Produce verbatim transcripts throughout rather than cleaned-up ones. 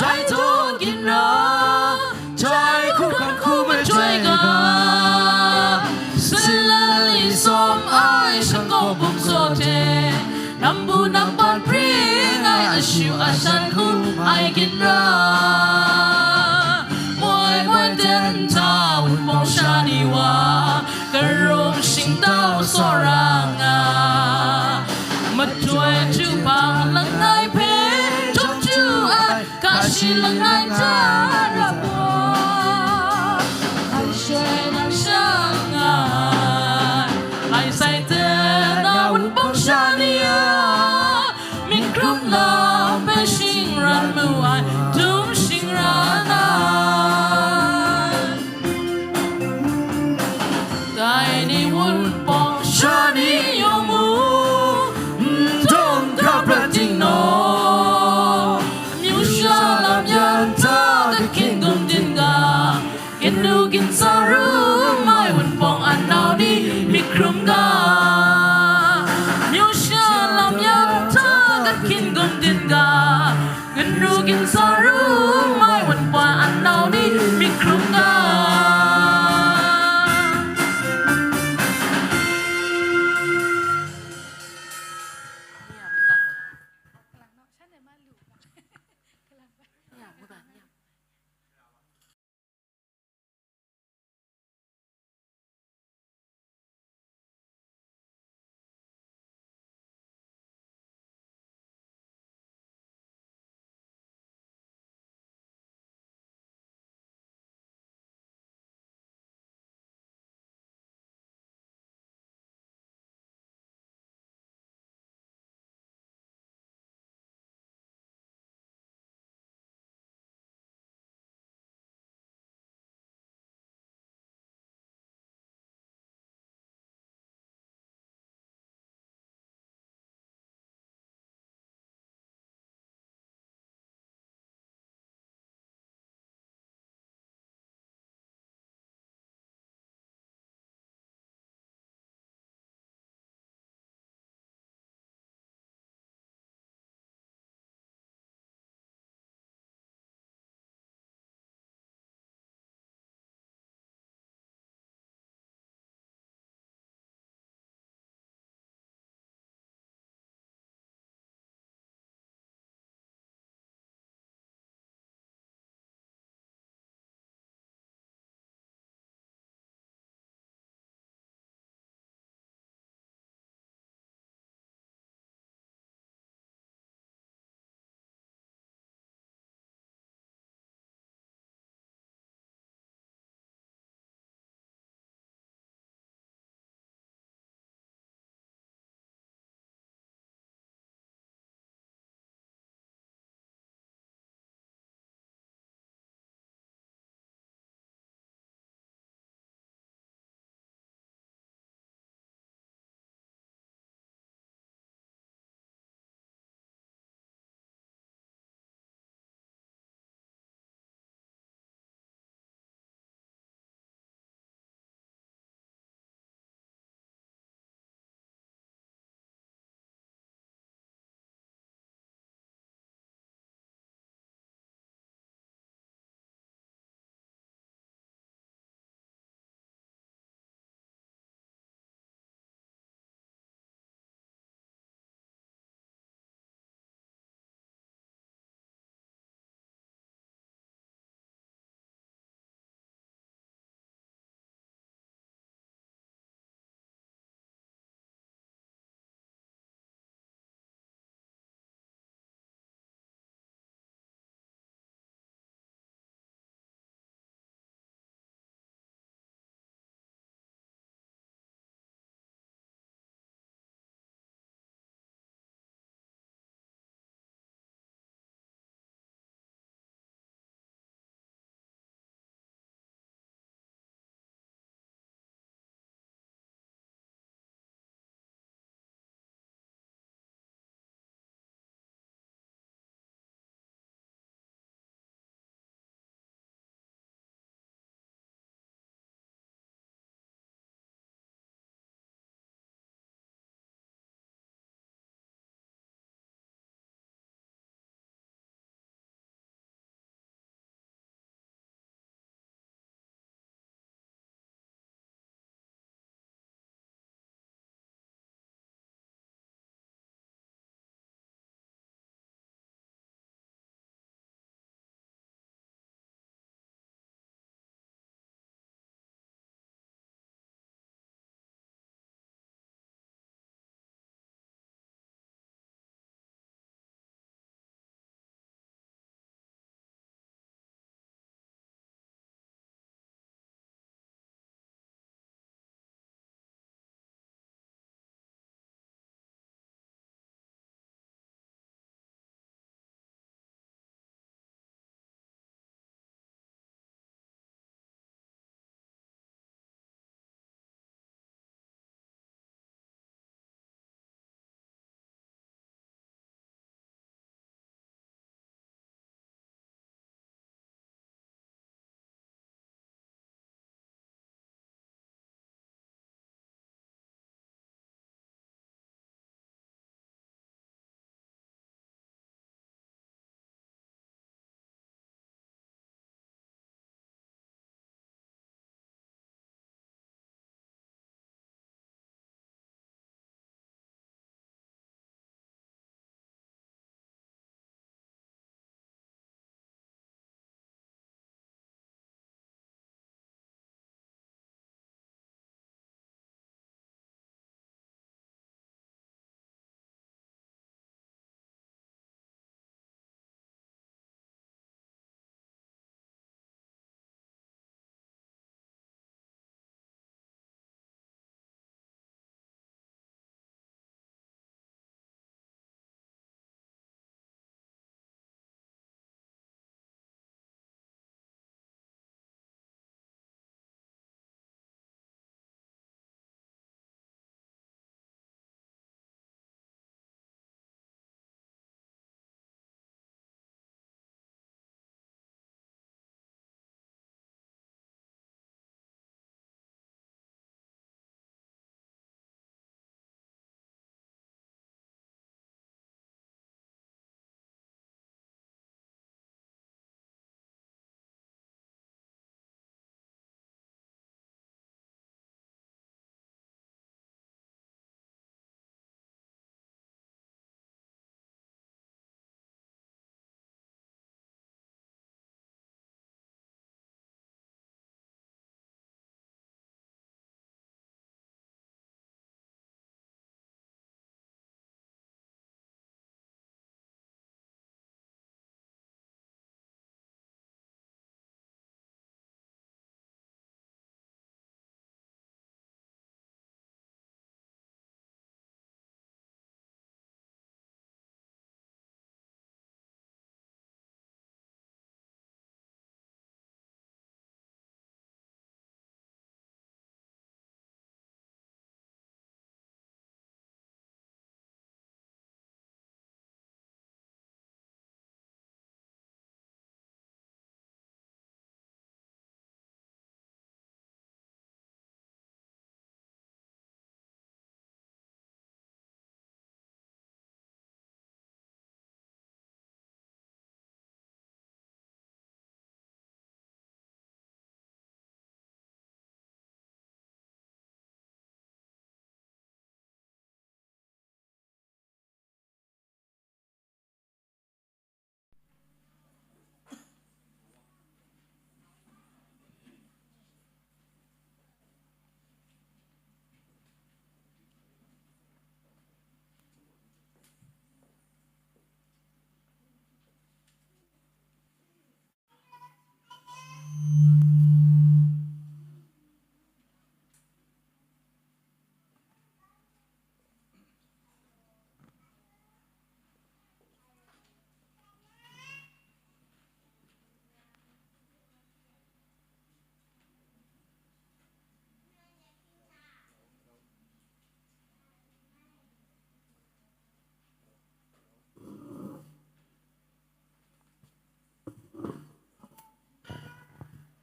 Dai htaw ginra, jai hku hkan hku majoi ga, salali sawm ai shangkawng bum saw hte, nambu nampan pring ai ashu ashan hkum ai ginra, moi moi ten hta wunpawng sha ni wa, karung shingtau tsawra nga, majoi jubang langai hpe htum ju ai, kashi langai hta rap wa, ai shoi nang sha nga ai, ai sai ten na wunpawng sha ni a, mik hkrum lam hpe shingran mu ai, dum shingran ai. Dai ni wunpawng sha ni yawng mu, n dawng hkra prat ting naw, amyu sha lam yan hta kahkyin gumdin ga, kanu ginsa rum ai wunpawng an nau ni mik hkrum ga, amyu sha lam yan hta kahkyin gumdin ga, kanu ginsa rum ai wunpawng an nau ni mik hkrum ga.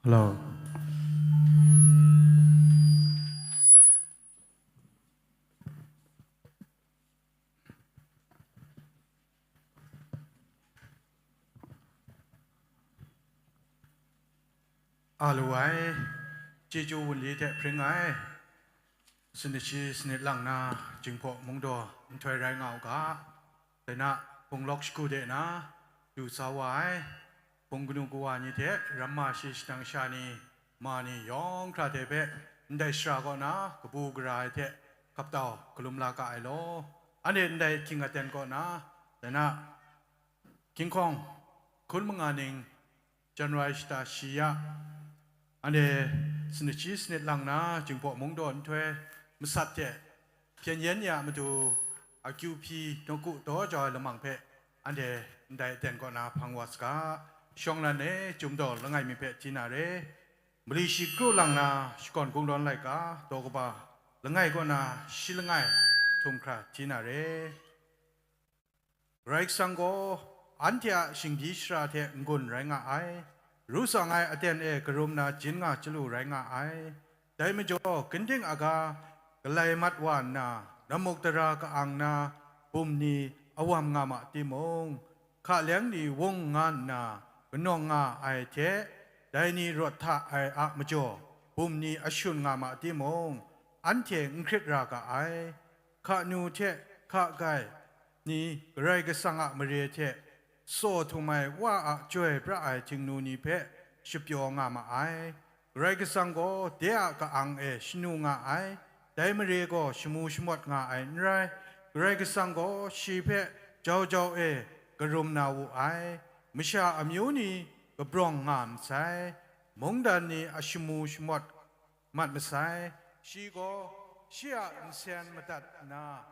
Hello. A lu ai, chyeju wunli hte hpring ai, sanit shi sanit lang na, Jinghpaw Mungdaw nhtoi rai nga u ga, dai na, Hpung lawk shagu de na, du sa wa ai, Hpung kanu kawa ni hte ramma shi shadang sha ni, ma ni yawng hkra hte hpe ndai shara kaw na kabu gara ai hte hkap tau galum la ga ai law, anhte ndai ahkying aten kaw na, dai na, King Kong, hkun manga ning, January shata shi ya, anhte sanit shi sanit lang na Jinghpaw Mungdaw nhtoi masat hte hpyen yen ya matu, akyu hpyi nawku daw jau ai lamang hpe anhte ndai aten kaw na hpang wa saga, shawng lan e, Chyum daw langai mi hpe hti na re, mali shi kru lang na shakawn kungdawn laika daw kaba langai kaw na shi langai htum hkra hti na re. Karai Kasang gaw anhte a shingbyi shara hte n-gun rai nga ai, ru tsang ai aten e karum na jin nga chyalu rai nga ai. Dai majaw, ginding aga galai mat wa nna, namuk dara ka-ang na bum ni awam nga ma timung, hka leng ni wung nga nna kanawng nga ai hte, dai ni rawt hta ai a majaw, bum ni ashun nga ma timung, anhte n hkrit ra ga ai. Hka nu hte hka gai ni Karai Kasang a mare hte saw htum ai Wa a chyoi pra ai htingnu ni hpe shapyaw nga ma ai. Karai Kasang gaw de a ka-ang e shanu nga ai, dai mare gaw shamu shamawt nga ai n rai. Karai Kasang gaw shi hpe jau jau e karum na wu ai. Masha amyu ni kabrawng nga masai, mungdan ni a shamu shamawt mat masai. Shi gaw shi a nsen madat nna,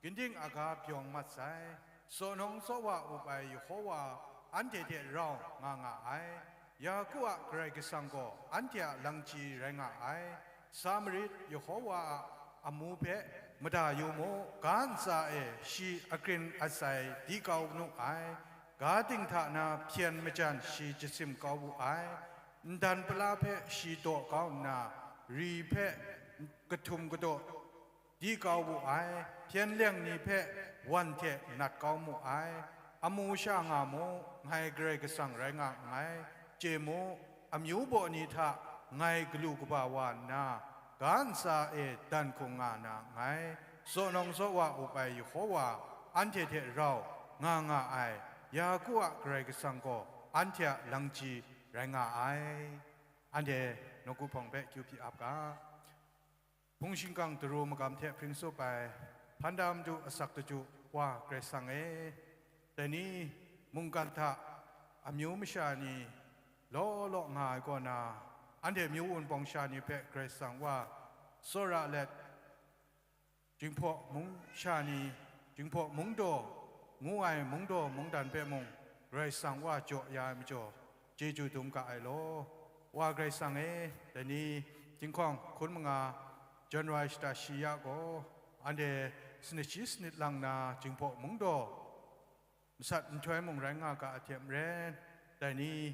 ginding aga byawng mat sai. Saw nawng saw wa up ai Yehova anhte hte rau nga nga ai. Yaku a Karai Kasang gaw anhte a langchyi rai nga ai. Sa marit, Yehova a amu hpe mada yu mu, ga ntsa e shi akrin atsai di kau nu ai. Ga ting hta na hpyen majan shi jasim kau wu ai. Ndan pala hpe shi daw kau nna, ri hpe kahtum kadaw di kau wu ai, hpyen leng ni hpe wan hte nat kau mu ai, amu sha nga mu, ngai Karai Kasang rai nga nngai, chye mu, amyu baw ni hta ngai galu kaba wa nna, ga ntsa e dan hkung nga na nngai, saw nawng saw wa up ai Yehova anhte hte rau nga nga ai, Yaku a Karai Kasang gaw anhte a langchyi rai nga ai. Anhte nawku hpawng hpe kyu hpyi ap ga. Hpung shingkang daru magam hte hpring tsup ai, hpan da madu asak daju Wa Karai Kasang e, dai ni mungkan hta amyu masha ni law law nga ai kaw na, anhte myu wunpawng sha ni hpe Karai Kasang Wa tsawra let, Jinghpaw mung sha ni, Jinghpaw mungdaw ngu ai mungdaw mungdan hpe mung Karai Kasang Wa jaw ya ai majaw, chyeju dum ga ai law. Wa Karai Kasang e, dai ni, jinghkawng hkun manga, January shata shi ya gaw, anhte sanit shi sanit lang na Jinghpaw mungdaw masat nhtoi mung rai nga ga a hte maren, dai ni,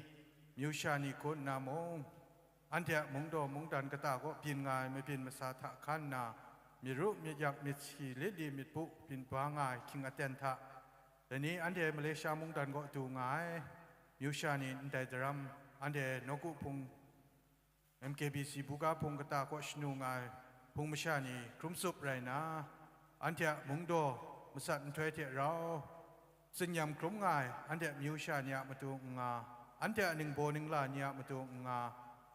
myu sha ni hkun nna mung, anhte a mungdaw mungdan kata kaw byin nga ai mabyin masa hta hkan nna, myit ru, myit yak, myit si, lit li, myit bu byin ba nga ai hkying aten hta, dai ni anhte Malaysia mungdan kaw du nga ai, myu sha ni ndai daram, anhte nawku hpung, M K B C buga hpung kata kaw shanu nga ai hpung masha ni hkrum tsup rai nna, anhte a mungdaw masat nhtoi hte rau, tsin-yam hkrum nga ai anhte myu sha ni a matu n nga, anhte a ningbaw ningla ni a matu n nga,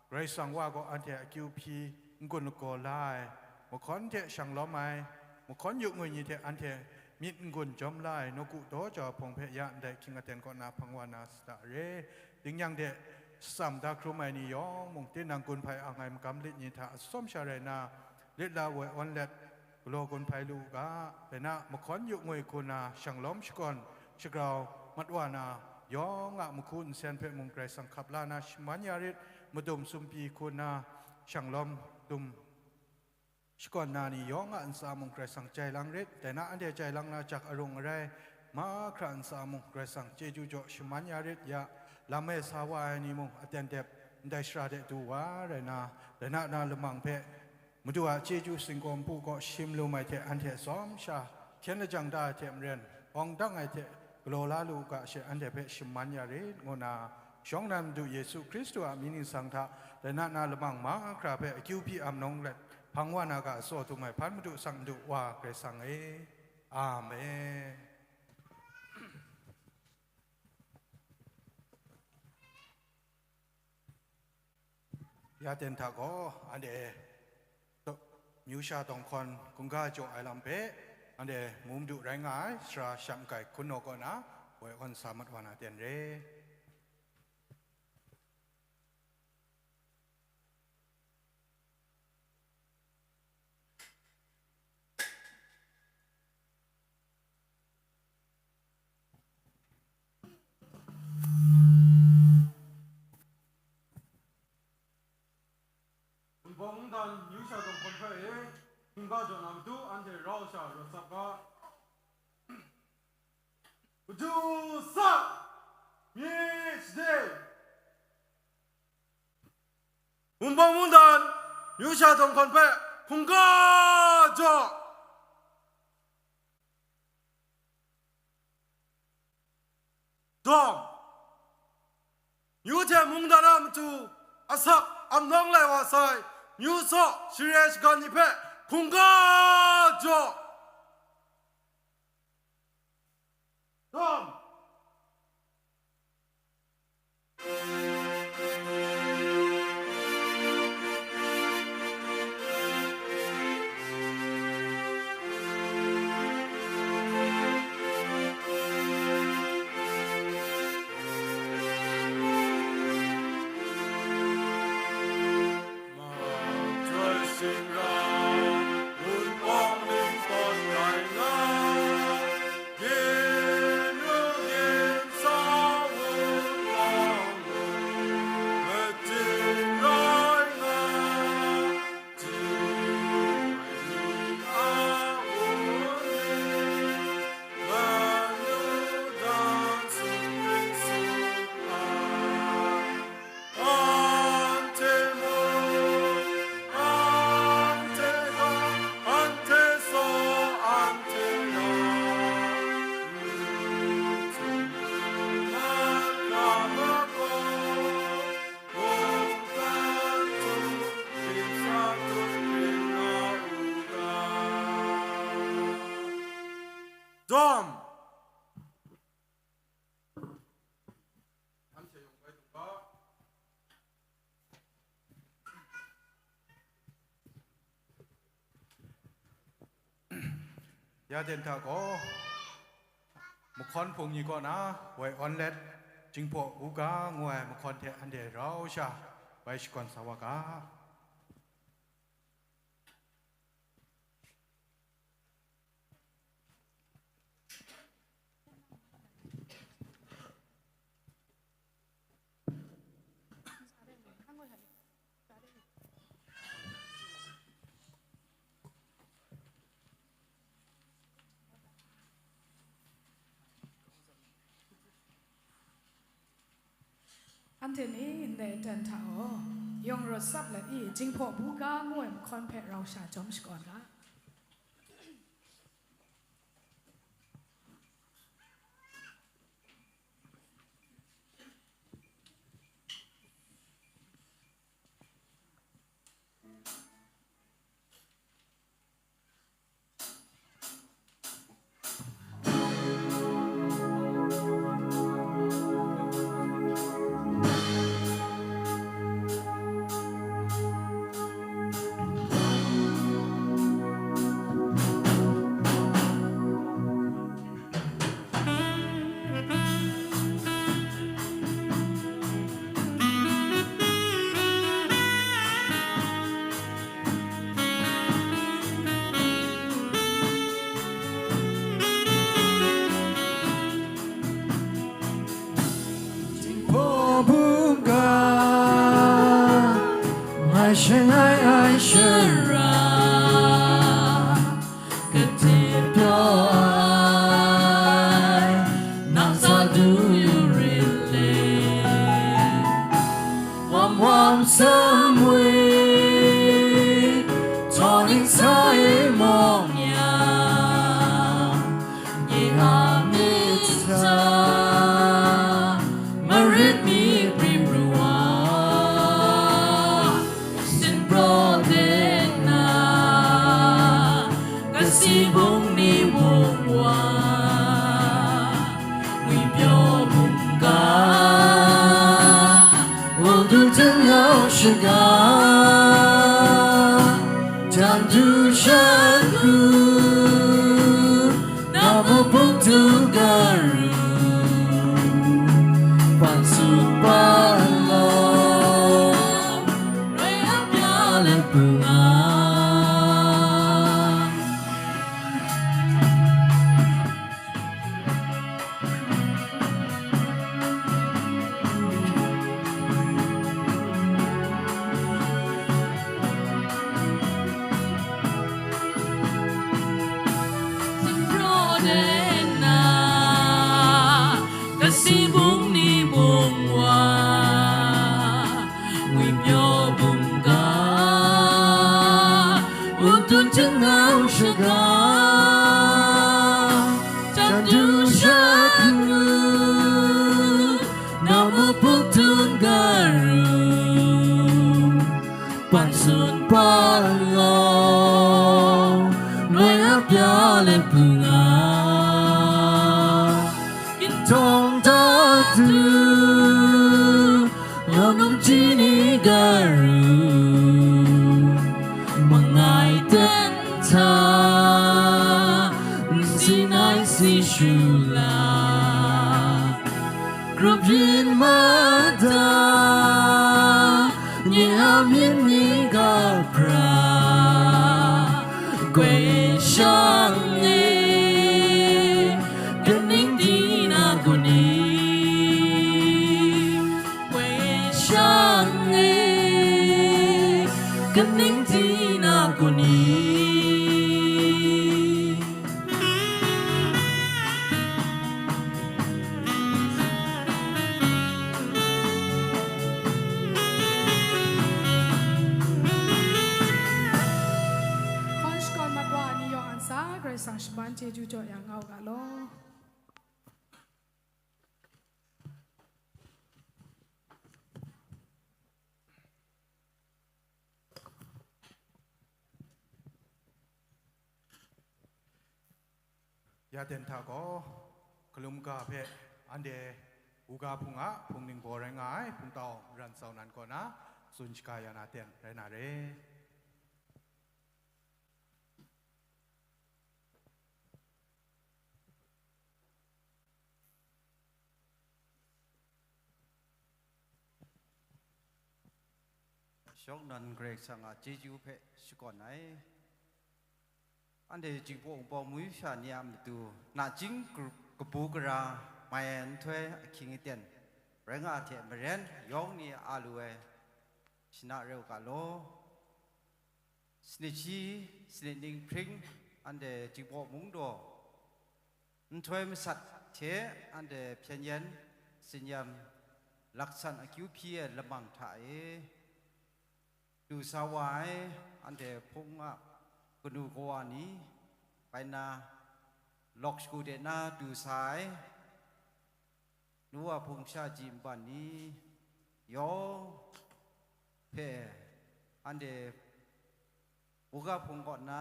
Karai Kasang Wa gaw anhte akyu hpyi n-gun lagaw la ai, mahkawn hte shang lawm ai, mahkawn yu ngwi ni hte anhte myit n-gun jawm la ai nawku daw jau hpawng hpe ya ndai hkying aten kaw na hpang wa na sa da re. Dingnyang de shatsam da hkrum ai ni yawng mung, tinang gun hpai ang ai magam lit ni hta atsawm sha rai nna, lit la woi awn let, galaw gun hpai lu u ga, dai na mahkawn yu ngwi hku na shang lawm shakawn shagrau mat wa na, yawng a mahku nsen hpe mung Karai Kasang hkap la na shaman ya rit, madum sumpi hku na shang lawm dum shakawn na ni yawng a ntsa mung Karai Kasang jai lang rit, dai na anhte jai lang na jak arung arai, mahkra ntsa mung Karai Kasang chyeju jaw shaman ya rit, ya lam e sa wa ai ni mung aten dep, ndai shara de du wa rai na, rai na na lamang hpe, Madu a chyeju singkawm pu kaw shim lum ai hte anhte tsawm sha hkyen lajang da ai hte maren, awng dang ai hte galaw la lu u ga she, anhte hpe shaman ya rit, ngu nna, shawng nnan Madu Yesu Hkristu a mying ningsang hta, rai na na lamang mahkra hpe akyu hpyi am nawng let, hpang wa na ga tsaw dum ai hpan madu sang n du, Wa Karai Kasang e. Amen. Ya ten hta gaw, anhte myu sha dawng hkawn hkungga jaw ai lam hpe, anhte mu madu rai nga ai, sara sham kai hkun naw kaw na, woi awn sa mat wa na ten re. Wunpawng mungdan myu sha dawng hkawn hpe e, hkungga jaw na matu anhte rau sha rawt tsap ga. Matu sa! Myit shade! Wunpawng mungdan myu sha dawng hkawn hpe hkungga jaw! Dawng. Myu hte mungdan a matu asak amnawng lai wa sai, myu tsaw share shagan ni hpe hkungga jaw. Dawng. Dawng. Ya ten hta gaw, mahkawn hpung ni kaw na woi awn let, Jinghpaw Buga ngu ai mahkawn hte anhte rau sha woi shakawn sa wa ga. Anhte ni ndai aten hta gaw, yawng rawt tsap let i, Jinghpaw Buga ngu ai mahkawn hpe rau sha jawm shakawn ga. Jinghpaw Buga, mai shangai ai shara, kate pyaw ai, nang sa du yu rit le. Wam wa Dushan ru, na mupung tu garu, pan sun pa lo, roi ap ya le pu nga. Sumpraw de na, kasi bung ni bung wa, ngwi pyaw bungga, utun jangau shaga, chyandu shakru, na mupuk tun garu, pansun palong, noi apya le punga, kintong datu, Nang num chini garu, mangai ten hta, nsi nai si shu la, grup yin mada, nye a myit ni ga pra, gwe shang e, kaning di na guni. Wei shang e, kaning di na guni. Hkawn shakawn mat wa ai ni yawng a ntsa, Karai Kasang shaman chyeju jaw yang nga u ga law. Ya ten hta gaw, galum ga hpe anhte u ga hpung a hpung ningbaw rai nga ai hpungtau ran tsau nan kaw na tsun shaga ya na ten rai na re. Shawng nnan Karai Kasang a chyeju hpe shakawn ai. Anhte Jinghpaw Wunpawng mungkan sha ni a matu, nachying kabu gara mai ai nhtoi ahkying aten rai nga ai hte maren, yawng ni a lu ai shana rai u ga law. Sanit shi, sanit ning hpring, anhte Jinghpaw Mungdaw nhtoi masat hte anhte hpyen yen, tsin-yam, laksan akyu hpyi ai lamang hta e du sa wa ai, anhte hpung a kanu kawa ni, bai na, lawk shagu de na du sa ai, nu wa hpung sha ji nban ni yawng hpe, anhte buga hpung kaw na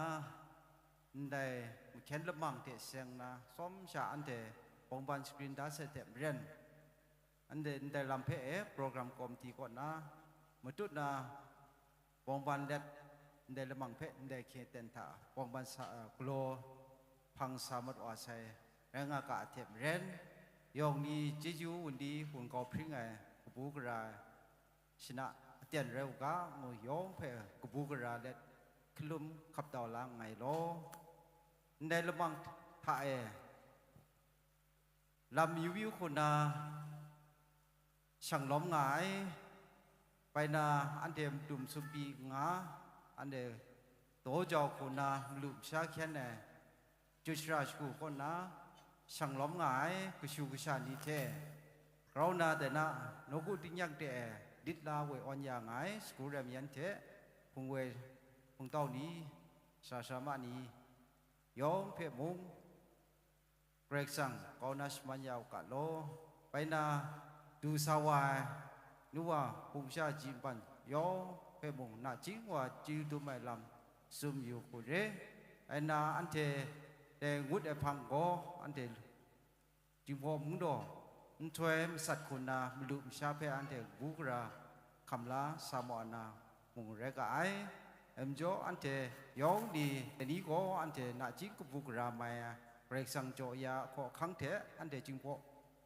ndai mahkyen lamang hte seng na, tsawm sha anhte bawngban shagrin da sai hte maren, anhte ndai lam hpe e program komiti kaw na matut na, bawngban let, ndai lamang hpe ndai hkye ten hta bawngban sa, a, galaw hpang sa mat wa sai rai nga ga a hte maren, yawng ni chyeju wunli wungkau hpring ai kabu gara ai shana aten rai u ga, ngu yawng hpe kabu gara let hkalum hkap tau la nngai law. Ndai lamang hta e, lam yu yu hku na shang lawm nga ai, bai na anhte madum sumpi nga, anhte daw jau hku na malu masha hkyen ai, Jut shara shagu kaw na shang lawm nga ai kashu kasha ni hte, grau na dai na nawku tingnyang de ai lit la woi awn ya nga ai sagu rem yan hte, hpung woi hpungtau ni, sara sara ma ni yawng hpe mung, Karai Kasang kau na shaman ya u ga law. Bai na, du sa wa ai, nu wa hpung sha ji npan yawng hpe mung, nachying wa chyeju dum ai lam tsun yu hku re. Bai na, anhte dai ngut ai hpang gaw, anhte Jinghpaw Mungdaw nhtoi masat hku na malu masha hpe anhte kabu gara hkam la sa maw na mung rai ga ai. Ai majaw, anhte yawng ni, ni gaw anhte nachying kabu gara mai ai Karai Kasang jaw ya ai hkawhkang hte anhte Jinghpaw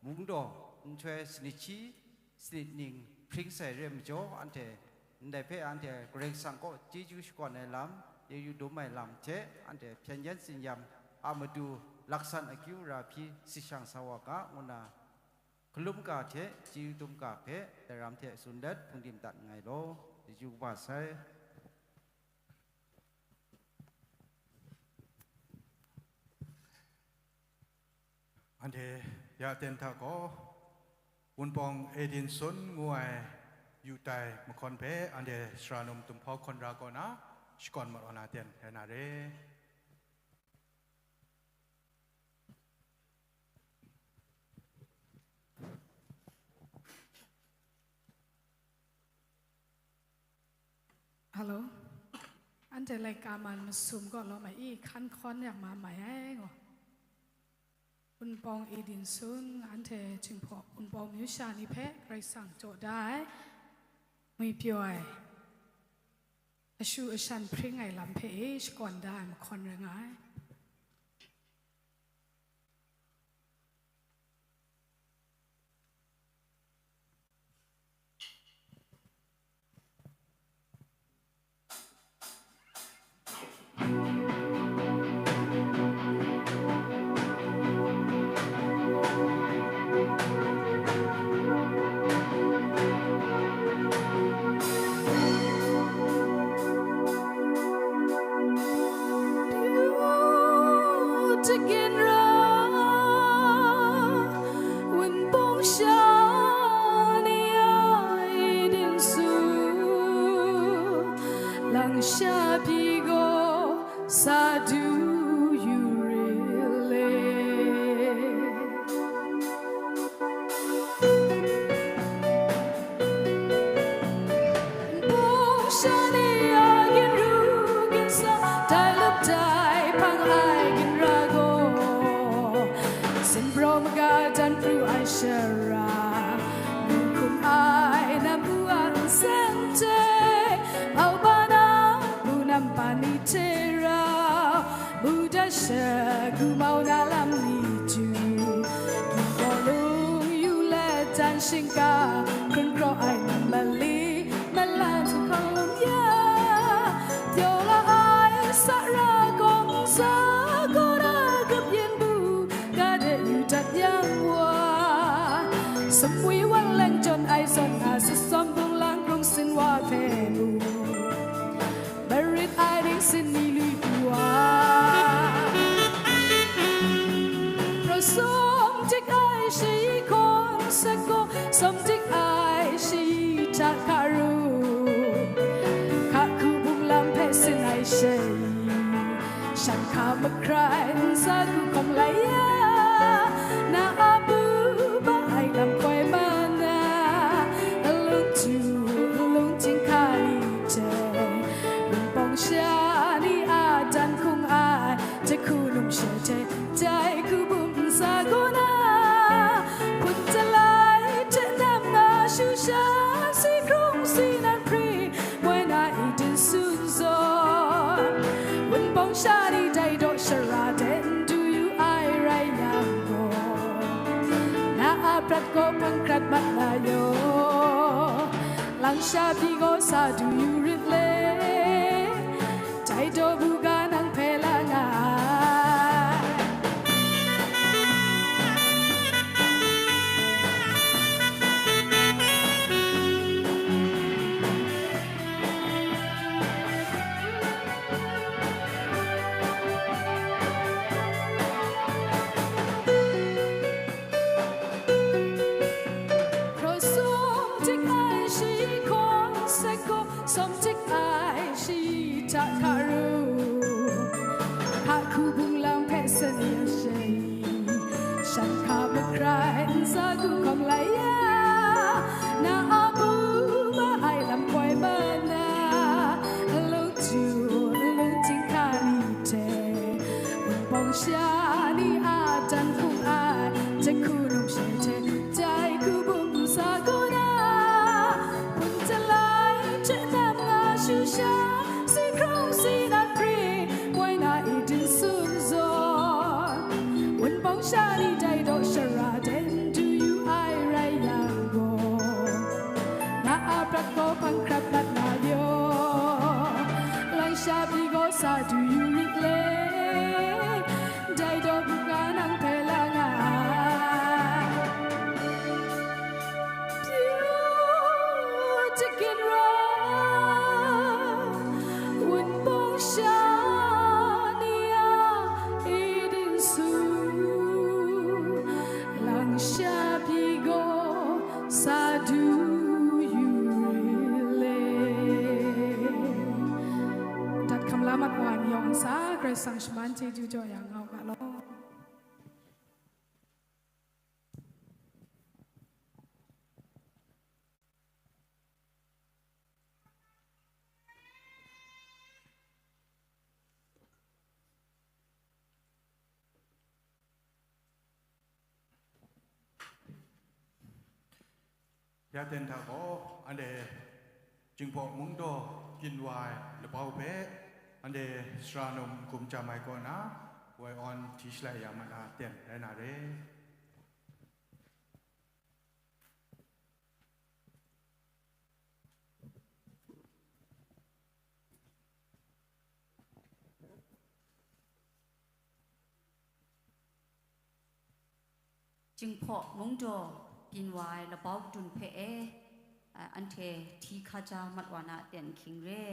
mungdaw nhtoi sanit shi, sanit ning hpring sai re ai majaw, anhte ndai hpe anhte Karai Kasang kaw chyeju shakawn ai lam, chyeju dum ai lam hte anhte hpyen yen tsin-yam a matu laksan akyu ra hpyi si shang sa wa ga, ngu nna hkalum ga hte chyeju dum ga hpe daram hte tsun let hpungdim dat nngai law, chyeju kaba sai. Anhte ya ten hta gaw, Wunpawng Edinson ngu ai yu tai mahkawn hpe anhte sara num Tumhpau Hkawn Ra kaw na shakawn mat wa na ten rai na re. Hello. Anhte laika man masum gaw lawm ai i, hkan hkawn yang ma mai ai ngaw. Wunpawng Edinson, anhte Jinghpaw Wunpawng myu sha ni hpe Karai Kasang jaw da ai, ngwi pyaw ai, ashu ashan hpring ai lam hpe e shakawn da ai mahkawn rai nga ai. Again, ra, Wunpawng sha ni a Edinson, langsha pyi gaw sa du yu rit le. Nbawng sha ni a ginru ginsa, dai lap dai hpang ai ginra gaw, sinbraw maga dan pru ai shara, nu hkum ai na mu a nseng hte, au ba na bu nam pa ni hte rau, Buddha she gumau na lam ni chyu, Ginhkaw lung yu let dan shingkang, hkrun kraw ai nang mali, mala htu hkang lum ya, pyaw la ai sara gawng sa, gaw na gap yin bu, ga de yu dat yang wa, sumwi wan leng jawn ai zawn na, sasawm bung lang krung sin wa hpe mu. Marit ai ning sin ni lui pyi wa. Pro sawm dik ai shi hkawn sat gaw, sawm dik ai shi hta hka ru. Hka hku bung lam hpe sin ai shi, shan hka makrai ntsa hku hkawm lai ya, na a bu ba ai lam koi ma na, alung htu, alung chyinghka ni hte, Wunpawng sha ni a dan hkung ai, jahku num she hte, dai hku bum ntsa gaw na, hpun jalai hte nam nga shu sha, si hkrung si nan hpri, moi na Edinson zawn, Wunpawng sha ni dai daw shara de n du yu ai rai yang gaw, na a prat gaw hpang hkrat mat na yaw, langsha pyi gaw sa du yu rit le, dai daw bu ga nang hpe la nga ai. Hkraw sawm dik ai shi hkawn sat gaw, sawm dik ai shi hta hka ru, hka hku bung lang hpe san ya she, shan hka makrai ntsa hku hkawm lai ya, na a bu ma ai lam koi ma na, alung htu, alung chyinghka ni hte, Wunpawng sha ni a dan hkung ai, jahku num she hte, dai hku bum ntsa gaw na, hpun jalai hte nam nga shu sha, si hkra gaw sa du yu rit le, dai daw bungga nang hpe la nga ai. Pyu chyakin ra, wunpawng sha ni a idin su, langsha pyi gaw sa du yu rit le. Dat hkam la mat wa ni yawng sa, Karai Kasang shaman chyeju jaw ya nga u ga law. Ya ten hta gaw, anhte Jinghpaw Mungdaw byin wa ai labau hpe, anhte sara num hkum jam ai kaw na, woi awn hti shalai ya ma na ten rai na re. Jinghpaw Mungdaw byin wa ai labau kadun hpe e, a, anhte hti hkaja mat wa na aten ahkying re.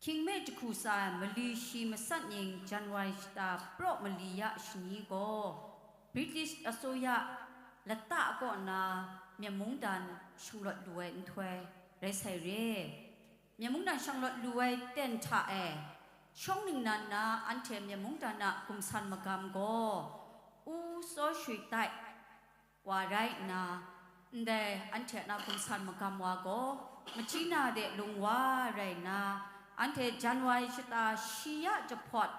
Hkying me jahku tsa ai mali shi masat ning January shata praw mali ya shani gaw, British asuya lata kaw na Myen mungdan shanglawt lu ai nhtoi rai sai re. Myen mungdan shanglawt lu ai ten hta e, shawng ningnan na anhte Myen mungdan a gumsan magam gaw, U Tsaw Shui Tai wa rai nna, ndai anhte a na gumsan magam wa gaw, Machina de lung wa rai nna, anhte January shata shi ya jahpawt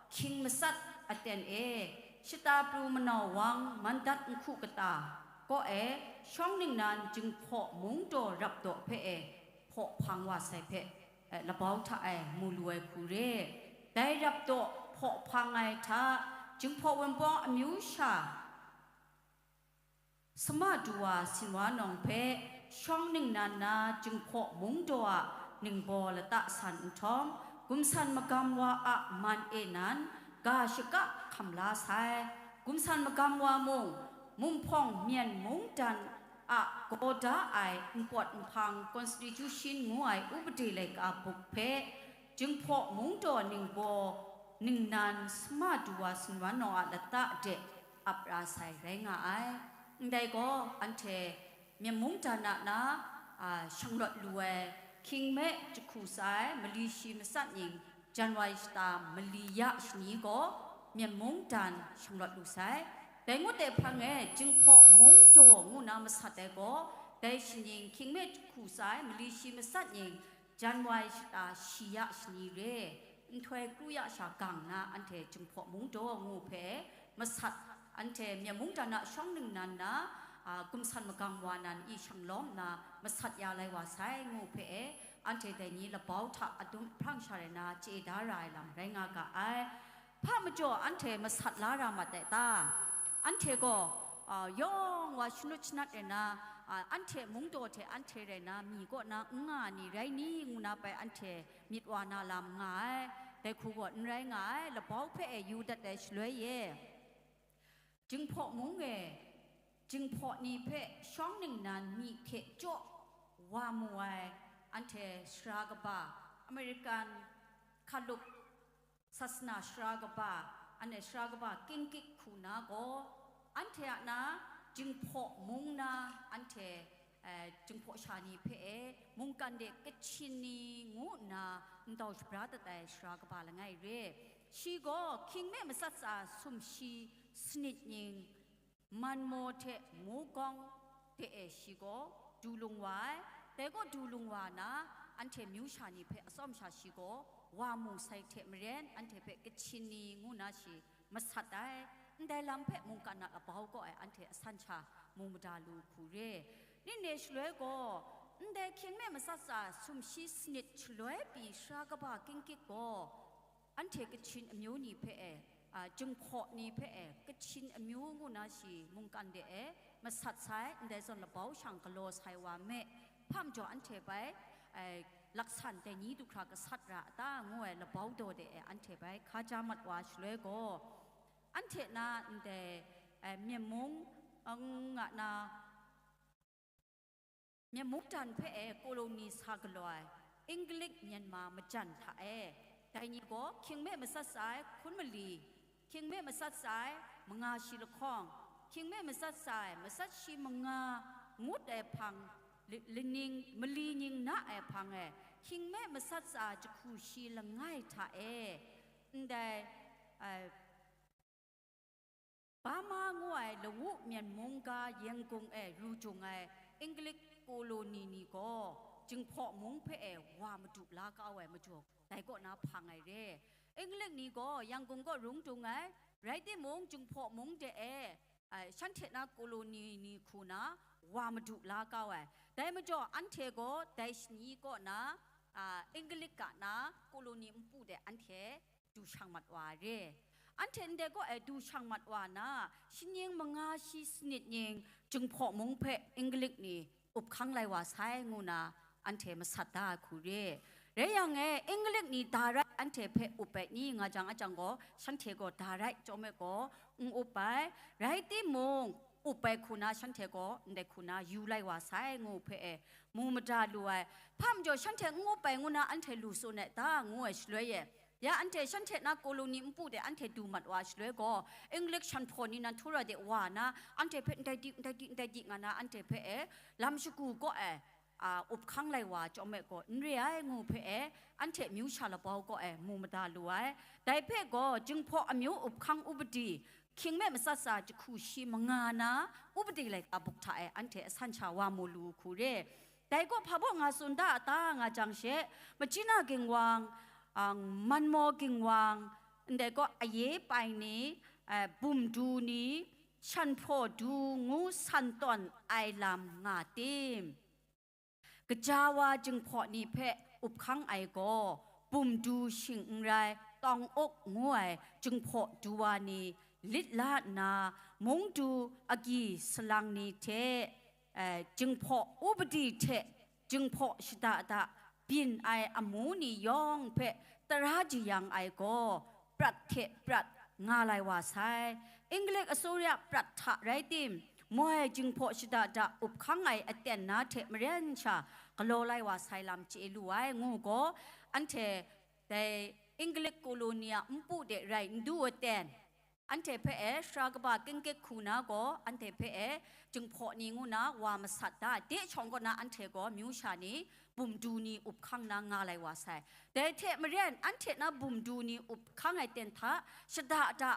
hkying masat aten e, shata pru manau wang Mandat nhku kata kaw e, shawng ningnan Jinghpaw Mungdaw rapdaw hpe e, hpaw hpang wa sai hpe, eh, labau hta e mu lu ai hku re. Dai rapdaw hpaw hpang ai hta, Jinghpaw Wunpawng amyu sha, Sama du wa Sinwa nawng hpe shawng ningnan na Jinghpaw Mungdaw a ningbaw lata san nhtawm, gumsan magam wa a man e nan ga shaka hkam la sai. Gumsan magam wa mung, Mumhpawng Myen mungdan a gaw da ai npawt nhpang Constitution ngu ai upade laika bup hpe, Jinghpaw Mungdaw ningbaw ningnan Sama du wa Sinwa nawng a lata de ap ra sai rai nga ai. Ndai gaw, anhte Myen mungdan a na, a, shanglawt lu ai, hkying me jahku tsa ai, mali shi masat ning, January shata mali ya shani gaw, Myen mungdan shanglawt lu sai. Dai ngut ai hpang e, Jinghpaw Mungdaw ngu na masat ai gaw, dai shaning hkying me jahku tsa ai, mali shi masat ning, January shata shi ya shani re, nhtoi kru ya sha gang na anhte Jinghpaw Mungdaw ngu hpe masat, anhte Myen mungdan a shawng ningnan na, a, gumsan magam wa nan i shanglawm nna masat ya lai wa sai ngu hpe e, anhte dai ni labau hta adum hprang sha rai na chye da ra ai lam rai nga ga ai. Hpa majaw anhte masat la ra mat ai ta? Anhte gaw, a, yawng wa shanut shanat rai na, a, anhte mungdaw hte anhte rai na, mi kaw na n nga ni rai ni, ngu na bai anhte myit wa na lam nga ai. Dai hku gaw n rai nga ai, labau hpe e yu dat ai shaloi e, Jinghpaw mung e, Jinghpaw ni hpe shawng ningnan myi hte jaw wa mu ai, anhte sara kaba, American Hkalup Sasana sara kaba, anhte sara kaba Kingkik hku na gaw, anhte a na Jinghpaw mung na, anhte, eh, Jinghpaw sha ni hpe e, mungkan de Kachin ni ngu nna ndau shabra dat ai sara kaba langai re. Shi gaw hkying me matsat tsa sumshi sanit ning, Manmaw hte Mukawng de e shi gaw du lung wa ai. Dai gaw du lung wa na, anhte myu sha ni hpe atsawm sha shi gaw wa mu sai hte maren, anhte hpe Kachin ni ngu na shi masat ai. Ndai lam hpe mungkan a labau kaw e anhte asan sha mu mada lu hku re. Ning ne shaloi gaw, ndai hkying me matsat tsa sumshi sanit shaloi pyi sara kaba Kingkik gaw, anhte Kachin amyu ni hpe e, a, Jinghpaw ni hpe e, Kachin amyu ngu na shi mungkan de e masat sai, ndai zawn labau shang galaw sai wa me, hpa majaw anhte bai, e, laksan dai ni du hkra gasat ra a ta ngu ai labau daw de e anhte bai hka ja mat wa shaloi gaw, anhte na ndai, eh, Myen mung, eh, nga na, Myen mungdan hpe e koloni sa galaw ai English Myanmar majan hta e, dai ni gaw hkying me matsat sa ai hkun mali, hkying me matsat sa ai manga shi lahkawng, hkying me matsat sa ai matsat shi manga ngut ai hpang, li-, lining, mali ning na ai hpang e, hkying me matsat sa ai jahku shi langai hta e, ndai, ai, Burma ngu ai lawu Myen mungga Yangon e ru jung ai English koloni ni gaw Jinghpaw mung hpe e wa madu la kau ai majaw, dai kaw na hpang ai re. English ni gaw Yangon kaw rung dung ai, rai timung, Jinghpaw mung de e, ai, shanhte na koloni ni hku na wa madu la kau ai. Dai majaw, anhte gaw dai shani kaw na, a, English ga na koloni npu de anhte du shang mat wa ai re. Anhte ndai kaw e du shang mat wa na, shi ning manga shi sanit ning Jinghpaw mung hpe English ni up hkang lai wa sai ngu na anhte masat da ai hku re. Rai yang e, English ni da rai anhte hpe up ai ni nga jang a jang gaw, shanhte gaw da rai chyawm e gaw, n up ai. Rai timung, up ai hku na shanhte gaw ndai hku na yu lai wa sai ngu hpe e mu mada lu ai. Hpa majaw shanhte n up ai ngu na anhte lu tsun ai ta ngu ai shaloi e, ya anhte shanhte na koloni npu de anhte du mat wa shaloi gaw, English shanhpaw ni nan htura de wa na, anhte hpe ndai di, ndai di, ndai di nga na anhte hpe e lam shagu kaw e, a, up hkang lai wa chyawm e gaw, n re ai ngu hpe e, anhte myu sha labau kaw e mu mada lu ai. Dai hpe gaw, Jinghpaw amyu up hkang upadi, hkying me matsat sa jahku shi manga na, upadi laika buk hta e anhte asan sha wa mu lu hku re. Dai kaw hpa baw nga tsun da a ta nga jang she, Machina Ginwang, a, Manmaw Ginwang, ndai kaw aye pai ni, a, bum du ni, shanhpaw du ngu san tawn ai lam nga tim? Kaja wa Jinghpaw ni hpe up hkang ai gaw, bum du shing n rai, tawng uk ngu ai Jinghpaw du wa ni lit la nna, mung du agyi salang ni hte, eh, Jinghpaw upadi hte Jinghpaw shada da byin ai amu ni yawng hpe tara jayang ai gaw, prat hte prat nga lai wa sai. English asurya prat hta rai tim, moi Jinghpaw shada da up hkang ai aten na hte maren sha galaw lai wa sai lam chye lu ai ngu gaw, anhte dai English koloni a npu de rai n du aten, anhte hpe e sara kaba kingkik hku na gaw, anhte hpe e Jinghpaw ni ngu na wa masat da ai, de shawng kaw na anhte gaw myu sha ni, bum du ni up hkang na nga lai wa sai. Dai hte maren, anhte na bum du ni up hkang ai ten hta, shada da,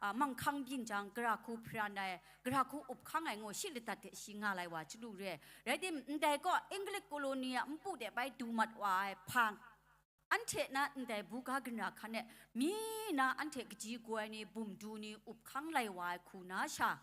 a, manghkang byin jang, gara hku hparan ai, gara hku up hkang ai ngu shi ladat hte shi nga lai wa chyalu re. Rai tim, ndai kaw, English koloni a npu de bai du mat wa ai hpang, anhte na ndai buga ginra hkan e, mi na anhte kaji goi ni, bum du ni, up hkang lai wa ai hku na sha,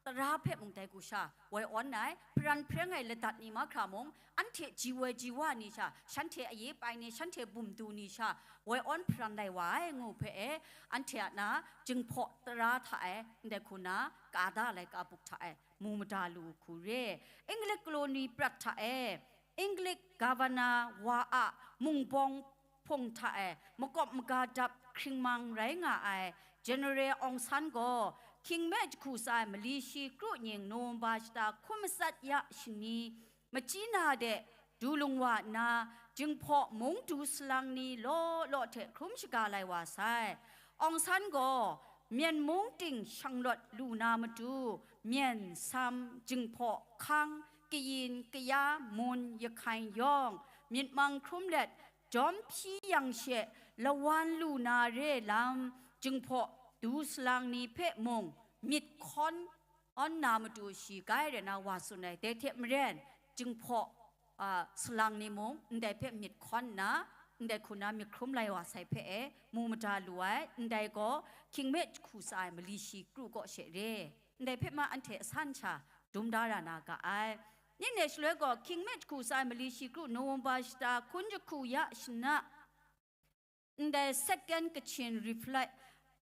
tara hpe mung dai hku sha, woi awn ai, hparan hpreng ai ladat ni mahkra mung, anhte ji woi ji wa ni sha, shanhte aye pai ni, shanhte bum du ni sha, woi awn hparan lai wa ai ngu hpe e, anhte a na Jinghpaw tara hta e, ndai hku na, ka da laika buk hta e, mu mada lu hku re. English koloni prat hta e, English Governor wa a mungbawng hpung hta e makawp maga dap hkringmang rai nga ai General Aung San gaw, hkying me jahku tsa ai mali shi kru nying November shata hkun matsat ya shani, Machina de du lung wa nna, Jinghpaw mung du salang ni law law hte hkrum shaga lai wa sai. Aung San gaw, Myen mung ting shanglawt lu na matu, Myen, Sam, Jinghpaw, Hkang, Kayin, Kaya, Mun, Yahkai yawng, myit mang hkrum let, jawm hpyi yang she, lawan lu na re lam, Jinghpaw du salang ni hpe mung myit hkawn awn na matu shi gai rai na wa tsun ai. Dai hte maren, Jinghpaw, a, salang ni mung ndai hpe myit hkawn nna, ndai hku na myit hkrum lai wa sai hpe e mu mada lu ai, ndai gaw hkying me jahku tsa ai mali shi kru kaw she re. Ndai hpe ma anhte asan sha dum da ra na ga ai. Ning de shaloi gaw, hkying me jahku tsa ai mali shi kru November shata hkun jahku ya shana, ndai Second Kachin Rifle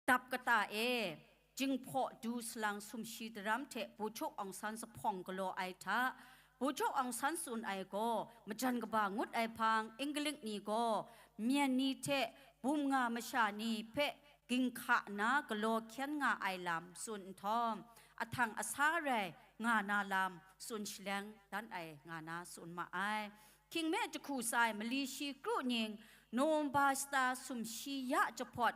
dap kata e, Jinghpaw du salang sumshi daram hte Buchuk Aung San zuphpawng galaw ai hta, Bujaw Aung San tsun ai gaw, majan kaba ngut ai hpang, Inglik ni gaw myen ni hte bum nga masha ni hpe ginhka nna galaw hkyen nga ai lam tsun nhtawm, ahtang asa rai nga na lam tsun shaleng dan ai nga na tsun ma ai. Hkying me jahku tsa ai mali shi kru ning, Nowemba shata sumshi ya jahpawt,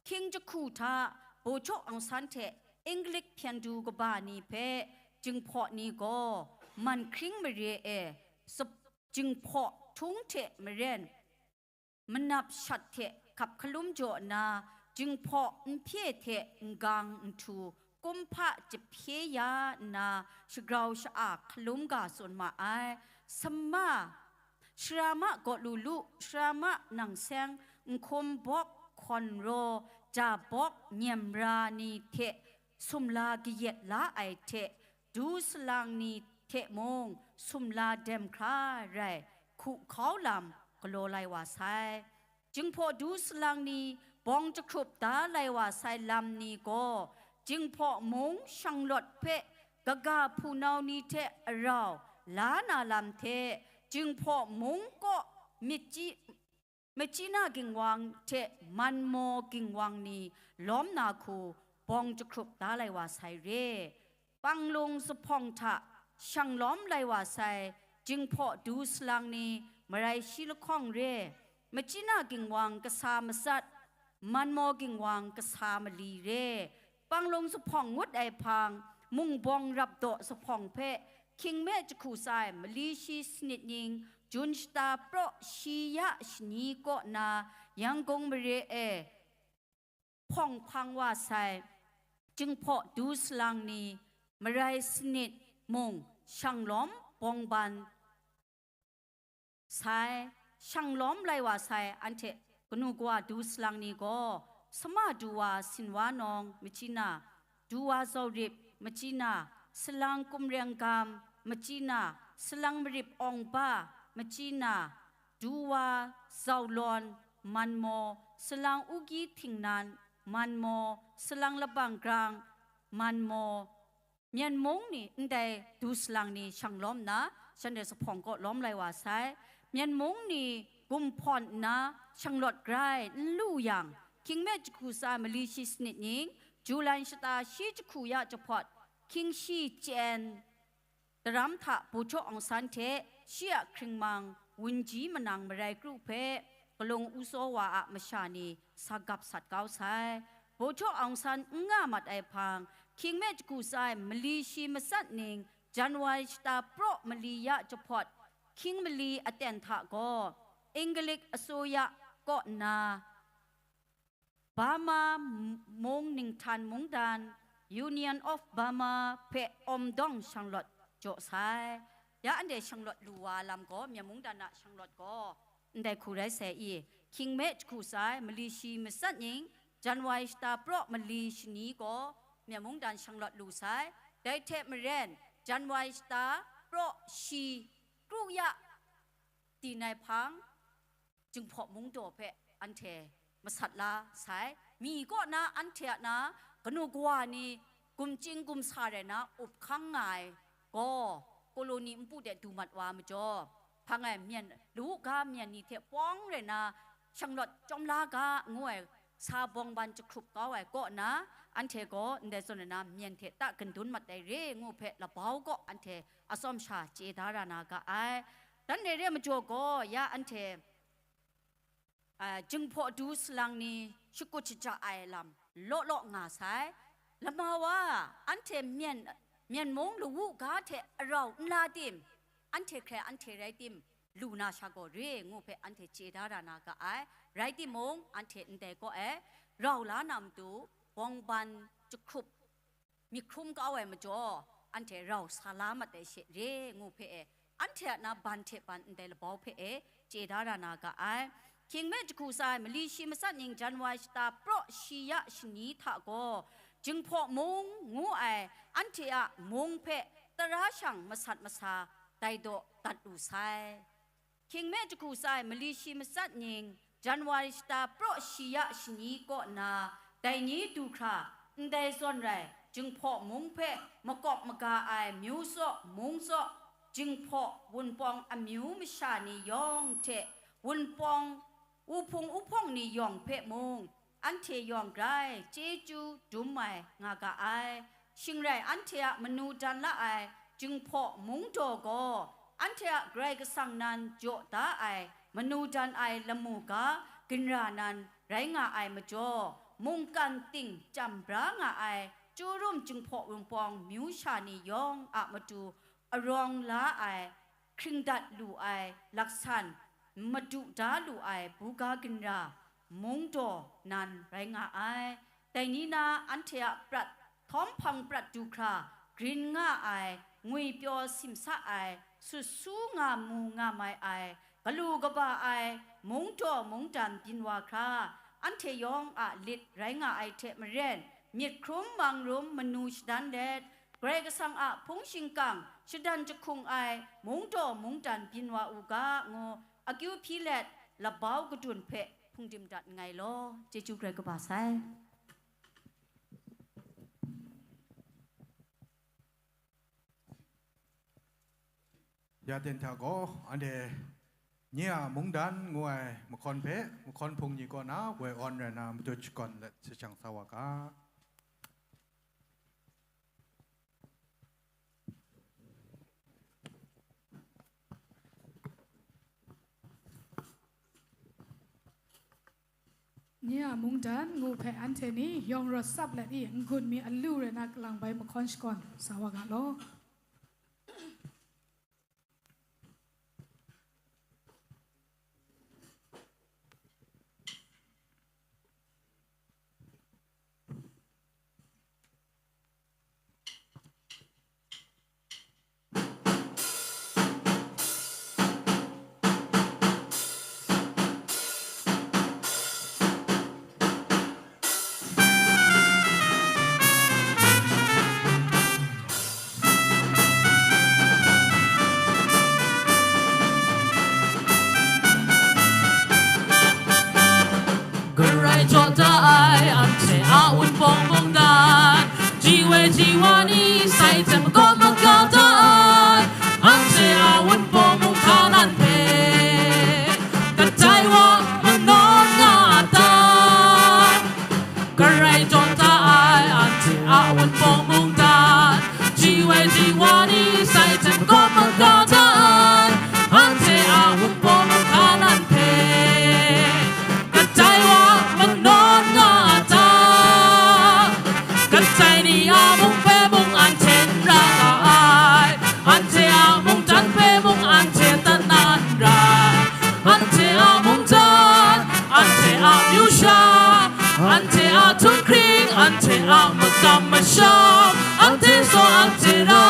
hkying jahku hta Bujaw Aung San hte Inglik hpyen du kaba ni hpe, Jinghpaw ni gaw man hkring mare e, sap-, Jinghpaw htung hte maren, manap shat hte hkap hkalum jaw nna, Jinghpaw nhpye hte ngang nhtu kumhpa jahpye ya nna, shagrau sha-a hkalum ga tsun ma ai. Sama, Sharama gaw lu lu, Sharama nang seng, nhkum bawk, hkawn raw, ja bawk, nyem ra ni hte sumla kayat la ai hte, du salang ni hte mung sumla dem hkra rai, hku hkau lam galaw lai wa sai. Jinghpaw du salang ni bawng jahkrup da lai wa sai lam ni gaw, Jinghpaw mung shanglawt hpe kaga hpunau ni hte arau la na lam hte, Jinghpaw mung kaw myit chyi, Machina ginwang hte Manmaw ginwang ni lawm na hku bawng jahkrup da lai wa sai re. Panglung zuphpawng hta shang lawm lai wa sai, Jinghpaw du salang ni marai shi lahkawng re. Machina ginwang kasa matsat, Manmaw ginwang kasa mali re. Panglung zuphpawng ngut ai hpang, mungbawng rapdaw zuphpawng hpe, hkying me jahku tsa ai mali shi sanit ning, Jun shata praw shi ya shani kaw na Yangon mare e hpawng hpang wa sai, Jinghpaw du salang ni marai sanit mung shang lawm bawng ban sai, shang lawm lai wa sai, anhte kanu kawa du salang ni gaw, Sama du wa Sinwa nawng Machina, du wa Zaurip Machina, salang Kumreng Gam Machina, salang Marip Awng Ba Machina, du wa Zaulawn Manmaw, salang Ugi Htingnan Manmaw, salang Labang Grang Manmaw, Myen mung ni ndai du salang ni shang lawm nna, shanhte zuphpawng kaw lawm lai wa sai. Myen mung ni gumhpawn nna shanglawt grai n lu yang, hkying me jahku tsa mali shi sanit ning, Julan shata shi jahku ya jahpawt, hkying shi chyen daram hta Bujaw Aung San hte shi a hkringmang Wunji Manang marai kru hpe Kalung Usaw wa a masha ni sa gap sat kau sai. Bujaw Aung San n nga mat ai hpang, hkying me jahku tsa ai mali shi matsat ning, January shata praw mali ya jahpawt, hkying mali aten hta gaw, Inglik asuya kaw nna, Burma mung ninghtan mungdan, Union of Burma hpe awm dawng shanglawt jaw sai. Ya anhte shanglawt lu wa lam gaw, Myen mungdan a shanglawt gaw, ndai hku rai sai i, hkying me jahku tsa ai mali shi matsat ning, January shata praw mali shani gaw, Myen mungdan shanglawt lu sai. Dai hte maren, January shata praw shi kru ya, tin ai hpang, Jinghpaw mungdaw hpe anhte masat la sai. Mi kaw na anhte a na kanu kawa ni gumchying gumsa rai na up hkang nga ai gaw, koloni npu de du mat wa majaw, hpang ai myen, lawu ga myen ni hte pawng rai na shanglawt chyawm la ga ngu ai sa bawng ban jahkrup kau ai kaw na, anhte gaw ndai zawn na myen hte ta gandun mat ai re ngu hpe labau kaw anhte atsawm sha chye da ra na ga ai. Dan re re majaw gaw, ya anhte, a, Jinghpaw du salang ni shakut shaja ai lam law law nga sai. Lama wa, anhte myen, myen mung lawu ga hte arau n la tim, anhte hkrai anhte rai tim, lu na sha gaw re ngu hpe anhte chye da ra na ga ai. Rai timung, anhte ndai kaw e rau la na matu, bawng ban jahkrup myit hkrum kau ai majaw, anhte rau sa la mat ai she re ngu hpe e, anhte a na ban hte ban ndai labau hpe e chye da ra na ga ai. Hkying me jahku tsa ai mali shi matsat ning, January shata praw shi ya shani hta gaw, Jinghpaw mung ngu ai anhte a mung hpe tara shang masat masa dai daw dat lu sai. Hkying me jahku tsa ai mali shi matsat ning, January shata praw shi ya shani kaw na, dai ni du hkra, ndai zawn rai, Jinghpaw mung hpe makawp maga ai myu tsaw, mung tsaw, Jinghpaw Wunpawng amyu masha ni yawng hte Wunpawng wuhpung wuhpawng ni yawng hpe mung, anhte yawng grai chyeju dum ai nga ga ai. Shing rai anhte a manu dan la ai Jinghpaw Mungdaw gaw, anhte a Karai Kasang nan jaw da ai manu dan ai lamu ga ginra nan rai nga ai majaw, mungkan ting chyam bra nga ai Chyarum Jinghpaw Wunpawng myu sha ni yawng a matu arawng la ai, hkringdat lu ai laksan, madu da lu ai buga ginra, mungdaw nan rai nga ai. Dai ni na anhte a prat, htawm hpang prat du hkra, grin nga ai, ngwipyaw simsa ai, sut su nga mu nga mai ai, galu kaba ai, mungdaw mungdan byin wa hkra, anhte yawng a lit rai nga ai hte maren, myit hkrum mang rum manu shadan let, Karai Kasang a hpung shingkang shadan jahkung ai mungdaw mungdan byin wa u ga, ngu akyu hpyi let, labau kadun hpe hpungdim dat nngai law. Chyeju Karai kaba sai. Ya ten hta gaw, anhte nye a mungdan ngu ai mahkawn hpe, mahkawn hpung ni kaw na woi awn rai na, matut shakawn let sa shang sa wa ga. Nye a mungdan ngu hpe anhte ni yawng rawt tsap let i, n-gun mi alu rai na kalang bai mahkawn shakawn sa wa ga law. Karai jaw da ai anhte a Wunpawng mungdan, ji woi ji wa ni sai hte makawp maga da ai, anhte a Wunpawng mung hkanan hpe kadai wa manawn nga a ta? Karai jaw da ai anhte a Wunpawng mungdan, ji woi ji wa ni sai hte makawp maga da ai, anhte a Wunpawng mung hkanan hpe kadai wa manawn nga a ta? Kadai ni a mung hpe mung anhte n ra nga ai, anhte a mungdan hpe mung anhte dat na n ra, anhte a mungdan, anhte a myu sha, anhte a htunghkring, anhte a makam masham, anhte saw anhte ra,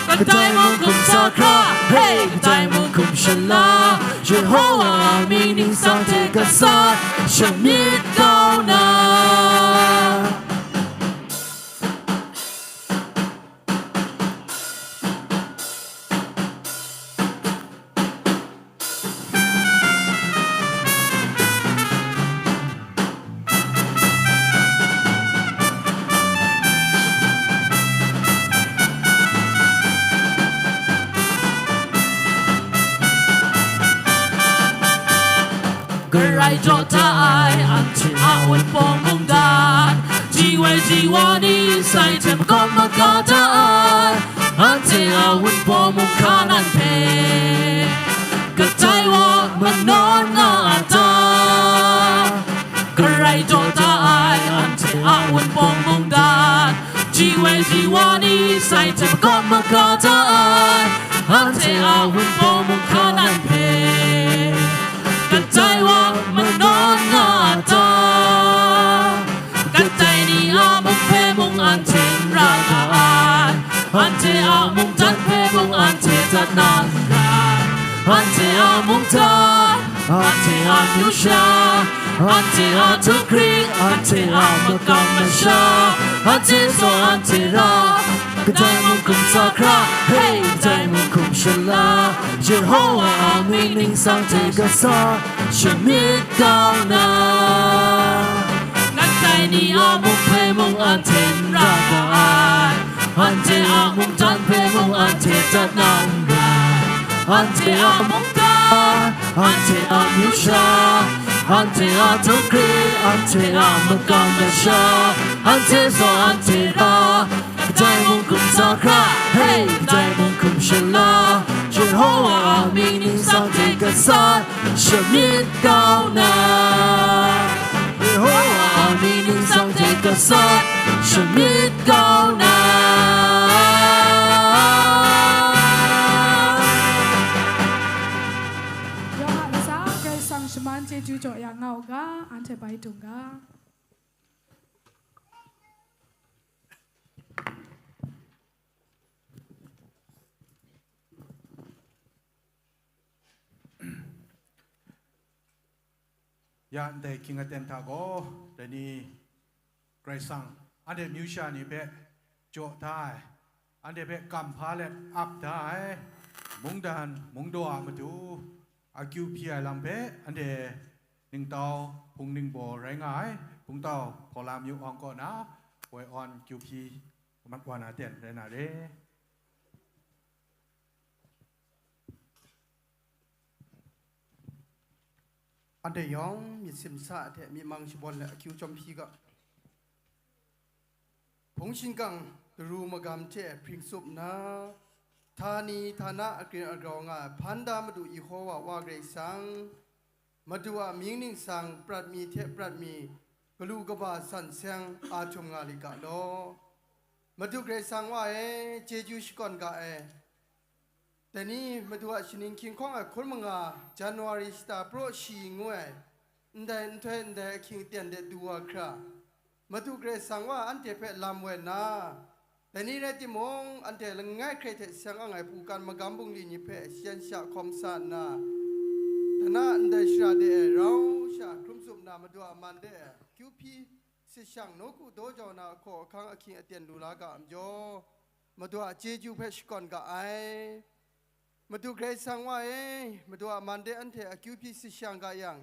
kadai mung hkum sa hkra, hei, kadai mung hkum shala, Jehovah a mying ningsang hte gasat shamyit kau na. Karai jaw da ai anhte a Wunpawng mungdan, ji woi ji wa ni sai hte makawp maga da ai, anhte a Wunpawng mung hkanan hpe kadai wa manawn nga a ta? Karai jaw da ai anhte a Wunpawng mungdan, ji woi ji wa ni sai hte makawp maga da ai, anhte a Wunpawng mung hkanan hpe kadai wa manawn nga a ta? Kadai ni a mung hpe mung anhte n ra nga ai, anhte a mungdan hpe mung anhte dat na n rai. Anhte a mungdan, anhte a myu sha, anhte a htunghkring, anhte a makam masha, anhte saw anhte ra, kadai mung hkum sa hkra, hei, kadai mung hkum shala, Jehovah a mying ningsang hte gasat shamyit kau na. Kadai ni a mung hpe mung anhte n ra ga ai, anhte a mungdan hpe mung anhte dat na n rai. Anhte a mungga, anhte a amyu sha, anhte a hkungga, anhte a magam lasha, anhte zawn anhte ra, kadai mung hkum sa hkra, hey, kadai mung hkum shala, Jehovah a mying ningsang hte gasat shamyit kau na. Jehovah a mying ningsang hte gasat shamyit kau na. Yawng a ntsa Karai Kasang shaman chyeju jaw ya nga u ga, anhte bai dung ga. Ya ndai hkying aten hta gaw, dai ni Karai Kasang anhte amyu sha ni hpe jaw da ai, anhte hpe kam hpa let ap da ai, mungdan mungdaw a matu akyu hpyi ai lam hpe anhte ningtau hpung ningbaw rai nga ai, hpungtau hpaw la amyu awng kaw na, woi awn kyu hpyi mat wa na ten rai na re. Anhte yawng myit simsa hte myi mang shabawn let akyu chyawm hpyi ga. Hpung shingkang daru magam hte hpring tsup nna, htani htana agrin agrau nga ai hpan da Madu Yehowa Wa Karai Kasang, Madu a mying ningsang prat mi hte prat mi, galu kaba san seng a htum nga lit ga law. Madu Karai Kasang Wa e, chyeju shakawn ga ai. Dai ni Madu a shaning hkying hkawng ai hkun manga, January shata praw shi ngu ai, ndai nhtoi ndai ahkying aten de du wa hkra, Madu Karai Kasang Wa anhte hpe lam woi nna, dai ni rai timung, anhte langai hkrai hte seng ang ai hpu kan magam bungli ni hpe shayan sha hkawm sa nna, dana ndai shara de ai rau sha hkrum tsup nna, Madu a man de ai akyu hpyi sit shang nawku daw jau na ahkaw ahkang ahkying aten lu la ga a majaw, Madu a chyeju hpe shakawn ga ai. Madu Karai Kasang Wa e, Madu a man de anhte akyu hpyi sit shang ga yang,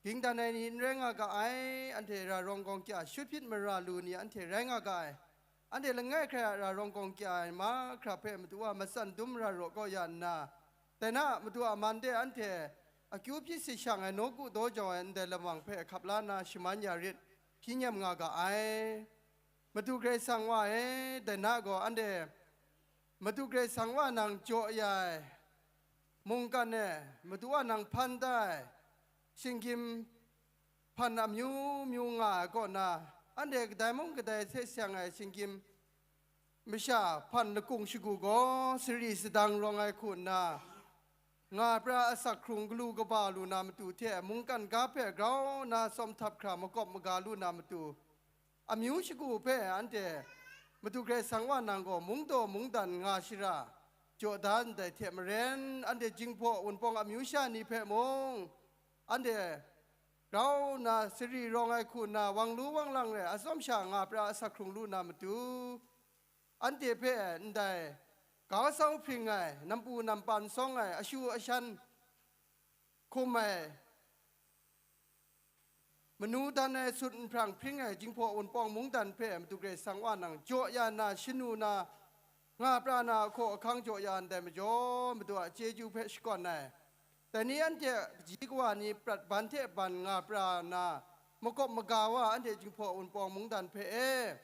ging dan ai ni n rai nga ga ai, anhte ra rawng gawng kya shut hpyit mara lu ni anhte rai nga ga ai. Anhte langai hkrai a ra rawng gawng kya ai mahkra hpe Madu Wa matsan dum ra raw kau ya nna, dai na Madu a man de anhte akyu hpyi sit shang ai nawku daw jau ai ndai lamang hpe hkap la nna shaman ya rit, hpyi nyem nga ga ai. Madu Karai Kasang Wa e, dai na gaw anhte Madu Karai Kasang Wa nang jaw ya ai mungkan e, Madu Wa nang hpan da ai shinggyim hpan amyu myu nga ai kaw na, anhte kadai mung kadai hte seng ai shinggyim masha hpan lakung shagu gaw sari sadang rawng ai hku nna, nga pra asak hkrung galu kaba lu na matu hte mungkan ga hpe grau na tsawm htap hkra makawp maga lu na matu, amyu shagu hpe anhte Madu Karai Kasang Wa nang gaw mungdaw mungdan nga shara jaw da ndai hte maren, anhte Jinghpaw Wunpawng amyu sha ni hpe mung, anhte grau nna sari rawng ai hku nna wang lu wang lang re atsawm sha nga pra asak hkrung lu na matu, anhte hpe ndai kau sau hpring ai, nampu nampan sawng ai, ashu ashan hkum ai, manu dan ai sut nhprang hpring ai Jinghpaw Wunpawng mungdan hpe Madu Karai Kasang Wa nang jaw ya nna, shanu na, nga pra na ahkaw ahkang jaw ya ndai majaw, Madu a chyeju hpe shakawn ai. Dai ni anhte kaji kawa ni prat ban hte ban nga pra nna, makawp maga wa anhte Jinghpaw Wunpawng mungdan hpe e,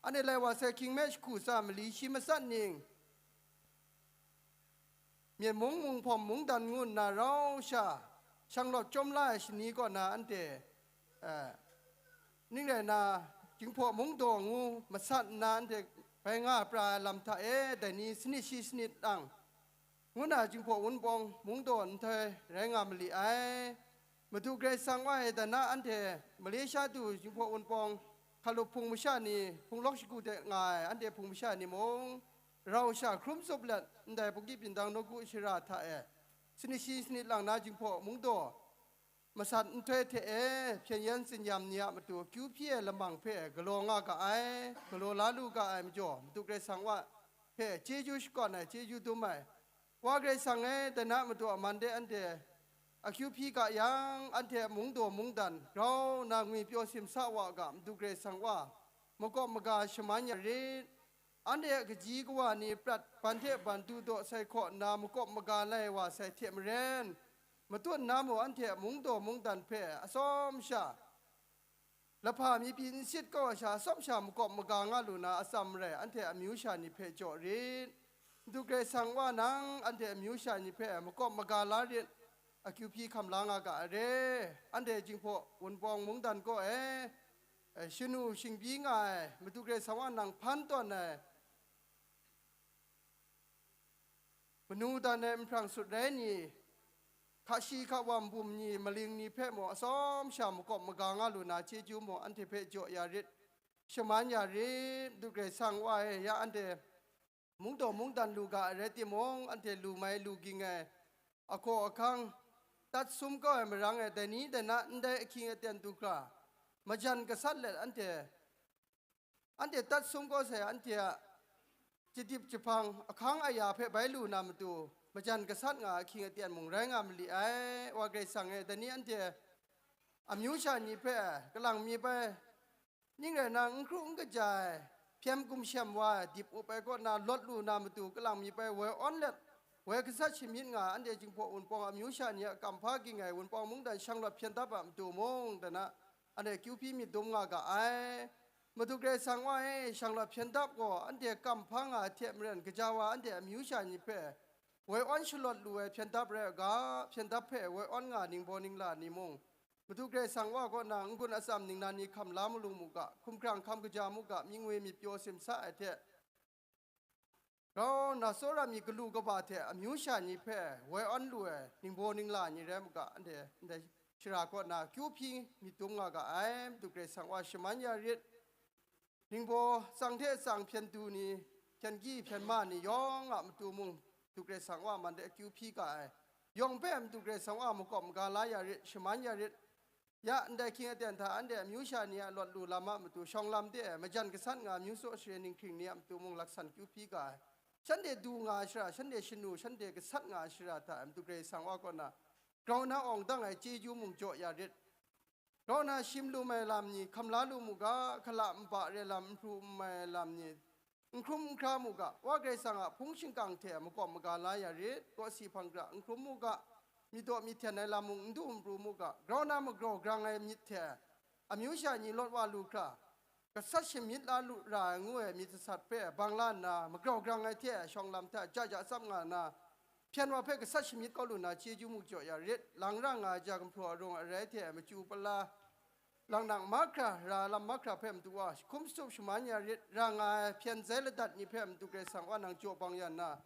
anhte lai wa sai hkying me jahku tsa mali shi matsat ning, Myen mung, Munghpawm mungdan ngu nna rau sha, shanglawt chyawm la ai shani kaw na anhte, eh, ning rai na, Jinghpaw mungdaw ngu masat nna anhte bai nga pra ai lam hta e, dai ni sanit shi sanit ang, ngu na Jinghpaw Wunpawng mungdaw nhtoi rai nga mali ai. Madu Karai Kasang Wa e, dai na anhte Malaysia du Jinghpaw Wunpawng hkalup hpung masha ni, hpung lawk shagu de nga ai anhte hpung masha ni mung, rau sha hkrum tsup let, ndai Bukit Bindang nawku shara hta e, sanit shi sanit lang na Jinghpaw mungdaw masat nhtoi hte e, hpyen yen tsin-yam ni a matu akyu hpyi ai lamang hpe galaw nga ga ai, galaw la lu ga ai majaw, Madu Karai Kasang Wa hpe chyeju shakawn ai, chyeju dum ai, Wa Karai Kasang e, dai na matu a man de anhte akyu hpyi ga yang, anhte a mungdaw mungdan grau nna ngwi pyaw simsa wa ga, Madu Karai Kasang Wa, makawp maga shaman ya rit. anhte a kaji kawa ni prat ban hte ban du daw sai hkaw nna makawp maga lai wa sai hte maren, matut na mung anhte a mungdaw mungdan hpe atsawm sha, lahpa mi pyi n sit kau ai sha, atsawm sha makawp maga nga lu na atsam marai, anhte amyu sha ni hpe jaw rit. Madu Karai Kasang Wa nang anhte amyu sha ni hpe makawp maga la rit, akyu hpyi hkam la nga ga ai re. Anhte Jinghpaw Wunpawng mungdan kaw e, e, shanu shingbyi nga ai, Madu Karai Kasang Wa nang hpan tawn ai, manu dan ai nhprang sut rai ni, hka shi hka wam bum ni, maling ni hpe mung atsawm sha makawp maga nga lu na chyeju mung anhte hpe jaw ya rit, shaman ya rit. Madu Karai Kasang Wa e, ya anhte mungdaw mungdan lu ga ai rai timung, anhte lu mai lu ging ai ahkaw ahkang, tat sum kau ai marang e, dai ni dai na ndai ahkying aten du hkra, majan gasat let anhte, anhte tat sum kau sai anhte a jadip jahpang ahkang aya hpe bai lu na matu, majan gasat nga ahkying aten mung rai nga ma li ai. Wa Karai Kasang e, dai ni anhte amyu sha ni hpe kalang mi bai, ning rai na, n hkru n kaja ai, hpyen gumshem wa ai, dip up ai kaw na lawt lu na matu, kalang mi bai woi awn let, woi gasat shamyit nga ai, anhte Jinghpaw Wunpawng amyu sha ni a kamhpa ging ai, Wunpawng mungdan shanglawt hpyen dap a matu mung, dan a, anhte kyu hpyi myit dum nga ga ai. Madu Karai Kasang Wa e, shanglawt hpyen dap gaw, anhte kamhpa nga ai hte maren, gaja wa anhte amyu sha ni hpe woi awn shalawt lu ai hpyen dap rai u ga, hpyen dap hpe woi awn nga ningbaw ningla ni mung, Madu Karai Kasang Wa kaw na n-gun atsam ningnan ni hkam la malu mu ga, hkumhkrang hkam kaja mu ga, myit ngwi myit pyaw simsa ai hte, grau nna tsawra mi galu kaba hte amyu sha ni hpe woi awn lu ai ningbaw ningla ni rai mu ga, anhte ndai shara kaw na kyu hpyi myit dum nga ga ai. Madu Karai Kasang Wa shaman ya rit. Ningbaw tsang hte tsang hpyen du ni, hpyen gyi hpyen ma ni yawng a matu mung, Madu Karai Kasang Wa man de akyu hpyi ga ai. Yawng hpe Madu Karai Kasang Wa makawp maga la ya rit, shaman ya rit. Ya, ndai hkying aten hta anhte amyu sha ni a lawt lu lam a matu, shawng lam de ai majan gasat nga amyu tsaw share ninghkring ni a matu mung laksan kyu hpyi ga ai. Shanhte du nga ai shara, shanhte shanu, shanhte gasat nga ai shara hta Madu Karai Kasang Wa kaw na grau na awng dang ai chyeju mung jaw ya rit. Grau na shim lu mai lam ni hkam la lu mu ga, hkala nba re lam, nhpru n mai lam ni, n hkrum n hkra mu ga, Wa Karai Kasang a hpung shingkang hte makawp maga la ya rit, kawsi hpang hkra n hkrum mu ga, myit daw myit hten ai lam mung n du n pru mu ga, grau na magrau grang ai myit hte amyu sha ni lawt wa lu hkra, gasat shamyit la lu ra ai ngu ai myit sasat hpe bang la nna, magrau grang ai hte shawng lam hta ja ja tsap nga nna, hpyen wa hpe gasat shamyit kau lu na chyeju mung jaw ya rit. Lang ra nga ai ja gumhpraw arung arai hte machyu pala, lang nang mahkra, ra lam mahkra hpe matu wa hkum shatup shaman ya rit. Ra nga ai hpyen zai ladat ni hpe Madu Karai Kasang wa nang jaw bang ya nna,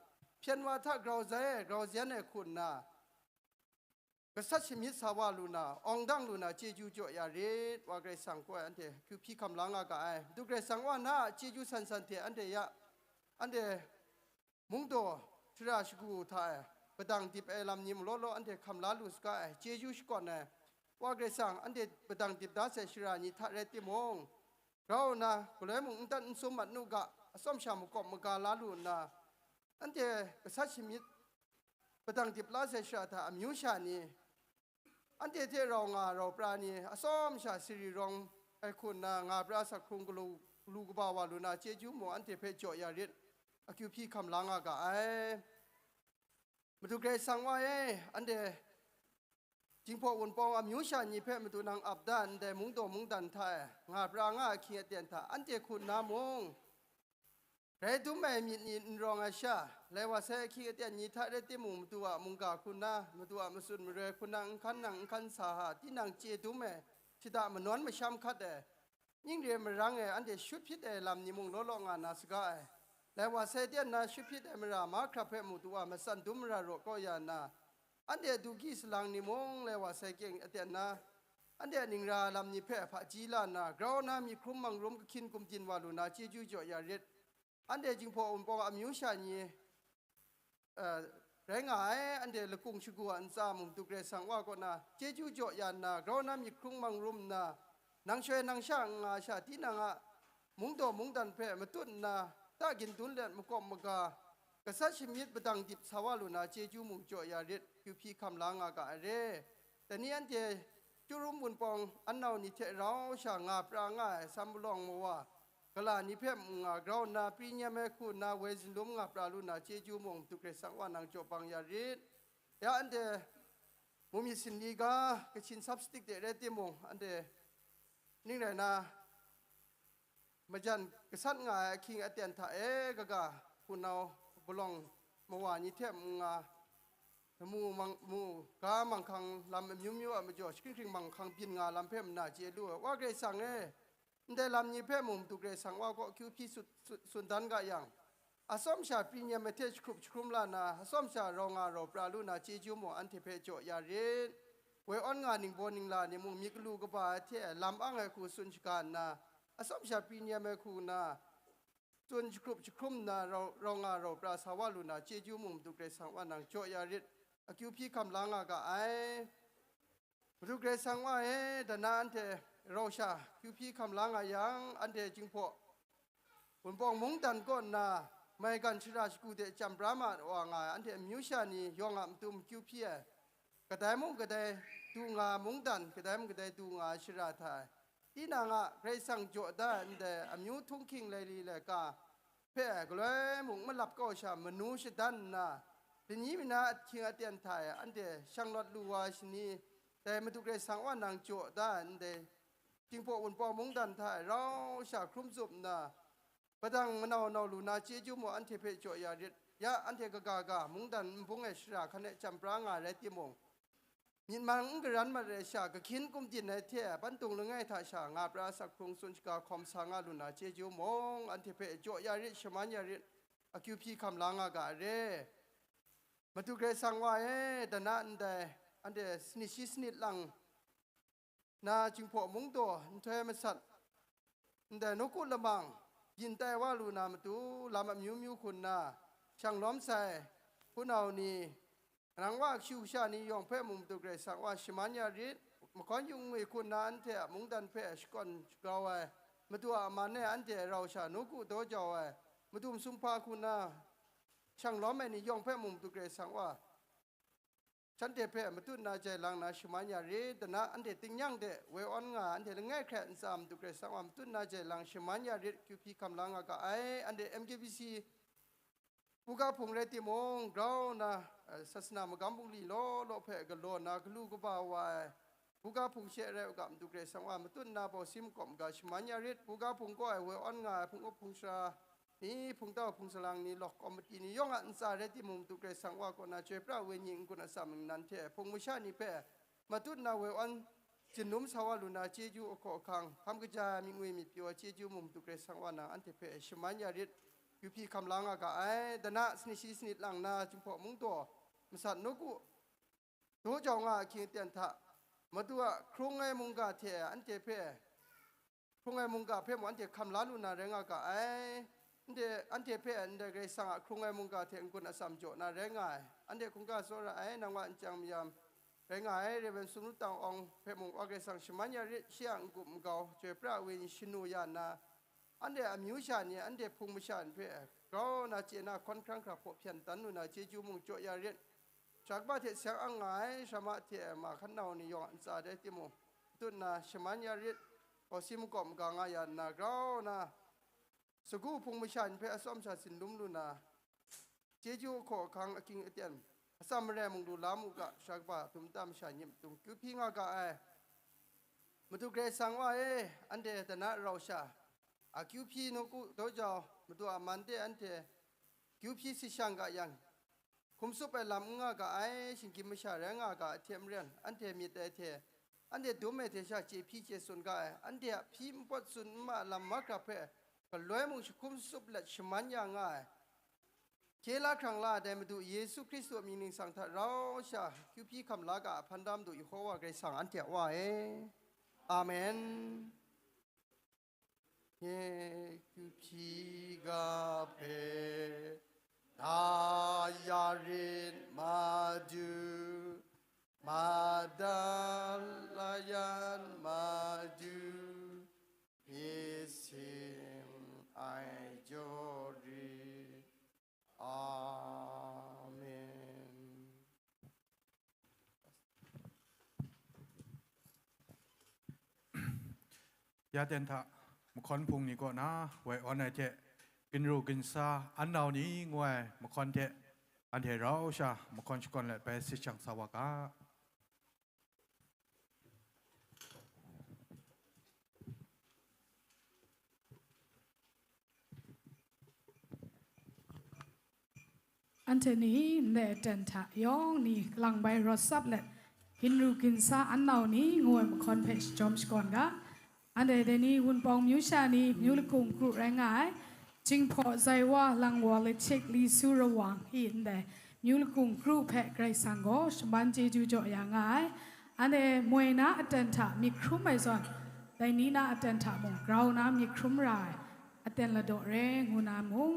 hpyen wa hta grau zai ai, grau zen ai hku nna, gasat shamyit sa wa lu na, awng dang lu na chyeju jaw ya rit. Wa Karai Kasang kaw ai anhte kyu hpyi hkam la nga ga ai. Madu Karai Kasang wa na a chyeju san san hte anhte ya, anhte mungdaw shara shagu hta e padang dip ai lam ni malaw law anhte hkam la lu saga ai, chyeju shakawn ai, Wa Karai Kasang, anhte padang dip da sai shara ni hta rai timung, grau nna galoi mung n tat n sum mat nu ga, atsawm sha makawp maga la lu nna, anhte gasat shamyit padang dip la sai shara hta amyu sha ni, anhte hte rau nga rau pra ni, atsawm sha sari rawng ai hku nna nga pra sak hkrung galu, galu kaba wa lu na chyeju mung anhte hpe jaw ya rit, akyu hpyi hkam la nga ga ai. Madu Karai Kasang wa e, anhte Jinghpaw Wunpawng amyu sha ni hpe Madu nang ap da ndai mungdaw mungdan hta e, nga pra nga ai ahkying aten hta anhte hku nna mung, rai dum ai myit ni n rawng ai sha, lai wa sai ahkying aten ni hta rai timung, Madu a mungga hku nna, Madu a matsun maroi hku nna, n hkan nang n hkan sa ha, tinang chye dum ai, shada manawn masham hkat ai, ning re marang e anhte shut hpyit ai lam ni mung law law nga na saga ai. Lai wa sai ten na shut hpyit ai mara mahkra hpe Madu a matsan dum mara raw kau ya nna, anhte a du gyi salang ni mung lai wa sai kyeng aten na, anhte a ningra lam ni hpe hpaji la nna, grau na myit hkrum mangrum kahkyin gumdin wa lu na chyeju jaw ya rit. Anhte Jinghpaw Wunpawng amyu sha ni, eh, rai nga ai, anhte lakung shagu a ntsa mung Madu Karai Kasang wa kaw na chyeju jaw ya nna, grau na myit hkrum mangrum nna, nang shoi nang sha n nga sha tinang a mungdaw mungdan hpe matut nna, ta gindun let makawp maga, gasat shamyit padang dip sa wa lu na chyeju mung jaw ya rit, kyu hpyi hkam la nga ga ai re. Dai ni anhte Chyarum Wunpawng an nau ni hte rau sha nga pra nga ai Sanpalawng Mawa, gala ni hpe mung nga grau nna, pri nyem ai hku nna woi zunlum nga pra lu na chyeju mung, Madu Karai Kasang Wa nang jaw bang ya rit. Ya anhte mu myit sinli ga, Kachin Substic de rai timung, anhte ning rai na, majan gasat nga ai ahkying aten hta e kaga, hpunau palawng mawa ni hte mung nga, mu mang, mu ga manghkang lam amyu myu a majaw, shikring hkring manghkang byin nga lam hpe muna chye lu ai. Wa Karai Kasang e, ndai lam ni hpe mung Madu Karai Kasang Wa kaw akyu hpyi tsun, tsun, tsun dan ga yang, atsawm sha pri nyem ai hte jahkrup jahkrum la na, atsawm sha rau nga rau pra lu na chyeju mung anhte hpe jaw ya rit. Woi awn nga ningbaw ningla ni mung myit galu kaba ai hte lam ang ai hku tsun shaga nna, atsawm sha pri nyem ai hku na, tsun jahkrup jahkrum nna rau, rau nga rau pra sa wa lu na chyeju mung Madu Karai Kasang Wa nang jaw ya rit, akyu hpyi hkam la nga ga ai. Madu Karai Kasang Wa e, dana anhte rau sha akyu hpyi hkam la nga yang, anhte Jinghpaw Wunpawng mungdan kaw nna maigan shara shagu de chyam pra ma wa nga ai anhte amyu sha ni yawng a matu akyu hpyi ai, kadai mung kadai du nga ai mungdan, kadai mung kadai du nga ai shara hta e, tinang a Karai Kasang jaw da ai ndai amyu htunghking laili laika hpe galoi mung malap kau sha manu shadan nna, lani mina ahkying aten hta e anhte shanglawt lu wa ai shani, dai Madu Karai Kasang Wa nang jaw da ai ndai Jinghpaw Wunpawng mungdan hta e rau sha hkrum tsup nna, padang manau nau lu na chyeju mung anhte hpe jaw ya rit. Ya, anhte kaga ga mungdan nbung e shara hkan e chyam pra nga ai rai timung, myit mang n garan mat ai sha, kahkyin kumdin ai hte pantung langai hta sha nga pra asak hkrung tsun shaga hkawm sa nga lu na chyeju mung, anhte hpe jaw ya rit, shaman ya rit, akyu hpyi hkam la nga ga ai re. Madu Karai Kasang Wa e, dana ndai anhte sanit shi sanit lang na Jinghpaw mung daw nhtoi masat, ndai nawku lamang byin tai wa lu na matu, lam amyu myu hku nna shang lawm sai hpunau ni, nang wa kashu kasha ni yawng hpe mung Madu Karai Kasang Wa shaman ya rit. Mahkawn yung ngwi hku nna anhte a mungdan hpe shakawn shagrau ai, Madu a man e anhte rau sha nawku daw jau ai, Madu masum hpa hku nna shang lawm ai ni yawng hpe mung Madu Karai Kasang Wa shanhte hpe matut na jai lang na shaman ya rit. Dana anhte tingnyang de woi awn nga ai anhte langai hkrai ntsa Madu Karai Kasang Wa matut na jai lang shaman ya rit, akyu hpyi hkam la nga ga ai. Anhte M K B C buga hpung rai timung, grau na, eh, sasana magam bungli law law hpe galaw na galu kaba wa ai buga hpung she rai u ga, Madu Karai Kasang Wa matut na bawsi makawp maga shaman ya rit. Buga hpung kaw ai woi awn nga ai hpung up hpung sara ni, hpungtau hpung salang ni, lawk komiti ni yawng a ntsa rai timung, Madu Karai Kasang Wa kaw na chyoi pra ai wenyi n-gun atsam ningnan hte hpung masha ni hpe matut na woi awn jinlum sa wa lu na chyeju ahkaw ahkang, hkam kaja ai myit ngwi myit pyaw ai chyeju mung Madu Karai Kasang Wa nang anhte hpe shaman ya rit, akyu hpyi hkam la nga ga ai. Dana sanit shi sanit lang na Jinghpaw mung daw masat nawku daw jau nga ai ahkying aten hta, Madu a hkrung ai mungga hte anhte hpe hkrung ai mungga hpe mung anhte hkam la lu na rai nga ga ai. Anhte, anhte hpe ndai Karai Kasang a hkrung ai mungga hte n-gun atsam jaw na rai nga ai. Anhte hkungga tsawra ai, nang wa nchyang mayam rai nga ai, Rev. Sumnu Tang Awng hpe mung Wa Karai Kasang shaman ya rit, shi a n-gup n-gau, chyoi pra ai wenyi shanu ya nna, anhte amyu sha ni, anhte hpung masha ni hpe grau na chye na hkawn hkrang hkra hpaw hpyan dan lu na chyeju mung jaw ya rit. Sha kaba hte seng ang nga ai, sha ma hte ma hkan nau ni yawng a ntsa rai timung, matut na shaman ya rit, bawsi makawp maga nga ya nna, grau na, sagu hpung masha ni hpe atsawm sha tsin lum lu na, chyeju ahkaw ahkang aking aten, atsam marai mung lu la mu ga, sha kaba dum nta masha nyim dum kyu hpyi nga ga ai. Madu Karai Kasang Wa e, anhte dana rau sha, akyu hpyi nawku daw jau, Madu a man de anhte kyu hpyi si shang ga yang, hkum tsup ai lam n nga ga ai, shinggyim masha rai nga ga ai hte maren, anhte myit dai hte, anhte dum ai hte sha chye hpyi chye tsun ga ai, anhte a hpyi npawt tsun nma lam mahkra hpe galoi mung jahkum tsup let shaman ya nga ai, hkye la hkrang la ai dai Madu Yesu Hkristu a mying ningsang hta rau sha, kyu hpyi hkam la ga a hpan da Madu Yehowa Karai Kasang anhte a Wa e. Amen. Nye kyu hpyi ga hpe na ya rit, Madu, madan layan Madu, myit sin ai jaw rit. Amen. Ya ten hta, mahkawn hpung ni kaw na woi awn ai hte, ginru ginsa an nau ni ngu ai mahkawn hte, anhte rau sha mahkawn shakawn let bai si shang sa wa ga. Anhte ni ndai aten hta yawng ni kalang bai rawt sap let, ginru ginsa an nau ni ngu ai mahkawn hpe shajawm shakawn ga. Anhte dai ni Wunpawng myu sha ni, myu lakung kru rai nga ai, Jinghpaw Zaiwa, Langwa Lachik, Li Su Rawang, i ndai myu lakung kru hpe Karai Kasang gaw shaman chyeju jaw ya nga ai. Anhte moi na aten hta myit hkrum ai zawn, dai ni na aten hta mung grau na myit hkrum ra ai, aten ladaw re ngu na mung,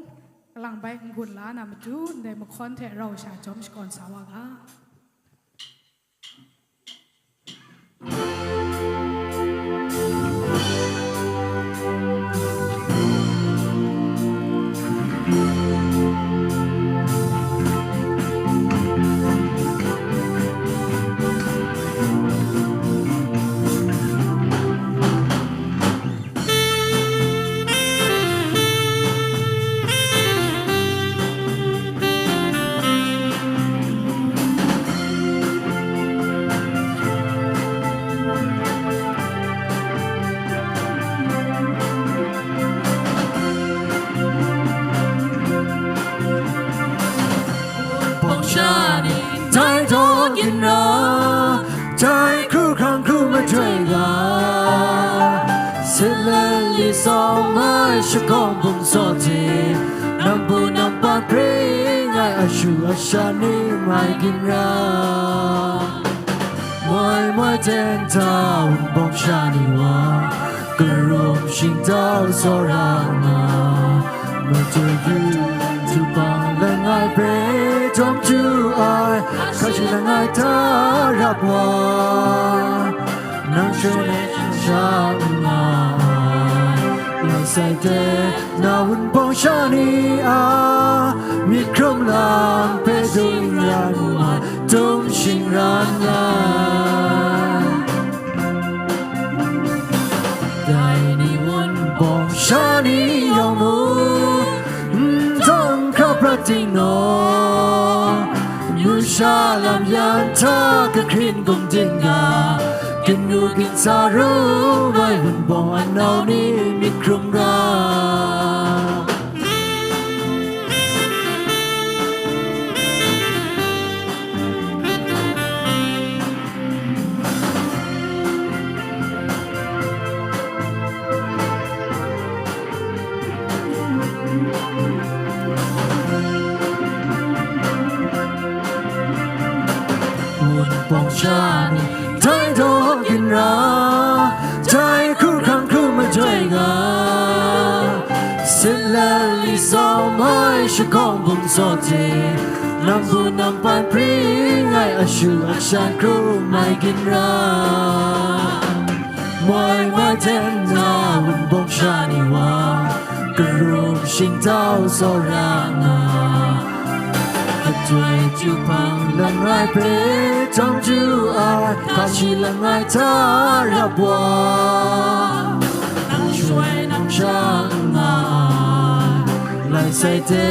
kalang bai n-gun la na matu, ndai mahkawn hte rau sha jawm shakawn sa wa ga. Bawng sha ni, dai daw ginra, dai hkru hkrang hkru madoi ga, sit let li sawm ai shakawng bum saw hte, nang bu nang pat pring ai ashu asha ni mai ginra. Moi moi ten ta Wunpawng sha ni wa, karum shingtau tsawra nga, matu yu, tupang langai hpe tawng ju ai, hkra shi langai hta rap wa, nang shawng e sha n nga ai, ngai sai de na Wunpawng sha ni a, myit hkrum lam hpe dung ran mu ai, dum shingran ai. Dai ni Wunpawng sha ni yawng mung, n dawng hkra prat ding naw, amyu sha lam yan hta kahkrin gum ding ga, ginru ginsa ru mai Wunpawng an nau ni myit hkrum ga. Wunpawng sha ni, dai daw ginra, dai hkru hkrang hkru madoi ga, sit let li sawm ai shakawng bum saw hte, nang bu nang pat pring ai ashu ashan hkrum ai ginra. Moi moi ten na Wunpawng sha ni wa, karum shingtau tsawra nga, katoi ju hpang langai hpe tawng ju ai, hkra shi langai hta rap wa, nang shawng e nang sha n nga ai, lai sai de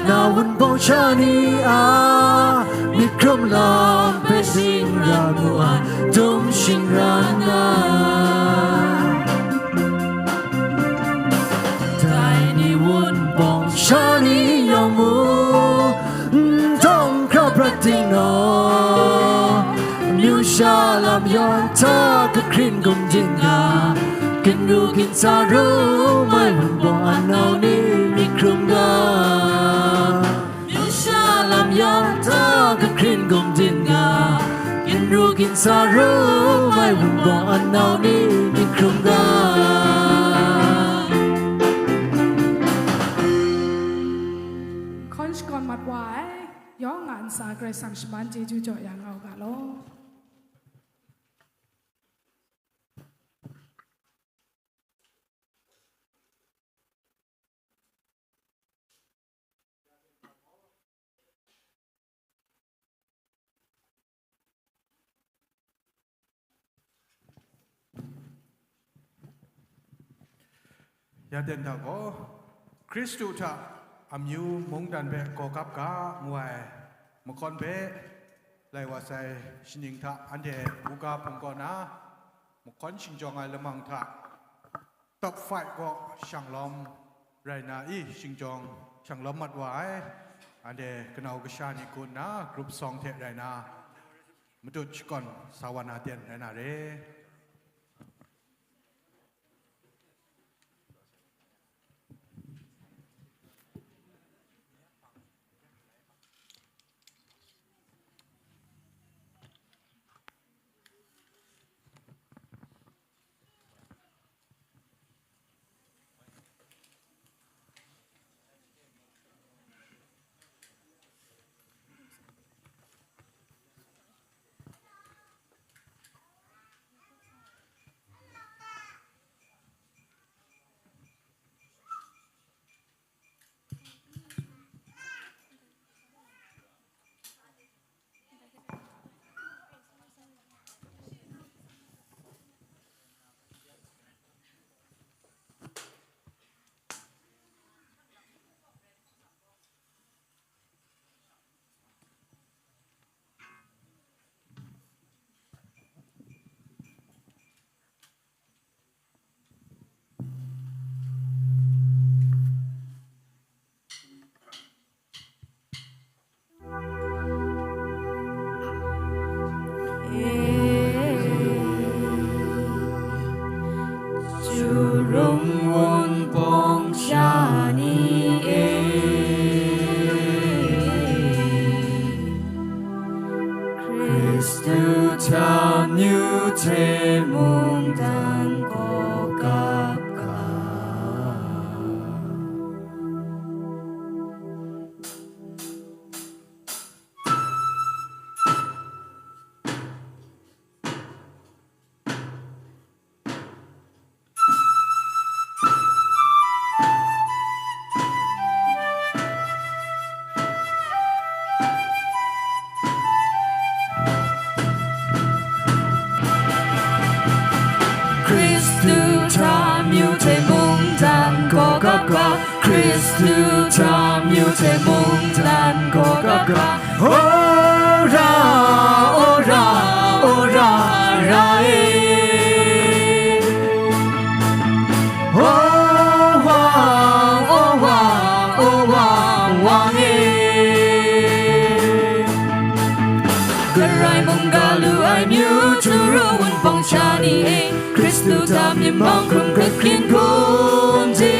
na Wunpawng sha ni a, myit hkrum lam hpe sing ra mu ai, dum shingran ai. Dai ni Wunpawng sha ni yawng mung, n dawng hkra prat ding naw, amyu sha lam yan hta kahkrin gum ding ga, ginru ginsa ru mai Wunpawng an nau ni myit hkrum ga. Amyu sha lam yan hta kahkrin gum ding ga, ginru ginsa ru mai Wunpawng an nau ni myit hkrum ga. Hkawn shakawn mat wa ai, yawng a ntsa Karai Kasang shaman chyeju jaw ya nga u ga law. Ya ten hta gaw, Hkristu hta amyu mungdan hpe gaw gap ga ngu ai mahkawn hpe, lai wa sai shaning hta anhte Buga hpung kaw na mahkawn shingjawng ai lamang hta top five gaw shang lawm rai na i, shingjawng shang lawm mat wa ai, anhte kanau kasha ni kun nna group song hte rai na matut shakawn sa wa na ten rai na re. Jurung wunpawng sha ni e, Hkristu hta amyu hte mungdan gaw gap ga. Hkristu hta amyu hte mungdan gaw gap ga, Hkristu hta amyu hte mungdan gaw gap ga. Ora, ora, ora, ra e. O wang, o wang, o wang, wang e. Karai mungga lu ai myu, Jurung wunpawng sha ni e, Hkristu hta myit mahkrum hkrit hkyin hkum de,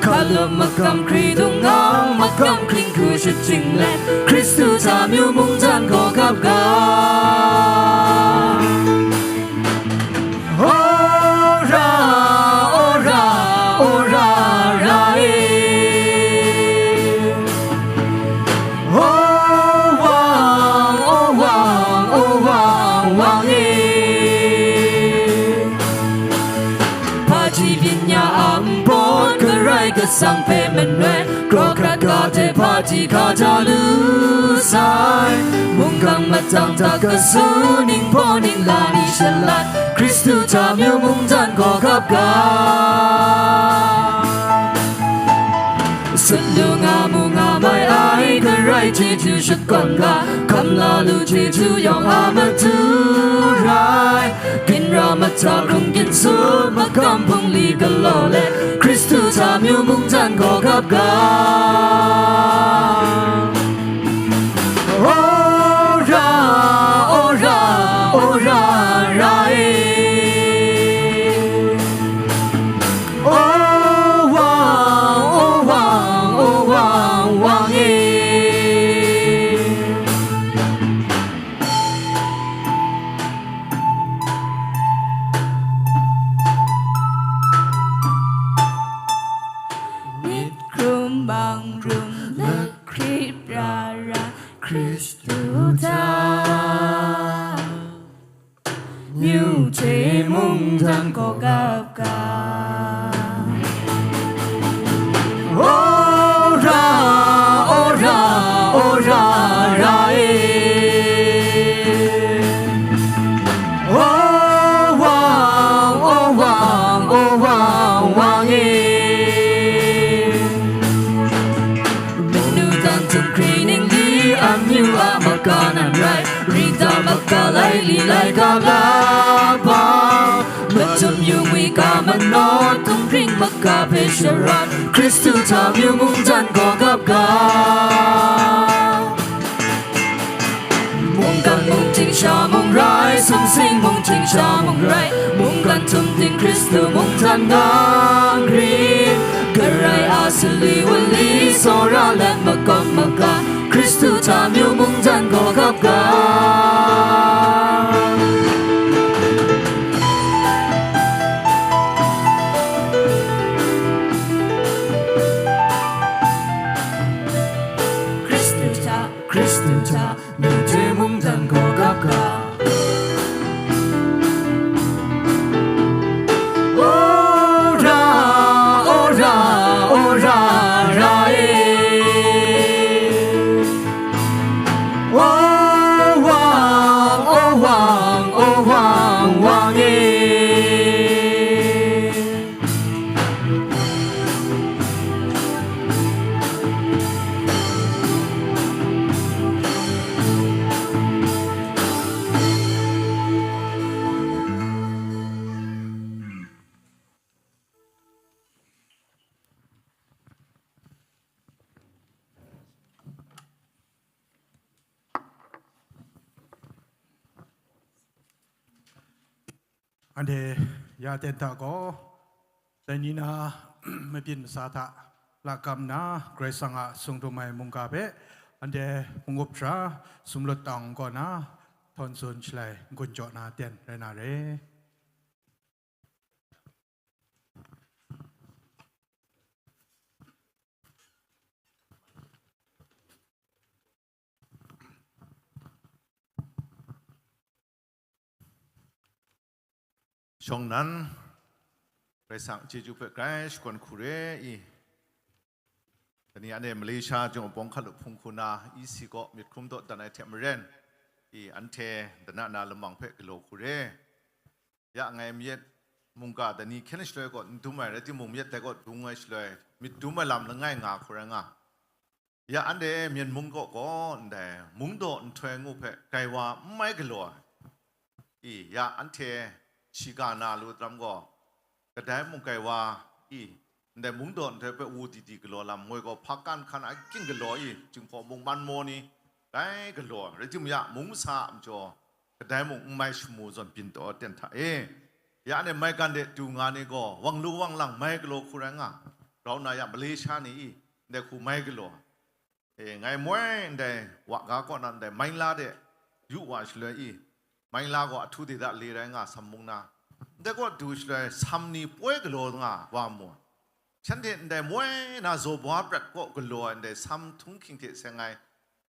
hkalup magam hkri dung ngang, magam hkring hku shut jing let, Hkristu hta amyu mungdan gaw gap ga. Ora, ora, ora, ra e. O wang, o wang, o wang, wang e. Hpaji byin ya a npawt, Karai Kasang hpe manoi, kraw hkrat ga hte hpaji hkaja lu sai. Mungkan matang hta kasu, ninghpaw ningla ni shalat, Hkristu hta amyu mungdan gaw gap ga. Sut lu nga mu nga mai ai, Karai chyeju shakawn ga, hkam la lu chyeju yawng a matu rai. Ginra mata hkrung ginsu, magam bungli galaw let, Hkristu hta amyu mungdan gaw gap ga. Ora, ora, ora, ra e. O wang, o wang, o wang, wang e. Myit hkrum bang rum, lahkrit ra ra, Hkristu hta amyu hte mungdan gaw gap ga. Ora, ora, ora, ra e. O wang, o wang, o wang, wang e. Li lai ga la ba, machyum yu ngwi ga manaw, tumhpring maga hpe sharat, Hkristu hta myu mungdan gaw gap ga. Mungkan mung ting sha mung rai, sumsing mung ting sha mung rai, mungkan htum ting Hkristu mungdan gang rit. Karai a sali wali, tsawra let makawp maga, Hkristu hta myu mungdan gaw gap ga. Hkristu hta, Hkristu hta, myu hte mungdan gaw gap ga. Ora, ora, ora, ra e. O wang, o wang, o wang, wang e. Anhte ya ten hta gaw, dai ni na mabyin masa hta lakam nna, Karai Kasang a sung dum ai mungga hpe anhte mangup hkra, sumlut tang kaw na, htawn tsun shalai n-gun jaw na ten rai na re. Shawng nnan, Karai Kasang chyeju hpe grai shakawn hku re i. Dai ni anhte Malaysia Jinghpaw Hkawng hkalup hpung hku na E C kaw myit hkrum dawdan ai hte maren, i, anhte dana na lamang hpe galaw hku re. Ya ngai myit mungga dai ni hkyen shaloi kaw n dum ai rai timung, myit dai kaw dung ai shaloi myit dum ai lam langai nga hku rai nga. Ya anhte Myen mung kaw gaw ndai mungdaw nhtoi ngu hpe gaiwa n mai galaw ai. I, ya anhte shiga na lu daram gaw, kadai mung gaiwa, i, ndai mungdaw nhtoi hpe wu di di galaw lam, moi gaw hpa kan hkan a ging galaw i, Jinghpaw mung man maw ni, dai galaw, rai timung ya mung masa a majaw, kadai mung n mai shamu zawn byin taw ten hta e. Ya anhte maigan de du nga ni gaw, wang lu wang lang mai galaw hku rai nga, grau nna ya Malaysia ni i, ndai hku mai galaw. E, ngai moi ndai wa ga kaw na ndai Maila de yu wa shaloi i, Maila gaw ahtu de da le rai nga sam mung na, ndai kaw du shaloi sam ni poi galaw nga wa mu. Shanhte ndai moi na zaw baw prat kaw galaw ai ndai sam htunghking hte seng ai,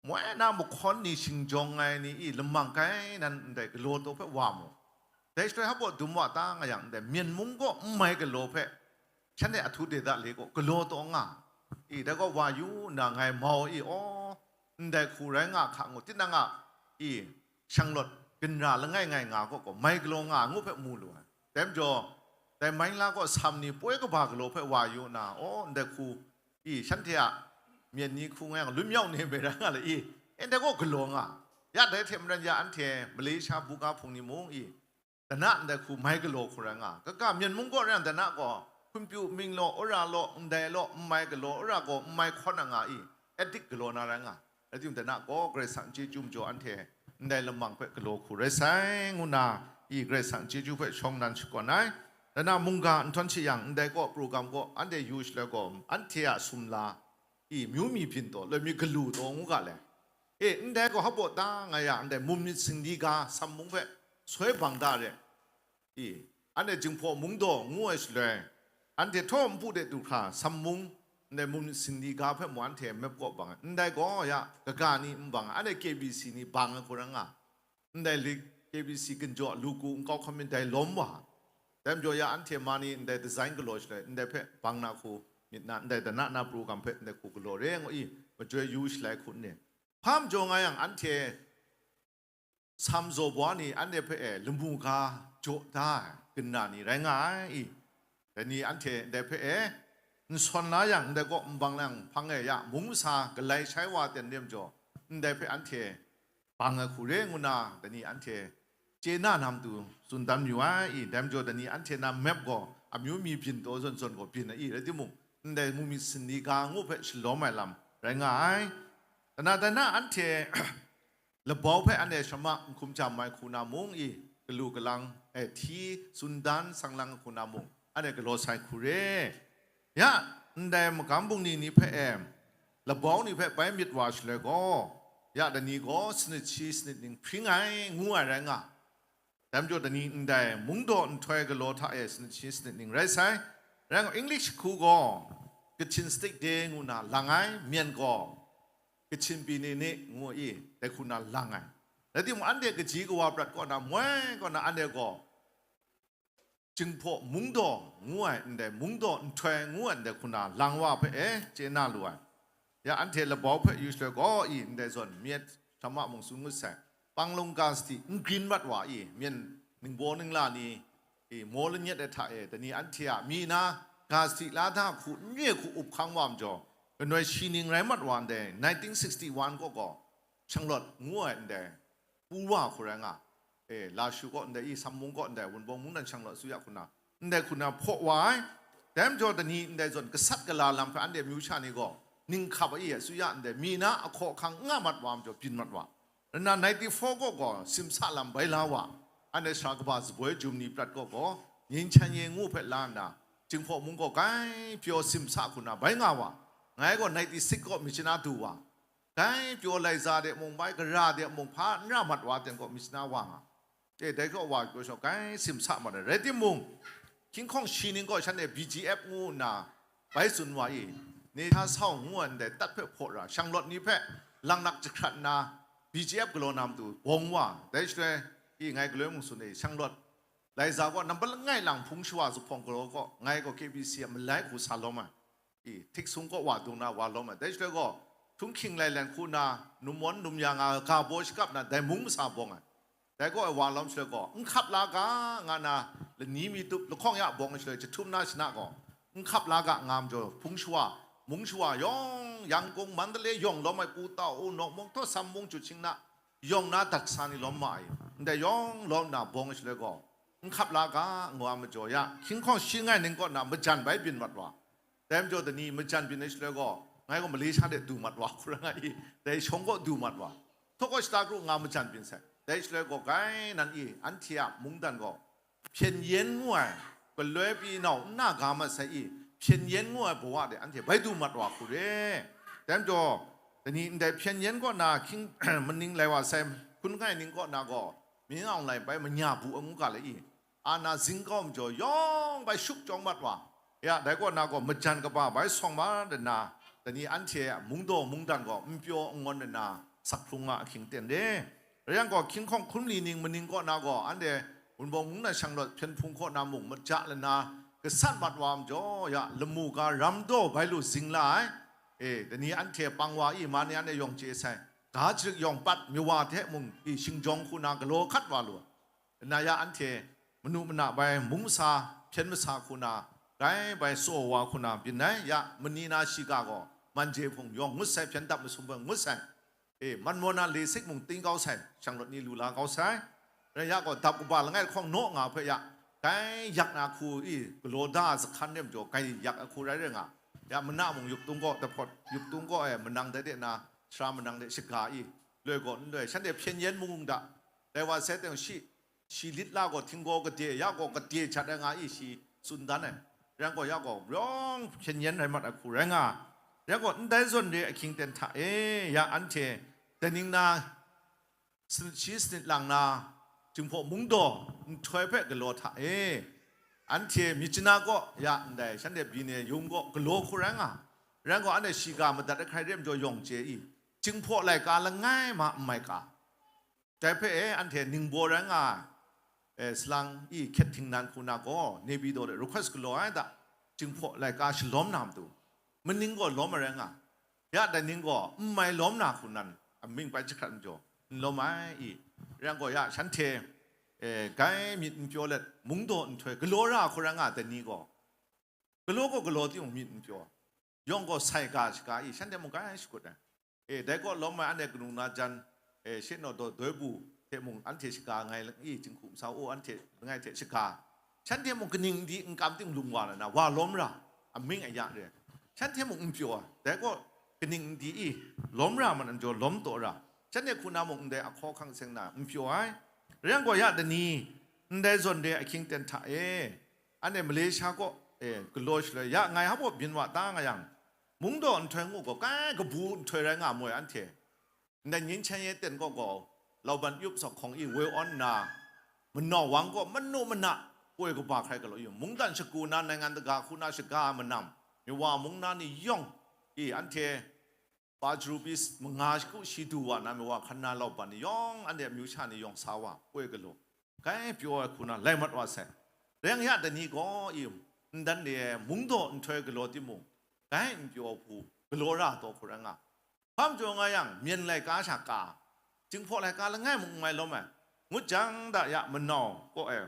moi na mahkawn ni shingjawng ai ni i lamang kai nan ndai galaw taw hpe wa mu. Dai shaloi hpa dum wa ta nga yang, ndai Myen mung kaw n mai galaw hpe, shanhte ahtu de da le kaw galaw taw nga, i, dai gaw wa yu nna ngai mau i, aw, ndai hku rai nga hka ngu, tinang a, i, shanglawt ginra langai ngai nga gaw, gaw mai galaw nga ngu hpe mu lu ai. Dai majaw, dai Maila kaw sam ni poi kaba galaw hpe wa yu nna, aw, ndai hku, i, shanhte a myen ni hku ngai nga, lun yau ni me rai nga le, i, e, ndai kaw galaw nga. Ya dai hte maren ya anhte Malaysia buga hpung ni mung, i, dana ndai hku mai galaw hku rai nga. Kaga Myen mung kaw rai yang dana gaw hkunpyu ming law, ora law, ndai law, n mai galaw, ora gaw n mai hkawn a nga i, addict galaw na rai nga. Rai timung, dana gaw Karai Kasang chyeju majaw anhte ndai lamang hpe galaw hku rai sai, ngu nna i Karai Kasang chyeju hpe shawng nnan shakawn ai. Dana mungga nhtawm shi yang, ndai kaw program kaw anhte yu shaloi gaw, anhte a sumla i, myu mi byin taw, loi mi galu taw ngu ga le. E, ndai gaw hpa ta nga yang, ndai mum myit singli ga sam mung hpe soi bang da re. I, anhte Jinghpaw mungdaw ngu ai shaloi, anhte htaw npu de du hkra sam mung, ndai mum myit singli ga hpe mu anhte mep kaw bang ai. Ndai gaw ya kaga ni n bang ai, anhte K B C ni bang ai hku rai nga. Ndai lik K B C ginjaw lu ku nkau hkam myit dai lawm wa. Dai majaw ya anhte ma ni ndai design galaw shaloi, ndai hpe bang na hku myit na, ndai dana na program hpe ndai hku galaw re ngu i, majoi yu shalai hku n ni. Hpa majaw nga yang anhte sam zaw baw ni anhte hpe e lamu ga jaw da ai, ginra ni rai nga ai i. Dai ni anhte ndai hpe e n sawn la yang, ndai kaw n bang yang hpang e ya mung masa galai shai wa ten re majaw, ndai hpe anhte bang ai hku re ngu na, dai ni anhte chye na nam tu tsun dan mayu ai i, dai majaw dai ni anhte na map gaw amyu mi byin taw zawn zawn gaw byin ai i, rai timung, ndai mu myit sinli ga ngu hpe shalawm ai lam rai nga ai. Dana dana anhte labau hpe anhte shama n hkum jam ai hku na mung i, galu galang, eh, hti tsun dan sang lang hku na mung, anhte galaw sai hku re. Ya, ndai magam bungli ni hpe e, labau ni hpe bai myit wa shaloi gaw, ya dai ni gaw sanit shi sanit ning hpring ai, ngu ai rai nga. Dai majaw dai ni ndai mungdaw nhtoi galaw hta e sanit shi sanit ning rai sai. Rai nga, English hku gaw Kachin State Day ngu na lang ai, myen gaw Kachin Bini ni ngu i, dai hku na lang ai. Rai timung, anhte kaji kawa prat kaw na moi kaw na, anhte gaw Jinghpaw Mungdaw ngu ai ndai, mungdaw nhtoi ngu ai ndai hku na lang wa hpe e chye na lu ai. Ya anhte labau hpe yu shaloi gaw i, ndai zawn myit shama mung tsun ngut sai. Panglung ga sadi n grin mat wa i, myen ningbaw ningla ni i, maw lanyet ai hta e, dai ni anhte a mi na ga sadi la da hku n re hku up hkang wa majaw, ganoi shi ning rai mat wa ndai nineteen sixty-one kaw gaw, Shanglawt ngu ai ndai, pu wa hku rai nga, e, Lashu kaw ndai, i Sammung kaw ndai, Wunpawng mungdan Shanglawt Suya hku na, ndai hku na hpaw wa ai. Dai majaw dai ni ndai zawn gasat gala lam hpe anhte myu sha ni gaw, ning hkap ai, i Suya ndai, mi na ahkaw ahkang n nga mat wa majaw, byin mat wa. Rai nna ninety-four kaw gaw simsa lam bai la wa, anhte sara kaba zaboi jum ni prat kaw gaw, Nyinghchan Ye ngu hpe la nna, Jinghpaw mung gaw grai pyaw simsa hku na bai nga wa. Ngai gaw ninety-six kaw myit shana du wa, grai pyaw laiza de mung bai, gara de mung hpa n ra mat wa ten kaw myit shana wa nga. E, dai kaw wa pyaw shawng grai simsa mat ai. Rai timung, hkying hkawng shi ning gaw shanhte B G F ngu nna bai tsun wa i, Nehta Sau ngu ai ndai tat hpe hpaw ra, Shanglawt ni hpe langnak jahkrat nna, B G F galaw na matu bawng wa, dai shaloi i ngai galoi mung tsun e, Shanglawt laiza gaw nampat langai lang hpung shawa zuphpawng galaw gaw, ngai gaw K B C a malai hku sa lawm ai. I, htik sung kaw wa dung na wa lawm ai. Dai shaloi gaw, htunghking lailen hku na, num mawn num ya nga ga baw shakap na, dai mung masa bawng ai. Dai kaw e wa lawm shaloi gaw, n hkap la ga, nga na, lani mi tup, lahkawng ya bawng ai shaloi, jahtum na shana gaw, n hkap la ga, nga majaw, hpung shawa, mung shawa yawng, Yangkung, Mandalay yawng lawm ai, Pu Tau U, Nawk Mung, Htaw Sam Mung, Ju Ching na, yawng na dat sa ni lawm ma ai, ndai yawng lawm na bawng ai shaloi gaw, n hkap la ga, nga majaw ya, hkying hkawng shi ning kaw na majan bai byin mat wa. Dai majaw dai ni majan byin ai shaloi gaw, ngai gaw Malaysia de du mat wa hku ra nga i, dai shawng gaw du mat wa. Htaw kaw shata kru nga majan byin sai. Dai shaloi gaw grai nan i, anhte a mungdan gaw, hpyen yen ngu ai, galoi pyi nau n na ga mat sai i, hpyen yen ngu ai bawa de anhte bai du mat wa hku re. Dai majaw, dai ni ndai hpyen yen kaw na hkying maning lai wa sai, hkun ngai ning kaw na gaw, Min Aung Hlaing bai manya bu ai ngu ga le i, ana zing kau majaw yawng bai shup chyawng mat wa. Ya, dai kaw na gaw majan kaba bai sawng ma dana, dai ni anhte a mungdaw mungdan gaw n pyaw n ngawn dana, sak hkrung nga ahkying ten re. Rai yang gaw, hkying hkawng hkun li ning maning kaw na gaw, anhte Wunpawng mung na Shanglawt hpyen hpung kaw na mung maja lana, gasat mat wa majaw, ya, lamu ga ram daw bai lu zing la ai. E, dai ni anhte pang wa i, ma ni anhte yawng chye sai, ga jarik yawng pat, mi wa hte mung i, shingjawng hku na galaw hkat wa lu ai. Nna ya anhte manu mana bai mung masa, hpyen masa hku na, grai bai tsaw wa hku na byin ai. Ya, mani na shiga gaw, man je hpung yawng ngut sai, hpyen dap masum hpung ngut sai. E, man maw na le sik mung ting kau sai, Shanglawt ni lu la kau sai. Rai ya gaw, dap kaba langai lahkawng naw nga hpe ya, grai yak na hku i, galaw da zahkan re majaw, grai yak ai hku rai rai nga. Ya, mana mung yuptung gaw, dahpawt yuptung gaw e, manang dai de na, sara manang de shaga i, loi gaw n loi, shanhte hpyen yen mung da, dai wa sai teng shi, shi lit la gaw, htinggaw gade, ya gaw gade jat ai nga i, shi tsun dan ai. Rai gaw, ya gaw, yawng hpyen yen rai mat ai hku rai nga. Rai gaw, ndai zawn re ahkying ten hta e, ya anhte, dai ning na, sanit shi sanit lang na, Jinghpaw mungdaw nhtoi hpe galaw hta e, anhte myit jana kaw ya ndai, shanhte byin ai yung gaw galaw hku rai nga. Rai gaw, anhte shiga madat ai hkrai re majaw yawng chye i, Jinghpaw laika langai ma n mai ka. Dai hpe e, anhte ningbaw rai nga ai, e, salang i hkyet htingnan hku na gaw, Naypyidaw de request galaw ai da, Jinghpaw laika shalawm na matu, maning gaw lawm ai rai nga, ya dai ning gaw n mai lawm na hku nan, amying bai jahkrat majaw, n lawm ai i, rai yang gaw, ya shanhte, e, grai myit n pyaw let, mungdaw nhtoi galaw ra hku rai nga ai dai ni gaw, galaw gaw galaw timung myit n pyaw, yawng gaw sai ga shaga i, shanhte mung grai shakut ai. E, dai kaw lawm ai anhte kanu na jan, e, she naw daw doi bu, hte mung anhte shaga ngai, i, jinghku masau, o, anhte langai hte shaga, shanhte mung kaning di n kam ting lung wa na, wa lawm ra, amying aya re, shanhte mung n pyaw ai, dai kaw kaning di i, lawm ra mat na jaw lawm taw ra, shanhte hku na mung ndai ahkaw ahkang seng na n pyaw ai. Rai yang gaw, ya dai ni, ndai zawn re ahkying ten hta e, anhte Malaysia kaw, e, galaw shaloi, ya ngai hpa byin wa ta nga yang, mungdaw nhtoi ngu gaw, kai kabu nhtoi rai nga moi anhte. Ndai ning hkyen ye ten kaw gaw, lauban yup sawk hkawng i woi awn nna, manau wang kaw manu mana poi kaba hkrai galaw yu, mungdan shagu na, naingan daga hku na shaga manam, Miwa mung na ni yawng i anhte Pajru pyi manga shagu shi du wa na, Miwa hkan na lauban ni yawng, anhte amyu sha ni yawng sa wa, poi galaw, kai pyaw ai hku na lai mat wa sai. Rai yang ya dai ni gaw i, n dan de ai mungdaw nhtoi galaw timung, kai n pyaw hku galaw ra taw hku rai nga. Hpa majaw nga yang, myen laika sha ka, Jinghpaw laika langai mung n mai lawm ai, ngut jang da ya manau kaw e,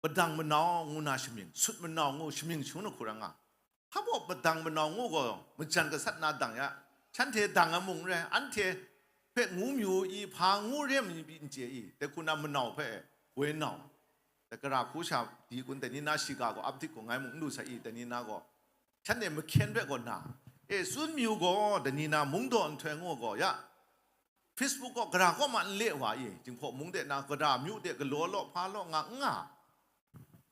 padang manau ngu na shamying, sut manau ngu shamying shangun ahku rai nga. Hpa baw padang manau ngu gaw majan gasat na dang ya, shanhte dang ai mung n rai, anhte hpe ngu myu i, hpa ngu re ai mi n chye i, dai hku na manau hpe woi nau, dai gara hku sha di kun, dai ni na shiga gaw ap dik gaw ngai mung n lu sai i, dai ni na gaw shanhte mahkyen hpe gaw na, e, tsun myu gaw, dai ni na mungdaw nhtoi ngu gaw ya, Facebook kaw gara kaw ma n le wa i, Jinghpaw mung de na gara myu de galaw law, hpa law nga n nga.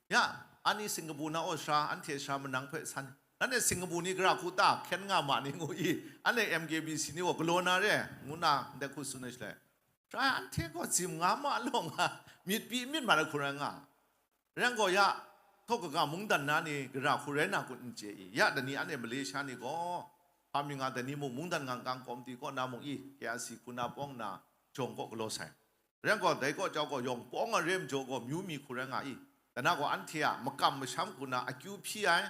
Ya, ani Singkapu na aw sara, anhte sara manang hpe san, nanhte Singkapu ni gara hku ta hkyen nga ma ni ngu i, anhte M K B C ni gaw galaw na re, ngu na ndai hku tsun ai shaloi, sara anhte gaw zim nga ma law nga, myit pyi myit mat ai hku rai nga. Rai yang gaw, ya, htaw kaga mungdan na ni gara hku rai na kun n chye i, ya dai ni anhte Malaysia ni gaw, hpa mi nga dai ni mung mungdan ngangkang kawmti kaw na mung i, K I C hku na pawng na jawng kaw galaw sai. Rai yang gaw, dai kaw jau gaw yawng pawng ai re majaw gaw, myu mi hku rai nga i, dai na gaw anhte a makam masham hku na akyu hpyi ai,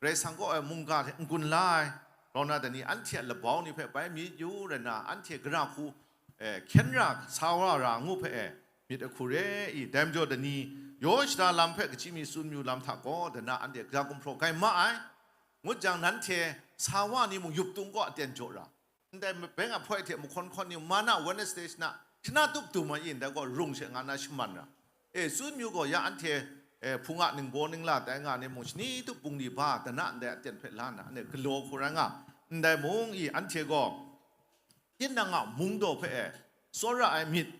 Karai Kasang kaw ai mungga hte n-gun la ai, rau na dai ni anhte a labau ni hpe bai myit yu rai na, anhte gara hku, e, hkyen ra sa wa ra ngu hpe e, myit ahku re i, dai majaw dai ni yaw shada lam hpe kachyi mi tsun myu lam hta gaw, dai na anhte ga gumhpraw gai ma ai. Ngut jang, nanhte sa wa ni mung yup tung kaw aten jaw ra, ndai beng a hpoi hte mahkawn hkawn ni, mana Wednesday shana, shana tup dum ai i, ndai gaw rung she nga na shaman ra. E, tsun myu gaw, ya anhte, e, hpung a ningbaw ningla tai nga ni mung, shani tup bungli ba dana ndai aten hpe la nna, anhte galaw hku rai nga, ndai mung i, anhte gaw tinang a mungdaw hpe e tsawra ai myit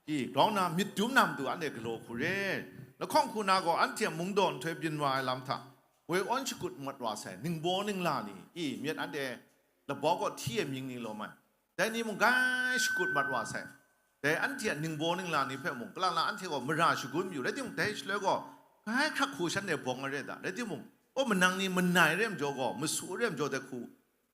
i grau na myit dum na matu anhte galaw hku re. Lahkawng hku na gaw anhte mungdaw nhtoi byin wa ai lam hta woi awn shakut mat wa sai, ningbaw ningla ni i myit anhte labau kaw hti ai mying ni lawm ai, dai ni mung gai shakut mat wa sai. Dai anhte a ningbaw ningla ni hpe mung, kalang lang anhte gaw mara shagun mayu, rai timung, dai shaloi gaw, gai hkrak hku shanhte bawng ai re da, rai timung, aw manang ni manai re majaw gaw, masu re majaw, dai hku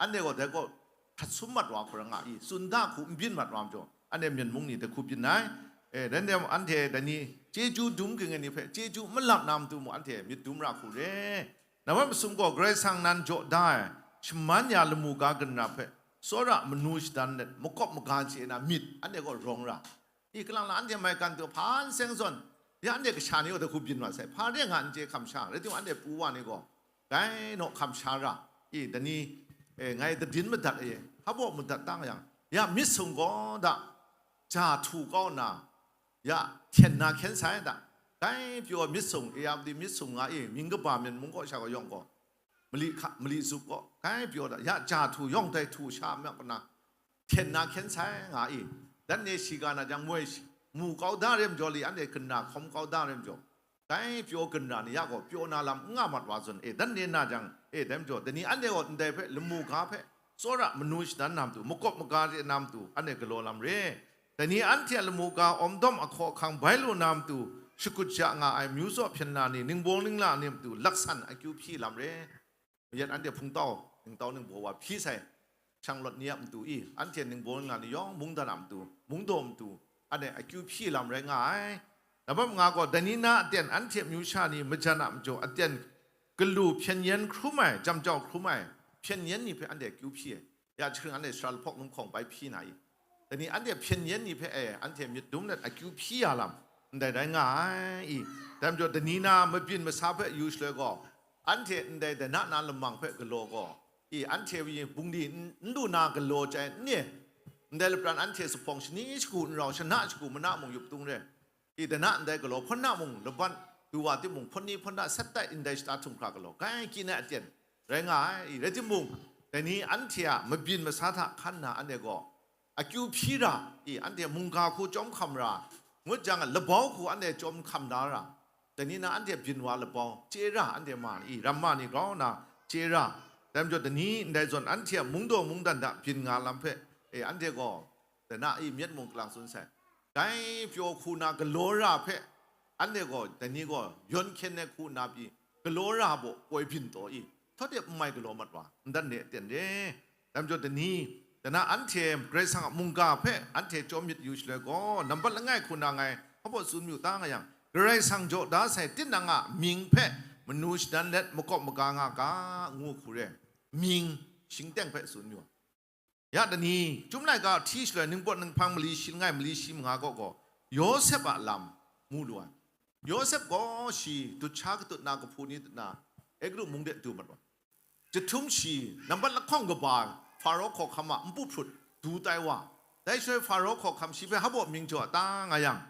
anhte gaw dai kaw hkrat sum mat wa hku rai nga i, tsun da hku n byin mat wa majaw, anhte Myen mung ni dai hku byin ai. E, dan de, anhte dai ni chyeju dum ging ai ni hpe chyeju malap na matu mung, anhte myit dum ra hku re. Nambat masum gaw, Karai Kasang nan jaw da ai shaman ya lamu ga ginra hpe tsawra manu shadan let, makawp maga chye na myit anhte gaw rawng ra. I, kalang lang anhte maigan tu hpa n seng zawn, ya anhte kasha ni gaw dai hku byin wa sai, hpa re nga n chye, hkam sha, rai timung, anhte pu wa ni gaw, dai naw hkam sha ra, i, dai ni, e, ngai dadin madat e, hpa baw madat tang yang, ya myit sung gaw da, ja htu kau nna, ya hten na hkyen sai da, dai pyaw myit sung, A R D myit sung nga i, mying kaba Myen mung kaw sha gaw yawng gaw, mali hka, mali zup kaw, dai pyaw da, ya ja htu yawng dai htu sha mak na, hten na hkyen sai nga i, dan ni shiga na jang moi shi, mu kau da re majaw li, anhte ginra hkawm kau da re majaw, dai pyaw ginra ni ya gaw pyaw na lam n nga mat wa zawn, e, dan ni na jang, e, dai majaw, dai ni anhte gaw ndai hpe lamu ga hpe tsawra manu shadan na matu, makawp maga chye na matu, anhte galaw lam re. Dai ni anhte a lamu ga awm dawm ahkaw ahkang bai lu na matu, shakut sha nga ai myu tsaw hpyen la ni, ningbaw ningla ni matu, laksan akyu hpyi lam re. Mayat anhte hpungtau, ningtau ningbaw wa hpyi sai, shanglawt ni a matu i, anhte ningbaw ningla ni yawng mungdan a matu, mungdaw matu, anhte akyu hpyi lam rai nga ai. Nambat manga gaw, dai ni na aten anhte amyu sha ni majan a majaw aten galu hpyen yen hkrum ai, jam jau hkrum ai hpyen yen ni hpe anhte akyu hpyi ai. Ya jahkring anhte sara lahpawk num hkawng bai hpyi na i? Dai ni anhte hpyen yen ni hpe e anhte myit dum let akyu hpyi ya lam ndai rai nga ai i? Dai majaw, dai ni na mabyin masa hpe yu shaloi gaw, anhte ndai dai na na lamang hpe galaw gaw, i, anhte bungli n, n lu na galaw chyai n ni? Ndai lapran anhte zuphpawng shani shagu n rau, shana shagu mana mung yup tung re. I dana ndai galaw hpawt na mung laban du wa timung, hpawt ni hpawt na sat tai ndai shata htum hkra galaw, gai kyi na aten rai nga ai. I rai timung, dai ni anhte a mabyin masa hta hkan na anhte gaw, akyu hpyi ra, i anhte mungga hku chyawm hkam ra, ngut jang, labau hku anhte chyawm hkam da ra, dai ni na anhte byin wa labau, chye ra, anhte ma i, ramma ni grau na chye ra. Dai majaw, dai ni ndai zawn anhte a mungdaw mungdan hta byin nga lam hpe, e, anhte gaw, dai na i myit mung kalang tsun sai. Dai pyaw hku na galaw ra hpe, anhte gaw, dai ni gaw, yawn hkyen ai hku na pyi, galaw ra baw, poi byin taw i, htawt e n mai galaw mat wa, n dan re, aten re. Dai majaw, dai ni, dai na anhte Karai Kasang a mungga hpe anhte chyawm myit yu shaloi gaw, nambat langai hku na ngai hpa baw tsun mayu ta nga yang, Karai Kasang jaw da sai tinang a mying hpe manu shadan let makawp maga nga ga, ngu hku re, mying shingteng hpe tsun mayu. Ya dai ni, Chyum laika hti shaloi ningpawt ninghpang mali shi langai mali shi manga kaw gaw, Yawsep a lam mu lu ai. Yawsep gaw shi dut sha katut na, kahpu ni dut na, Egutu mung de du mat wa. Jahtum shi, nambat lahkawng kaba, Faro hkawhkam a npu hprut du tai wa. Dai shaloi Faro hkawhkam shi hpe hpa baw mying jaw ta nga yang,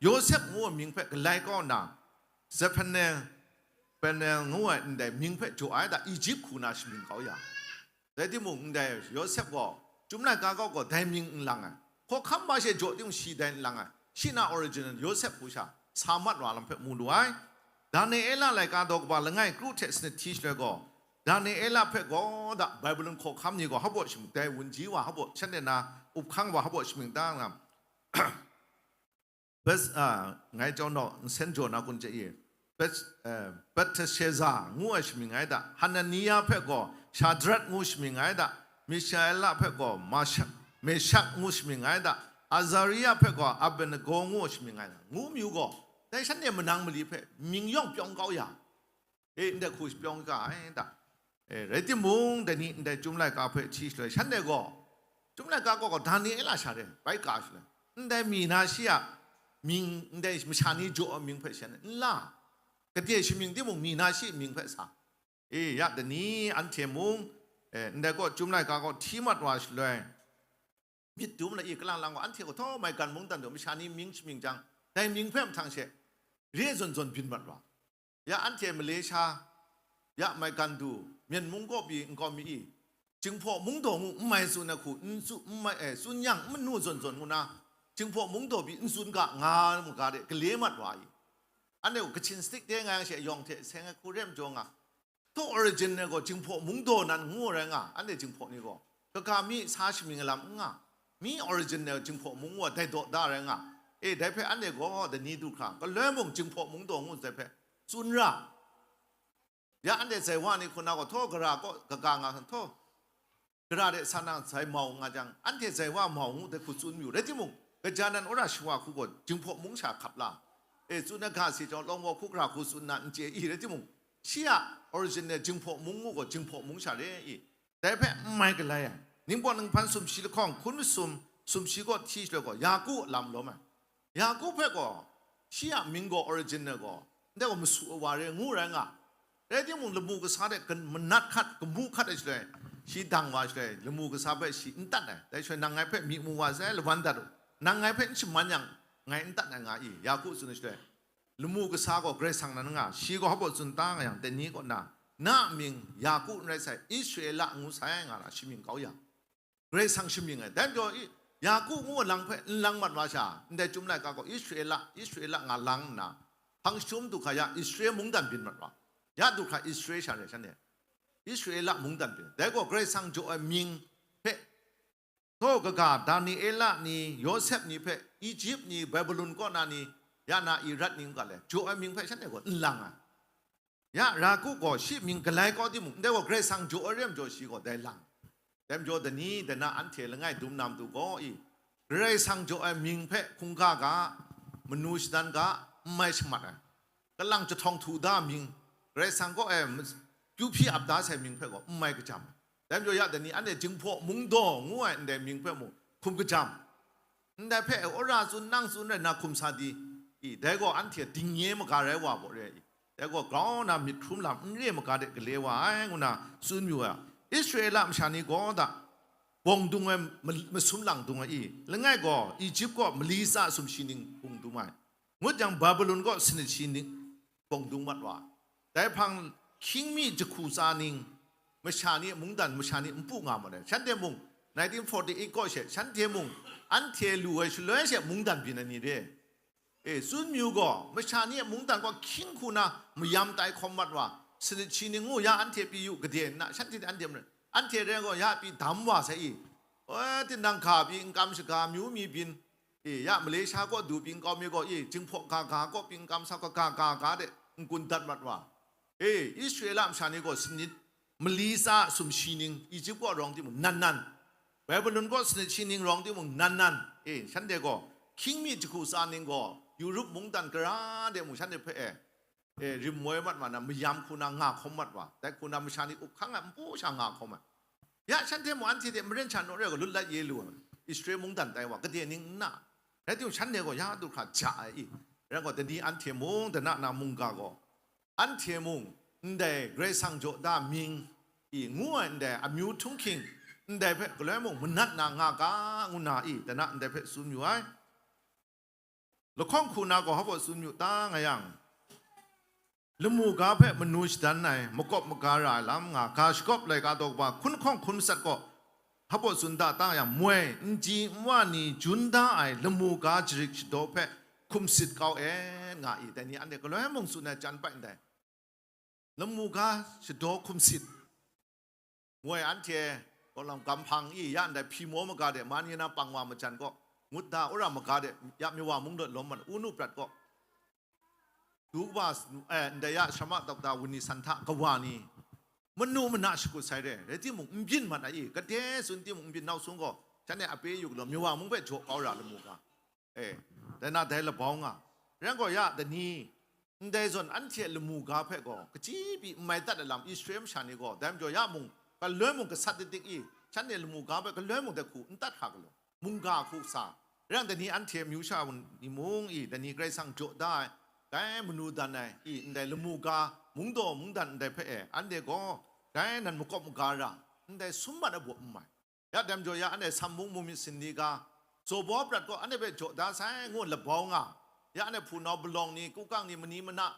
Yawsep ngu ai mying hpe galai kau nna, Zephanel, Panel ngu ai ndai mying hpe jaw ai da, Ijip hku na shamying kau ya. Rai timung, ndai Yawsep gaw, Chyum laika kaw gaw dai mying n lang ai. Hkawhkam masha jaw timung, shi dai n lang ai. Shi na original Yawsep hku sha sa mat wa lam hpe mu lu ai. Daniela laika daw kaba langai kru hte sanit hti shaloi gaw, Daniela hpe gaw da Babilon hkawhkam ni gaw hpa baw shamying, dai wunji wa hpa baw, shanhte na up hkang wa hpa baw shamying ta nga, Bes-, a, ngai chyawm naw, nsen jaw na kun chye i, Bet-, eh, Belteshaza ngu ai shamying ai da, Hanania hpe gaw Shadrak ngu shamying ai da, Mishaela hpe gaw Masha-, Meshak ngu shamying ai da, Azaria hpe gaw Abednego ngu shamying ai da, ngu mayu gaw, dai shanhte manang mali hpe mying yawng pyawng kau ya. E, ndai hku shapyawng ga ai da. E, rai timung, dai ni ndai Chyum laika hpe hti shaloi, shanhte gaw, Chyum laika kaw gaw Daniela sha re, bai ka shaloi, ndai mi na shi a mying, ndai masha ni jaw ai mying hpe shanhte n la, gade shamying timung, mi na shi mying hpe sa. E, ya dai ni anhte mung, e, ndai kaw Chyum laika kaw hti mat wa shaloi, myit dum na i, kalang lang gaw, anhte gaw htaw maigan mungdan du masha ni mying shamying jang, dai mying hpe mahtang she, re zawn zawn byin mat wa. Ya anhte Malaysia, ya maigan du, Myen mung kaw pyi nkau mi i, Jinghpaw Mungdaw ngu n mai tsun ai hku, n tsu-, n mai, eh, tsun yang n manu zawn zawn ngu na, Jinghpaw Mungdaw pyi n tsun ga nga mu ga de, gale mat wa i. Anhte gaw Kachin stick de nga yang she, yawng hte seng ai hku re majaw nga, Htaw origin e gaw Jinghpaw Mungdaw nan ngu ai rai nga, anhte Jinghpaw ni gaw, kaga mi sa shamying ai lam n nga, mi origin e Jinghpaw Mung wa dai daw da rai nga, e, dai hpe anhte gaw dai ni du hkra, galoi mung Jinghpaw Mungdaw ngu dai hpe tsun ra. Ya anhte zai wa ni hku na gaw, htaw gara kaw kaga nga hkan htaw, gara de sa nang zai mau nga jang, anhte zai wa mau ngu dai hku tsun mayu. Rai timung, gaja nan wora shawa hku gaw Jinghpaw Mung sha hkap la, e, tsun ai ga si jawng, lawng wa hku gara hku tsun na n chye i, rai timung, shi a origin e Jinghpaw Mung ngu gaw Jinghpaw Mung sha re i. Dai hpe n mai galai ai, ningpawt ninghpan sumshi lahkawng, hkun masum, sumshi kaw hti shaloi gaw, Yaku a lam lawm ai. Yaku hpe gaw, shi a mying gaw origin e gaw, ndai gaw masu ai wa re ngu rai nga. Rai timung, lamu kasa de gan-, manat hkat, gamu hkat ai shaloi, shi dang wa shaloi, lamu kasa hpe shi n tat ai. Dai shaloi, nang ngai hpe myi mu wa sai, lawan dat u, nang ngai hpe n shaman yang, ngai n tat ai nga i, Yaku tsun ai shaloi, lamu kasa gaw Karai Kasang nan nga, shi gaw hpa baw tsun ta nga yang, dai ni kaw na, na a mying Yaku n rai sai, Israela ngu sai nga na, shamying kau yang, Karai Kasang shamying ai. Dai majaw i, Yaku ngu a lang hpe n lang mat wa sha, ndai Chyum laika gaw Israela, Israela nga lang nna, hpang jahtum du hkra ya Israel mungdan byin mat wa. Ya du hkra Israel sha re shanhte. Israela mungdan byin. Dai gaw Karai Kasang jaw ai mying hpe, htaw kaga Daniela ni, Yawsep ni hpe, Ijip ni, Babilon kaw na ni, ya na Irat ni n ga le, jaw ai mying hpe shanhte gaw n lang ai. Ya, Yaku gaw shi mying galai kau timung, ndai gaw Karai Kasang jaw ai re majaw shi gaw dai lang. Dai majaw, dai ni, dai na anhte langai dum na matu gaw i, Karai Kasang jaw ai mying hpe hkungga ga, manu shadan ga, n mai shamat ai. Kalang jahtawng htu da mying, Karai Kasang kaw e mas-, kyu hpyi ap da sai mying hpe gaw n mai kajam ai. Dai majaw, ya dai ni, anhte Jinghpaw Mungdaw ngu ai ndai mying hpe mung hkum kajam. Ndai hpe, e, wora tsun, nang tsun rai na hkum sa di, i, dai gaw anhte dingnye maga rai wa baw re i, dai gaw grau na myit hkrum lam n re maga de gale wa ai, ngu na tsun yu ai. Israela masha ni gaw da, bawng dung ai ma-, masum lang dung ai i, langai gaw Egypt kaw mali tsa sumshi ning bawng dung ai, ngut yang Babylon kaw sanit shi ning bawng dung mat wa. Dai hpang hkying mi jahku tsa ning, masha ni mungdan masha ni npu nga mat ai. Shanhte mung nineteen forty-eight kaw she, shanhte mung anhte lu ai shaloi she mungdan byin ai ni re. E, tsun mayu gaw, masha ni a mungdan gaw hkying hku na mayam tai hkawm mat wa, sanit shi ning ngu ya anhte pyi yu, gade nna, shanhte ni anhte marai, anhte rai gaw ya pyi dam wa sai i. E, tinang ga pyi n kam shaga, myu mi byin, e, ya Malaysia kaw du pyi n kau mi gaw, e, Jinghpaw ga ga kaw pyi n kam sa gaw, ga ga ga de n gun dat mat wa. E, Israela masha ni gaw sanit, mali tsa sumshi ning, Egypt kaw rawng timung, nan nan, Babylon kaw sanit shi ning rawng timung, nan nan, e, shanhte gaw, hkying mi jahku tsa ning gaw, Europe mungdan gara de mung shanhte hpe e, e, rim moi mat ma na, mayam hku na nga hkawm mat wa, dai hku na masha ni up hkang ai npu sha nga hkawm ai. Ya shanhte mung anhte hte maren sha naw re gaw lut lait ye lu ai, Israel mungdan tai wa, gade ning n na, rai timung, shanhte gaw ya du hkra ja ai i, rai gaw, dai ni anhte mung, dana na mungga gaw, anhte mung, ndai Karai Kasang jaw da mying i ngu ai ndai amyu htunghking, ndai hpe galoi mung manat na nga ga, ngu na i, dana ndai hpe tsun yu ai. Lahkawng hku na gaw hpa tsun yu ta nga yang, lamu ga hpe manu shadan ai, makawp maga ra ai lam nga, ga shakawp laika daw kaba hkun hkawng hkun matsat gaw, hpa tsun da ta yang, moi, nji nwa ni jun da ai lamu ga jarit shadaw hpe hkum sit kau et nga i, dai ni anhte galoi mung tsun ai chyan bai ndai. Lamu ga shadaw hkum sit. Moi anhte, kawlang gampang i, ya ndai hpyi maw maga de, mani na pang wa majan gaw, ngut da ura maga de, ya miwa mung dawt lawm man, unu prat gaw, du kaba, eh, ndai ya shama dokta wani san hta kawa ni, manu mana shakut sai re, rai timung, n byin mat ai i, gade tsun timung, n byin nau sung gaw, shanhte a pe yu galaw, miwa mung hpe jaw kau ra lamu ga. E, dai na dai labau nga. Rai gaw ya, dai ni, ndai zawn anhte a lamu ga hpe gaw, kaji pyi n mai tat ai lam, Israel masha ni gaw, dai majaw ya mung, galoi mung gasat dik dik i, shanhte lamu ga hpe galoi mung dai hku n tat hkra galaw. Mungga hku sa, rai yang dai ni anhte amyu sha ni mung i, dai ni Karai Kasang jaw da ai, dai manu dan ai i, ndai lamu ga, mungdaw mungdan ndai hpe e, anhte gaw, dai nan makawp maga ra, ndai sum mat ai baw n mai. Ya dai majaw ya anhte Sambung Bungmyit Sin ni ga, Zawbaw prat gaw anhte hpe jaw da sai ngu labau nga, ya anhte hpunau palawng ni, kukang ni, mani mana,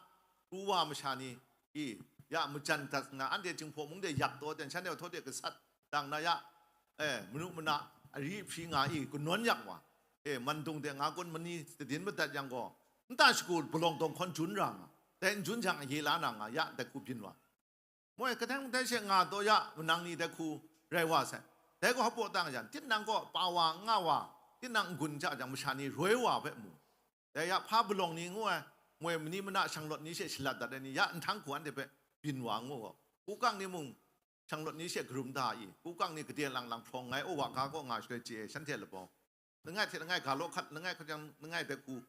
kru wa masha ni, i, ya majan dat nna, anhte Jinghpaw mung de yak taw ten, shanhte htaw de gasat dang na ya, e, manu mana, ari hpri nga i, kanawn yak wa, e, mandung de nga kun mani tadin madat yang gaw, nta shagu palawng dawng hkawn jun ra nga, dai n jun jang aye la na nga, ya dai hku byin wa. Moi, kadang dai she nga taw ya, manang ni dai hku rai wa sai. Dai gaw hpaw tang jan, tinang gaw pa wa, n nga wa, tinang n-gun ja jang, masha ni roi wa hpe mu. Dai ya hpa palawng ni ngu ai, moi, mani mana shanglawt ni she shalat dat ai ni, ya nhtang hku anhte hpe byin wa ngu gaw, kukang ni mung shanglawt ni she karum da i, kukang ni gade lang lang hprawng ngai, o wa ga kaw nga shaloi chye ai, shanhte labau. Langai hte langai ga law hkat, langai hkajang, langai dai hku,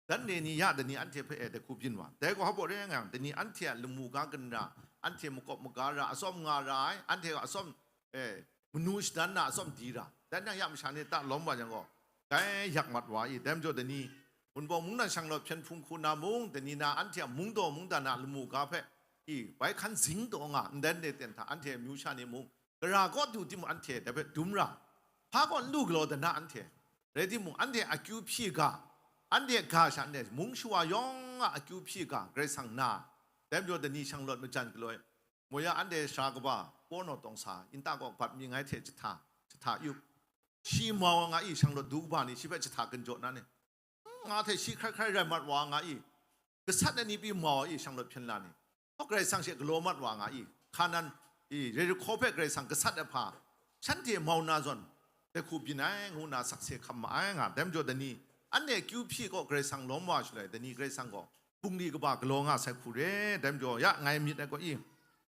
dan re ni ya dai ni anhte hpe e dai hku byin wa. Dai gaw hpa rai nga yang, dai ni anhte a lamu ga ginra, anhte makawp maga ra, atsawm nga ra ai, anhte a atsawm, e, manu shadan na atsawm di ra. Dai nang ya masha ni ta lawm wa yang gaw, dai yak mat wa i, dai majaw dai ni, Wunpawng mung na shanglawt hpyen hpung hku na mung, dai ni na anhte a mungdaw mungdan a lamu ga hpe, i, bai hkan zing taw nga, ndai ndai ten hta anhte amyu sha ni mung, gara kaw du timung anhte dai hpe dum ra, hpa kaw n lu galaw da na anhte, rai timung, anhte akyu hpyi ga, anhte ga sha nde mung shawa yawng a akyu hpyi ga, Karai Kasang na, dai majaw dai ni shanglawt majan galaw ai, moi ya anhte sara kaba, Pawnaw tawng sa, Inta kaw bat mi ngai hte jahta, jahta yup, shi mau nga i, shanglawt du kaba ni shi hpe jahta gun jaw na ni, nga hte shi hkrai hkrai rai mat wa nga i, gasat ai ni pyi mau i, shanglawt hpyen la ni, hpaw Karai Kasang she galaw mat wa nga i, Hkanan i, Yerihko hpe Karai Kasang gasat ai hpa, shanhte mau na zawn, dai hku byin ai, ngu na sakse hkam ma ai nga, dai majaw dai ni, anhte kyu hpyi kaw Karai Kasang lawm wa shaloi, dai ni Karai Kasang gaw, bungli kaba galaw nga sai hku re, dai majaw ya ngai myit ai kaw i,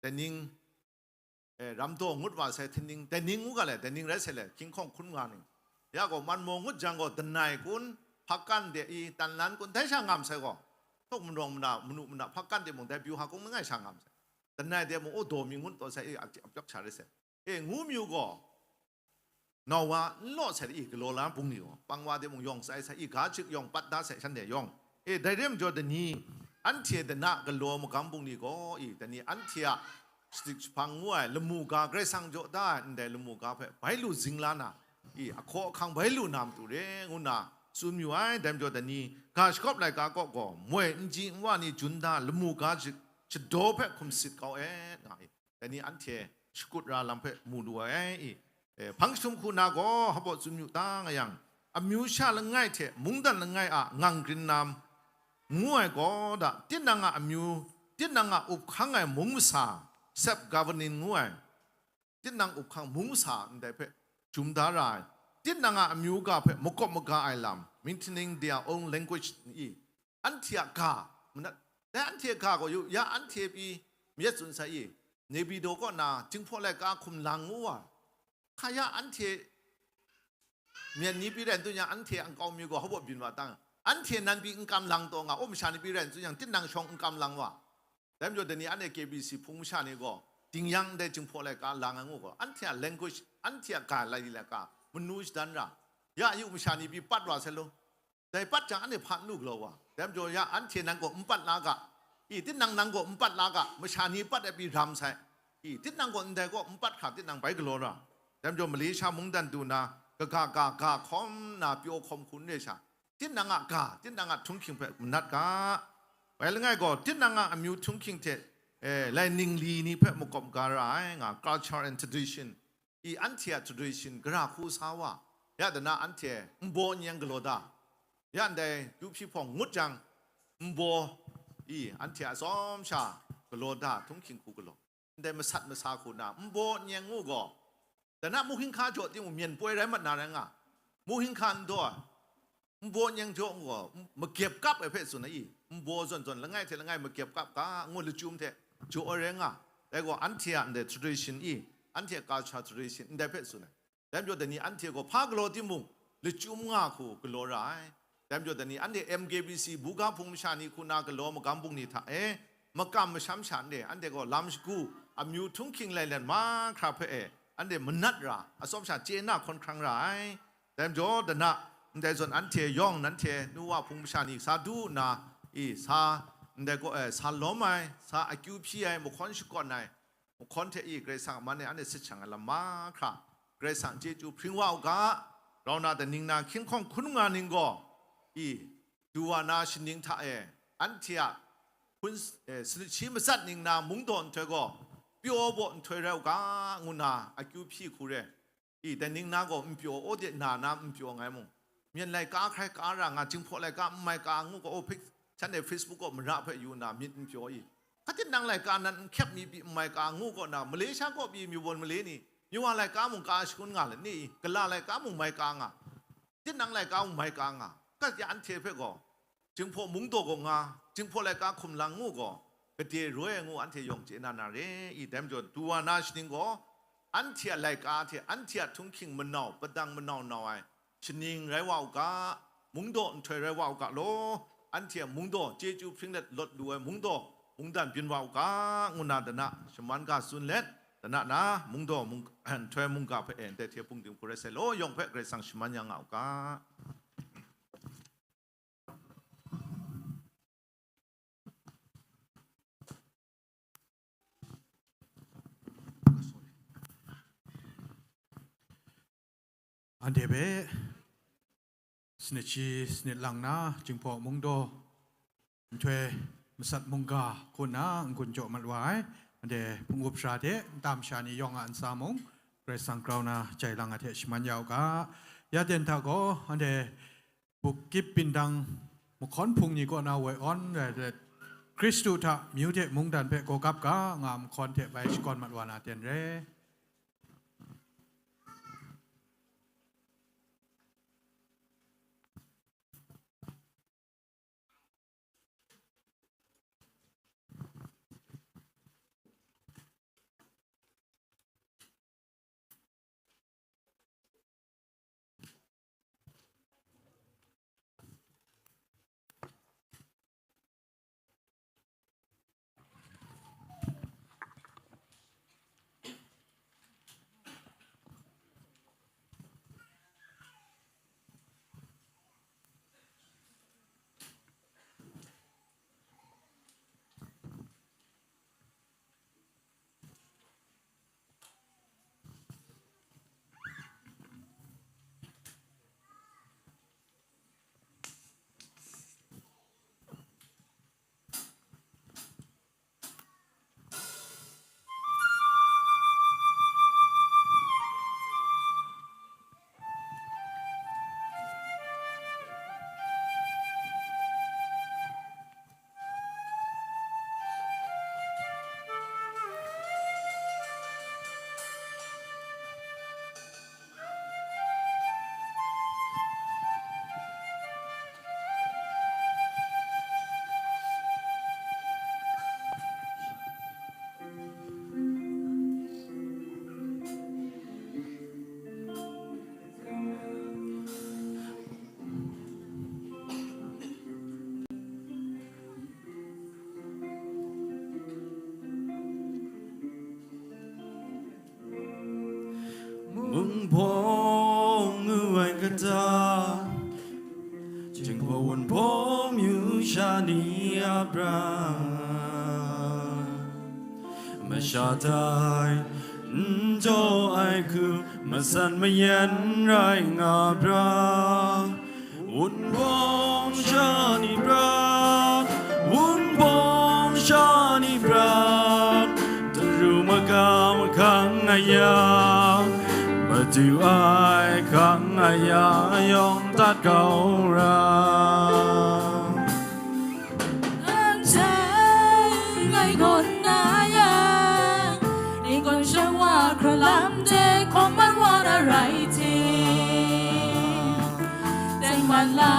dai ning, e, ramdaw ngut wa sai htingning, dai ning ngu ga le, dai ning rai sai le, hkying hkawng hkun nga ning. Ya gaw, man maw ngut jang gaw, danai kun, hpakan de i, tanlan kun, dai sha ngam sai gaw, tok marawng mana, manu mana, hpakan de mung, dai byu ha kung langai sha ngam sai. Danai de mung, o daw mi ngut taw sai i, a, a pyak sha rai sai. E, ngu myu gaw, nau wa n law sai i, galaw la bungli gaw, pang wa de mung yawng sai sai i, ga chik yawng pat da sai shanhte yawng. E, dai re majaw dai ni, anhte dana galaw magam bungli gaw i, dai ni anhte a shadik jahpang ngu ai lamu ga, Karai Kasang jaw da ai ndai lamu ga hpe bai lu zing la na, i, ahkaw ahkang bai lu na matu re, ngu nna tsun yu ai. Dai majaw, dai ni ga shagawp laika kaw gaw, moi nji nwa ni jun da lamu ga shi-, shadaw hpe hkum sit kau e, nga i. Dai ni anhte shakut ra lam hpe mu lu ai i. E, hpang jahtum hku na gaw, hpa baw tsun yu ta nga yang, amyu sha langai hte mungdan langai a ngang grin nam ngu ai gaw da, tinang a amyu, tinang a up hkang ai mung masa, self governing ngu ai, tinang up hkang mung masa ndai hpe jum da ra ai, tinang a amyu ga hpe makawp maga ai lam, maintaining their own language i, anhte a ga, manat, dai anhte a ga gaw yu, ya anhte pyi mayat tsun sai i, Naypyidaw kaw na Jinghpaw laika hkum lang ngu wa, hka ya anhte myen ni pyi rai n tsun yang, anhte a nkau mi gaw hpa baw byin wa tang, anhte nan pyi n kam lang taw nga, aw masha ni pyi rai n tsun yang, tinang shawng n kam lang wa. Dai majaw, dai ni anhte K B C hpung masha ni gaw, ding yang ndai Jinghpaw laika lang ai ngu gaw, anhte a language, anhte a ga lai laika, manu shadan ra, ya yu masha ni pyi pat wa sai law. Dai pat jang, anhte hpa n lu galaw wa. Dai majaw, ya anhte nan gaw n pat la ga, i, tinang nan gaw n pat la ga, masha ni pat ai pyi ram sai, i, tinang gaw ndai gaw n pat hkra, tinang bai galaw ra. Dai majaw, Malaysia mungdan du na, kaga ga, ga hkawm na, pyaw hkawm hku n re sha, tinang a ga, tinang a htunghking hpe manat ga. Bai langai gaw, tinang a amyu htunghking hte, eh, lai ningli ni hpe makawp ga ra ai, nga, culture and tradition. I, anhte a tradition gara hku sa wa, ya dana anhte nbaw nyeng galaw da, ya ndai kyu hpyi hpawng ngut jang, nbaw, i, anhte a tsawm sha galaw da, htunghking hku galaw, ndai masat masa hku na, nbaw nyeng ngu gaw, dana muhkring hka jaw timung, myen poi rai mat na rai nga, muhkring hka n daw ai, nbaw nyeng jaw gaw, m-, magep kap ai hpe tsun ai i, nbaw zawn zawn langai hte langai magep kap ga ngu lachyum hte jaw ai rai nga. Dai gaw anhte a ndai tradition i, anhte a culture tradition ndai hpe tsun ai. Dai majaw, dai ni anhte gaw hpa galaw timung, lachyum nga hku galaw ra ai. Dai majaw, dai ni anhte M K B C buga hpung masha ni hku na galaw magam bungli hta e, makam masham sha nde, anhte gaw lam shagu, amyu htunghking lailen mahkra hpe e, anhte manat ra, atsawm sha chye na hkawn hkrang ra ai. Dai majaw, dana, ndai zawn anhte yawng nanhte nu wa hpung masha ni sa du nna, i, sa, ndai gaw, e, sa lawm ai, sa akyu hpyi ai, mahkawn shakawn ai, mahkawn hte i Karai Kasang a man e anhte sit shang ai lam mahkra, Karai Kasang chyeju hpring wa u ga, rau na daning na hkying hkawng hkun nga ning gaw, i, du wa na shaning hta e, anhte a hpun, e, sanit shi matsat ning na mungdaw nhtoi gaw, pyaw baw nhtoi rai u ga, ngu na akyu hpyi hku re. I, daning na gaw n pyaw, aw de na na n pyaw ngai mung, myen laika hkrai ka ra nga, Jinghpaw laika n mai ka ngu gaw, o, shanhte Facebook gaw mara hpe yu nna myit n pyaw i, katin nang laika nan n hkyep mi pyi n mai ka ngu gaw na, Malaysia kaw pyi Myawan Malay ni, Myawan laika mung ka shangun nga let ni i, gala laika mung mai ka nga, tinang laika mung mai ka nga, kat ya anhte hpe gaw, Jinghpaw mungdaw gaw nga, Jinghpaw laika hkum lang ngu gaw, gade roi ai ngu anhte yawng chye na na re i, dai majaw, du wa na shaning gaw, anhte a laika hte anhte a htunghking manau, padang manau nau ai shaning rai wa u ga, mungdaw nhtoi rai wa u ga law, anhte a mungdaw chyeju hpring let lawt lu ai mungdaw mungdan byin wa u ga, ngu na dana shaman ga tsun let, dana na mungdaw mung-, nhtoi mungga hpe e ndai hte pungdim hku rai sai law, yawng hpe Karai Kasang shaman ya nga u ga. Anhte hpe sanit shi sanit lang na, Jinghpaw mungdaw nhtoi masat mungga hku nna n-gun jaw mat wa ai, anhte hpung up sara hte nta masha ni yawng a ntsa mung, Karai Kasang grau na jai lang ai hte shaman ya u ga. Ya ten hta gaw, anhte Bukip Bindang mahkawn hpung ni kaw na woi awn rai let, Hkristu hta myu hte mungdan hpe gaw gap ga nga mahkawn hte bai shakawn mat wa na ten re. Hpawng ngu ai kata, Jinghpaw Wunpawng myu sha ni a bra, masha tai n jaw ai hku, masan mayan rai nga bra. Wunpawng sha ni bra, Wunpawng sha ni bra, daru maga mahkang aya, madu ai hkang aya yawng dat kau ra. Nang jai ngai gawn na yang, ni gawn shawa hkra lam de hkawm man wa na rai ting, teng man la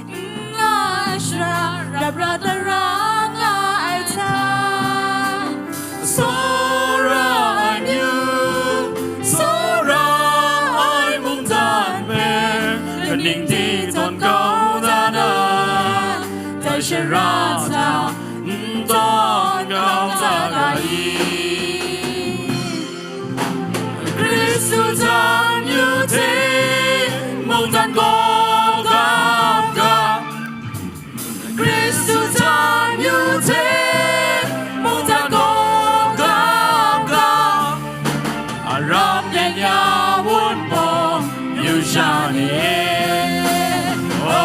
n nga ai shara, rap ra tara nga ai hta, tsawra ai myu, tsawra ai mungdan hpe, kaning di tawn kau da na, dai shara hta n tawn kau da ga i? Hkristu hta amyu hte mungdan gaw ga ga, Hkristu hta amyu hte mungdan gaw ga ga, aram byin ya Wunpawng myu sha ni e. O,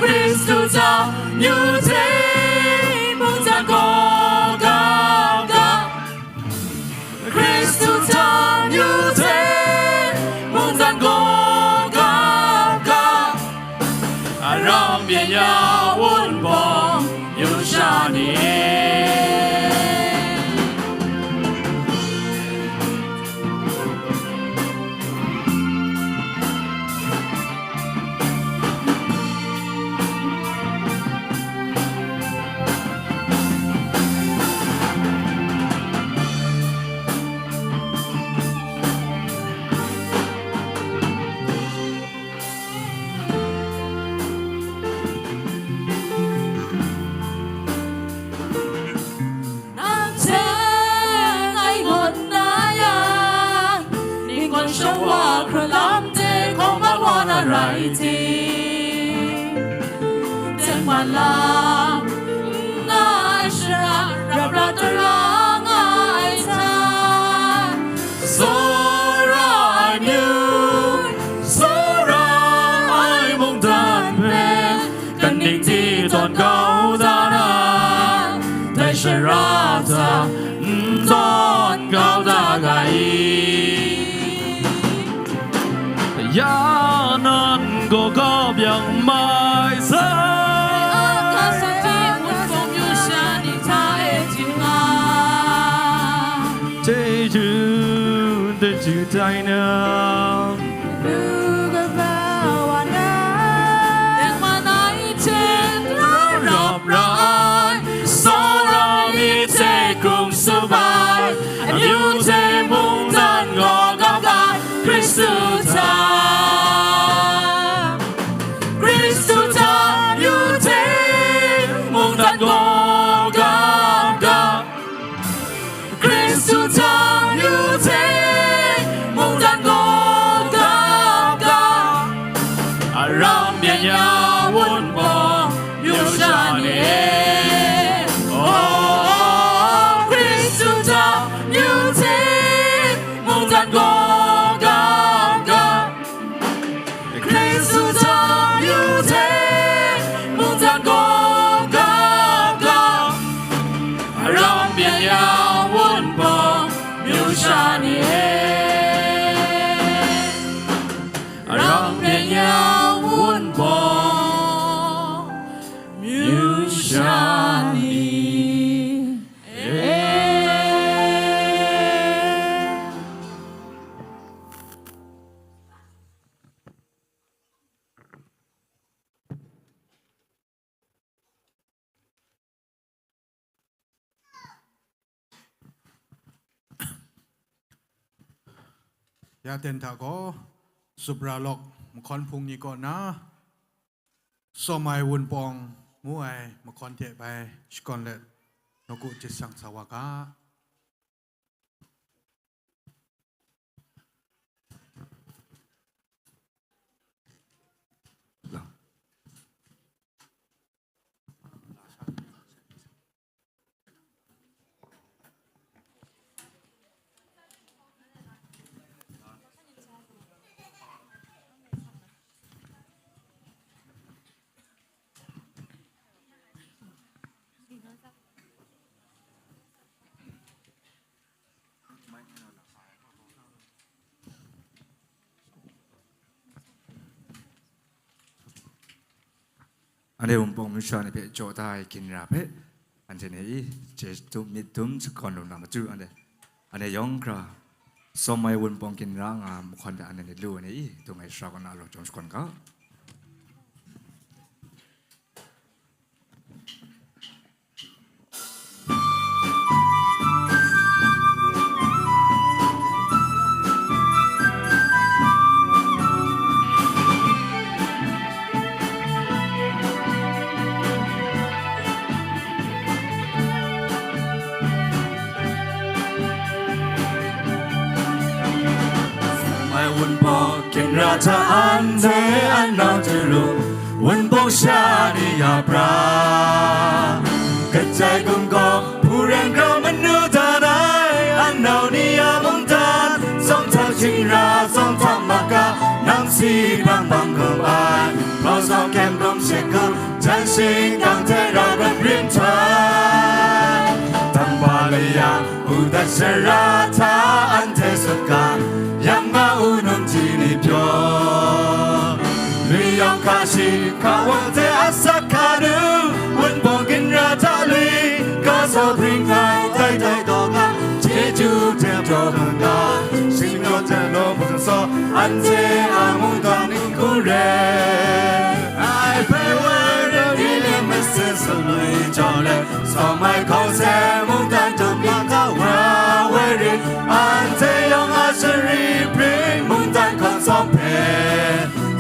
Hkristu hta amyu hte mungdan gaw ga ga, Hkristu hta amyu hte mungdan gaw ga ga, aram byin ya Wunpawng myu sha ni e. Nang hte ngai gawn na yang, ni gawn shawa hkra lam de hkawm mat wa na rai ting, teng man la n nga ai shara, rap ra tara nga ai hta, tsawra ai myu, tsawra ai mungdan hpe, kaning di tawn kau da na, dai shara hta n tawn kau da ga i? Ya nan gaw kap yang mai sai. Chyeju, chyeju tai na. Lu kaba wa na. Tengman ai hte rau rap ra ai, tsawra mi hte hkrung tsup ai, amyu hte mungdan gaw gap ai, Hkristu hta, Hkristu hta amyu hte mungdan gaw gap ga. Hkristu hta amyu hte mungdan gaw gap ga, aram byin ya Wunpawng myu sha ni e. O, Hkristu hta amyu hte mungdan gaw gap ga. Hkristu hta amyu hte mungdan gaw gap ga, aram byin ya Wunpawng myu sha ni e. Aram byin ya Wunpawng myu sha ni e. Ya ten hta gaw, Supra Lawk mahkawn hpung ni kaw na, Sawm ai Wunpawng ngu ai mahkawn hte bai shakawn let, nawku jahsang sa wa ga. Anhte Wunpawng masha ni hpe jaw da ai ginra hpe, anhte ni chye dum myit dum shakawn lu na matu, anhte, anhte yawng hkra, sawm ai Wunpawng ginra nga mahkawn hta anhte ni lu ai ni, dung ai sara kaw na rau jawm shakawn ga. Mai Wunpawng ginra hta anhte anau jaru, Wunpawng sha ni ya pra. Kajai gumgaw, hpu ren grau manu dan ai, anau ni a mungdan, tsawm htap shingra, tsawm htap maka, nang si bang bang gum ai, hpraw tsawm kyem gum she gum, jan shingkang hte rau gat rim htoi. Tangpa laya, u dat shara hta anhte sut ga, yang nga u num ji ni pyaw. Lui yawng hka shi, hka wang hte asak hka nu, Wunpawng ginra hta lui, ga sau bring ai, tai tai taw nga, chyeju hte pyaw hkang ga, shingkang hte law hpung saw, anhte a mungdan ning hku re. Ai hpe woi ring i le masin sumwi jaw let, sawm ai hkawng se mungdan dum yang hta wa woi ring, anhte yawng a shari bring mungdan hkawng sawng hpe,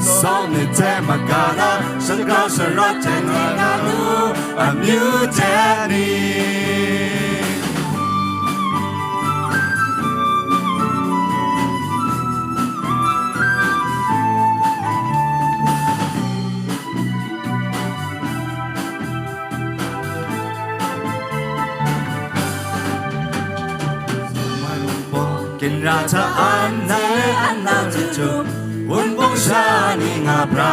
sawng myit hte maga na, shagrau sharawt hte nga nga lu, amyu hte ni. Ginra hta anhte anau jaru, Wunpawng sha ni nga pra.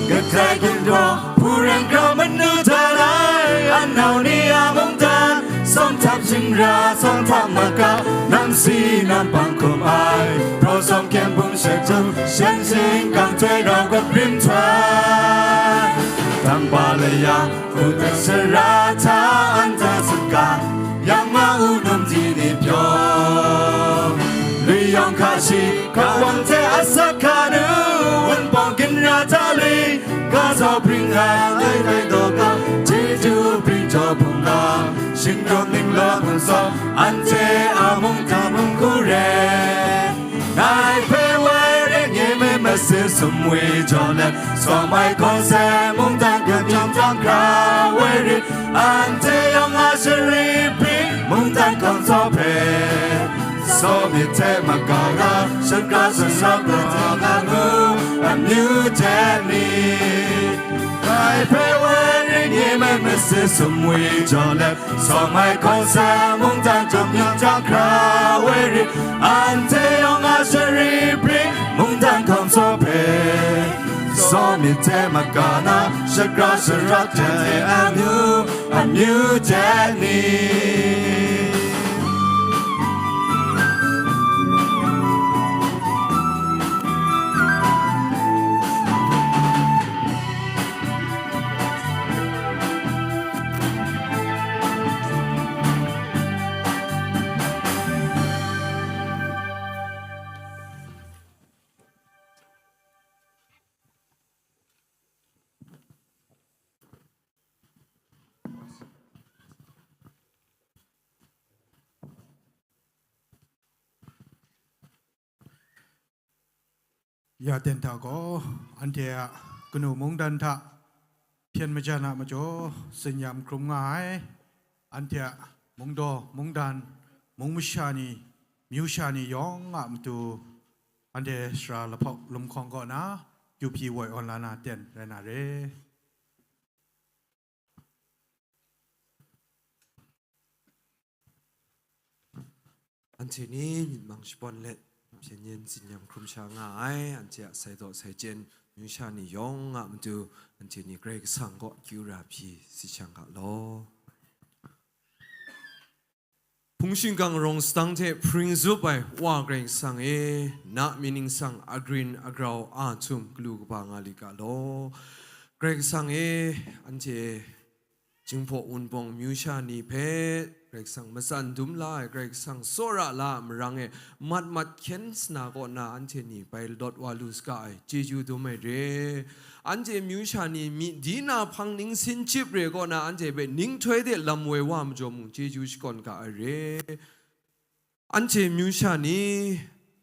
Katai ginraw, hpu ren grau manu dan ai, anau ni a mungdan, tsawm htap shingra, tsawm htap maka, nam si nam bang hkum ai, hpraw tsawm kyem bum she jum, shan shingkang hte rau gat rim htoi. Tangpa laya, u dat shara hta anhte sut ga, yang ma u num ji ni pyaw. Lui yawng hka shi, hka wang hte asak hka nu, Wunpawng ginra hta lui, ga sau bring ai, ai tai daw ga, chyeju bring jaw hpung ga, shingkang ning law hpung saw, anhte a mungdan mung hku re. Ngai hpe woi ring i mi masin sumwi jaw let, sawm ai hkawng se mungdan hkawng jang jang hkra woi ring, anhte yawng a shari bring mungdan hkawng saw hpe, saw myit hte maga ga, shagrau sharawt hte nga ngu, amyu hte ni. Ngai hpe woi ring i mi masin sumwi jaw let, sawm ai hkawng se mungdan jang yang jang hkra woi ring, anhte yawng a shari bring mungdan hkawng saw hpe, saw myit hte maga na, shagrau sharawt hte amyu, amyu hte ni. Ya ten hta gaw, anhte a kanu mungdan hta hpyen majan a majaw, tsin-yam hkrum nga ai, anhte a mungdaw, mungdan, mung masha ni, myu sha ni yawng a matu, anhte sara lahpawk lumhkawng kaw na, kyu hpyi woi awn la na ten rai na re. Anhte ni myit mang shapawn let, hpyen yen tsin-yam hkrum sha nga ai, anhte a sai daw sai chyen, myu sha ni yawng a matu, anhte ni Karai Kasang kaw kyu ra hpyi si shang ga law. Hpung shingkang rawng sadang hte hpring zup ai Wa Karai Kasang e, na mying ningsang agrin agrau a htum galu kaba nga li ga law. Karai Kasang e, anhte Jinghpaw Wunpawng amyu sha ni hpe Karai Kasang matsan dum la ai, Karai Kasang tsawra la a marang e, mat mat hkyen sana kaw na anhte ni bai lawt wa lu saga ai, chyeju dum ai re. Anhte amyu sha ni myi di na hpang ningsin chyip re kaw na anhte hpe ninghtoi de lam woi wa majaw mung, chyeju shakawn ga ai re. Anhte amyu sha ni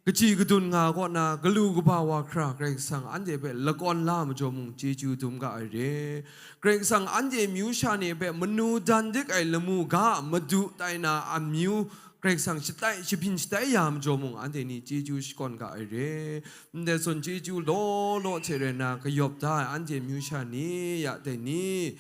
kaji kadun nga kaw na, galu kaba wa hkra Karai Kasang anhte hpe lakawn la majaw mung, chyeju dum ga ai re. Karai Kasang anhte amyu sha ni hpe manu dan dik ai lamu ga a madu tai na amyu Karai Kasang shatai, shabyin shatai ya majaw mung, anhte ni chyeju shakawn ga ai re. Ndai zawn chyeju law law hte rai nna kayawp da ai anhte amyu sha ni, ya dai ni,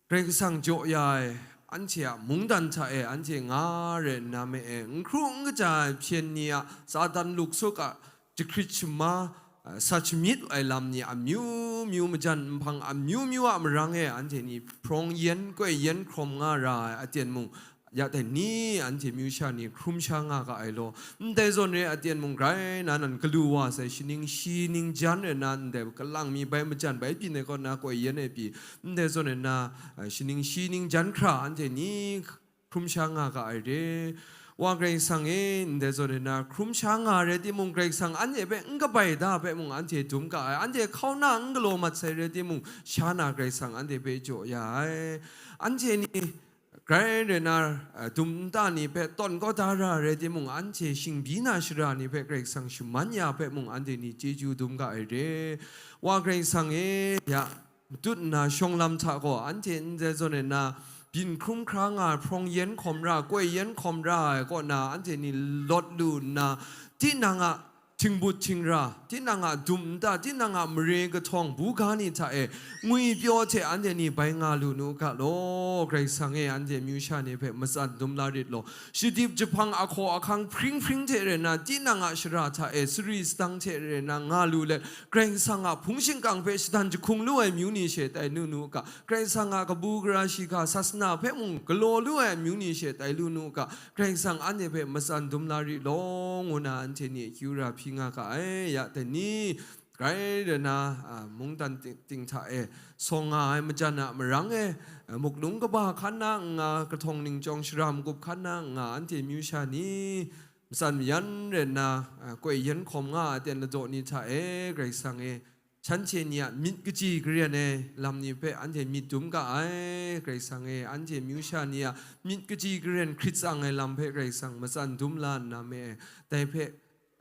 Karai Kasang jaw ya ai, anhte a mungdan hta e anhte nga rai nna me e, n hkru n kaja ai hpyen ni a, Satan luksuk a jahkrit shama, a, sat shamyit ai lam ni amyu myu majan nhpang amyu myu a marang e anhte ni hprawng yen koi yen hkrawm nga ra ai aten mung, ya dai ni anhte amyu sha ni hkrum sha nga ga ai law. Ndai zawn re aten mung, grai na nan galu wa sai, shaning shi ning jan rai nna, ndai kalang mi bai majan bai byin ai kaw na koi yen ai pyi, ndai zawn rai nna, a, shaning shi ning jan hkra anhte ni hkrum sha nga ga ai re. Wa Karai Kasang e, ndai zawn rai nna hkrum sha nga rai timung, Karai Kasang anhte hpe n kabai da hpe mung anhte dum ga ai, anhte hkau na n galaw mat sai rai timung, sha na Karai Kasang anhte hpe jaw ya ai. Anhte ni grai rai na, a, dum nta ni hpe tawn kau da ra rai timung, anhte shingbyi na shara ni hpe Karai Kasang shaman ya hpe mung, anhte ni chyeju dum ga ai re. Wa Karai Kasang e, ya, matut nna shawng lam hta gaw, anhte ndai zawn rai nna, byin hkrum hkra nga ai hprawng yen hkawm ra, koi yen hkawm ra ai kaw na, anhte ni lawt lu nna, tinang a htingbut htingra, tinang a dum nta, tinang a mare kahtawng buga ni hta e, ngwipyaw hte anhte ni bai nga lu nu ga law, Karai Kasang e, anhte amyu sha ni hpe matsan dum la rit law, shadip jahpang ahkaw ahkang hpring hpring hte rai nna, tinang a shara hta e, sari sadang hte rai nna nga lu let, Karai Kasang a hpung shingkang hpe shadan jahkung lu ai amyu ni she tai nu nu ga, Karai Kasang a kabu gara shiga sasana hpe mung galaw lu ai amyu ni she tai lu nu ga, Karai Kasang anhte hpe matsan dum la ri law, ngu na anhte ni akyu ra hpyi nga ga ai. Ya dai ni, grai rai na, a, mungdan ting, ting hta e sawng nga ai majan a marang e, a, muklung kaba hkan na n nga, kahtawng ningchyawng shara magup hkan na n nga, anhte amyu sha ni, matsan mayan rai nna, a, koi yen hkawm nga ai aten ladaw ni hta e, Karai Kasang e, shanhte ni a myit kaji karen ai lam ni hpe anhte myit dum ga ai, Karai Kasang e, anhte amyu sha ni a myit kaji karen hkrit tsang ai lam hpe Karai Kasang matsan dum la nna me ai, dai hpe,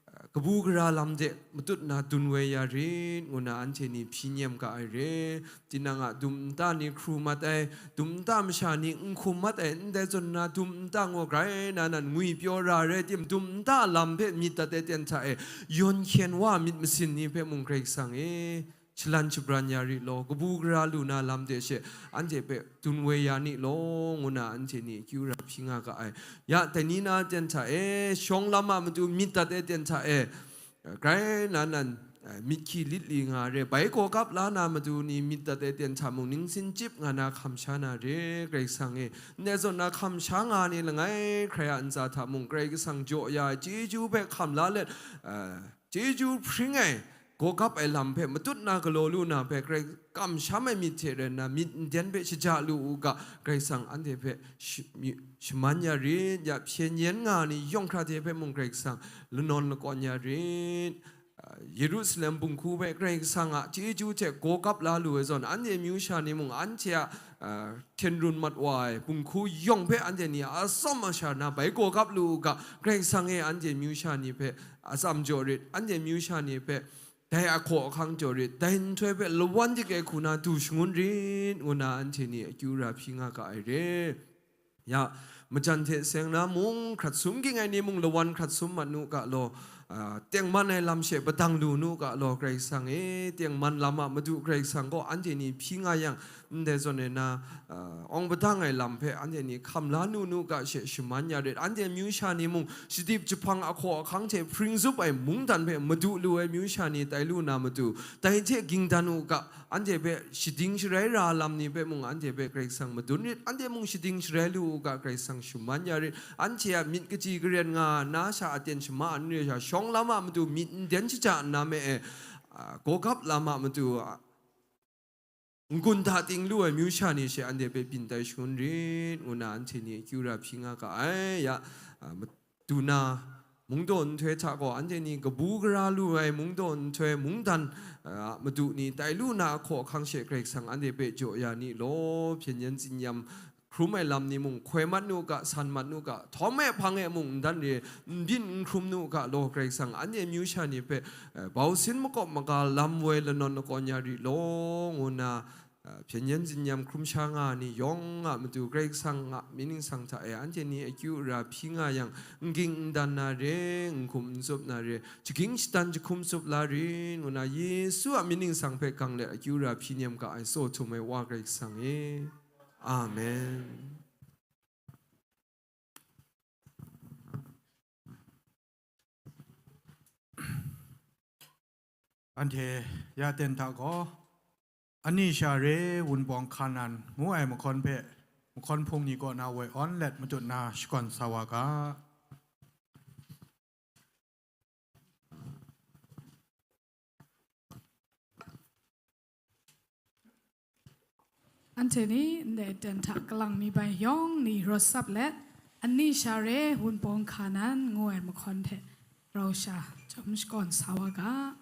a, kabu gara lam de matut na dun woi ya rit, ngu na anhte ni hpyi nyem ga ai re. Tinang a dum nta ni hkru mat ai, dum nta masha ni n hkum mat ai, ndai zawn na dum nta gaw grai na nan ngwipyaw ra rai tim, dum nta lam hpe myit dat ai ten hta e, yawn hkyen wa myit masin ni hpe mung Karai Kasang e, shalan shabran ya ri law, kabu gara lu na lam de she, anhte hpe dun woi ya ni law, ngu na anhte ni akyu ra hpyi nga ga ai. Ya, dai ni na ten hta e, shawng lam a matu myit dat ai ten hta e, grai na nan, eh, myit hkyi lit li nga re, bai gawgap la na matu ni myit dat ai ten hta mung, ningsin chyip nga na hkam sha na re, Karai Kasang e. Ndai zawn na hkam sha nga ni langai hkrai a ntsa hta mung, Karai Kasang jaw ya ai chyeju hpe hkam la let, eh, chyeju hpring ai, gawgap ai lam hpe matut na galaw lu na hpe, Karai kamsham ai myit hte rai nna, myit nden hpe shaja lu u ga, Karai Kasang anhte hpe shi-, myi-, shaman ya rit, ya hpyen yen nga ni yawng hkra hte hpe mung Karai Kasang lanawn lakawn ya rit. A, Yerusalem bunghku hpe Karai Kasang a chyeju hte gawgap la lu ai zawn, anhte amyu sha ni mung anhte a, a, hten run mat wa ai bunghku yawng hpe anhte ni a atsawm asha na bai gawgap lu u ga, Karai Kasang e anhte amyu sha ni hpe atsam jaw rit, anhte amyu sha ni hpe dai ahkaw ahkang jaw rit, dai nhtoi hpe lawan dik ai hku na du shangun rit, ngu na anhte ni akyu ra hpyi nga ga ai re. Ya, majan hte seng na mung, hkrat sum ging ai ni mung lawan hkrat sum mat nu ga law, a, tengman ai lam she padang lu nu ga law, Karai Kasang e, tengman lam a madu Karai Kasang gaw anhte ni hpyi nga yang, ndai zawn e na, a, awng padang ai lam hpe anhte ni hkam la nu nu ga she shaman ya rit, anhte amyu sha ni mung shadip jahpang ahkaw ahkang hte hpring zup ai mungdan hpe madu lu ai amyu sha ni tai lu na matu, dai hte ging dan u ga, anhte hpe shading sharai ra lam ni hpe mung anhte hpe Karai Kasang madun rit, anhte mung shading sharai lu u ga, Karai Kasang shaman ya rit, anhte a myit kaji karen nga na sha aten shama n re sha, shawng lam a matu myit n den shaja nna me e, a, gawgap lam a matu, a, n-gun hta ting lu ai amyu sha ni she anhte hpe byin tai shangun rit, ngu nna anhte ni akyu ra hpyi nga ga ai. Ya, a, madu na mungdaw nhtoi hta gaw anhte ni kabu gara lu ai mungdaw nhtoi mungdan, a, madu ni tai lu na ahkaw ahkang she Karai Kasang anhte hpe jaw ya ni law, hpyen yen tsin-yam hkrum ai lam ni mung, hkoi mat nu ga, san mat nu ga, htawm e hpang e mung n dan re, n byin n hkrum nu ga law, Karai Kasang anhte amyu sha ni hpe, eh, bau sin makawp maga lam woi lanawn lakawn ya ri law, ngu nna, eh, hpyen yen tsin-yam hkrum sha nga ai ni yawng a matu Karai Kasang a myit ningsang hta e anhte ni akyu ara hpyi nga yang, n ging n dan na re, n hkum n tsup na re, jahkying shatan jahkum tsup la rit, ngu nna Yesu a myit ningsang hpe gang let akyu ara hpyi nem ga ai tsaw htum ai Wa Karai Kasang e. Amen. Anhte ya ten hta gaw, Ani Sha Re Wunpawng Hkanan ngu ai mahkawn hpe, mahkawn hpung ni kaw na woi awn let matut na shakawn sa wa ga. Anhte ni ndai aten hta kalang mi bai yawng ni rawt sap let, Ani Sha Re Wunpawng Hkanan ngu ai mahkawn hte rau sha chyawm shakawn sa wa ga.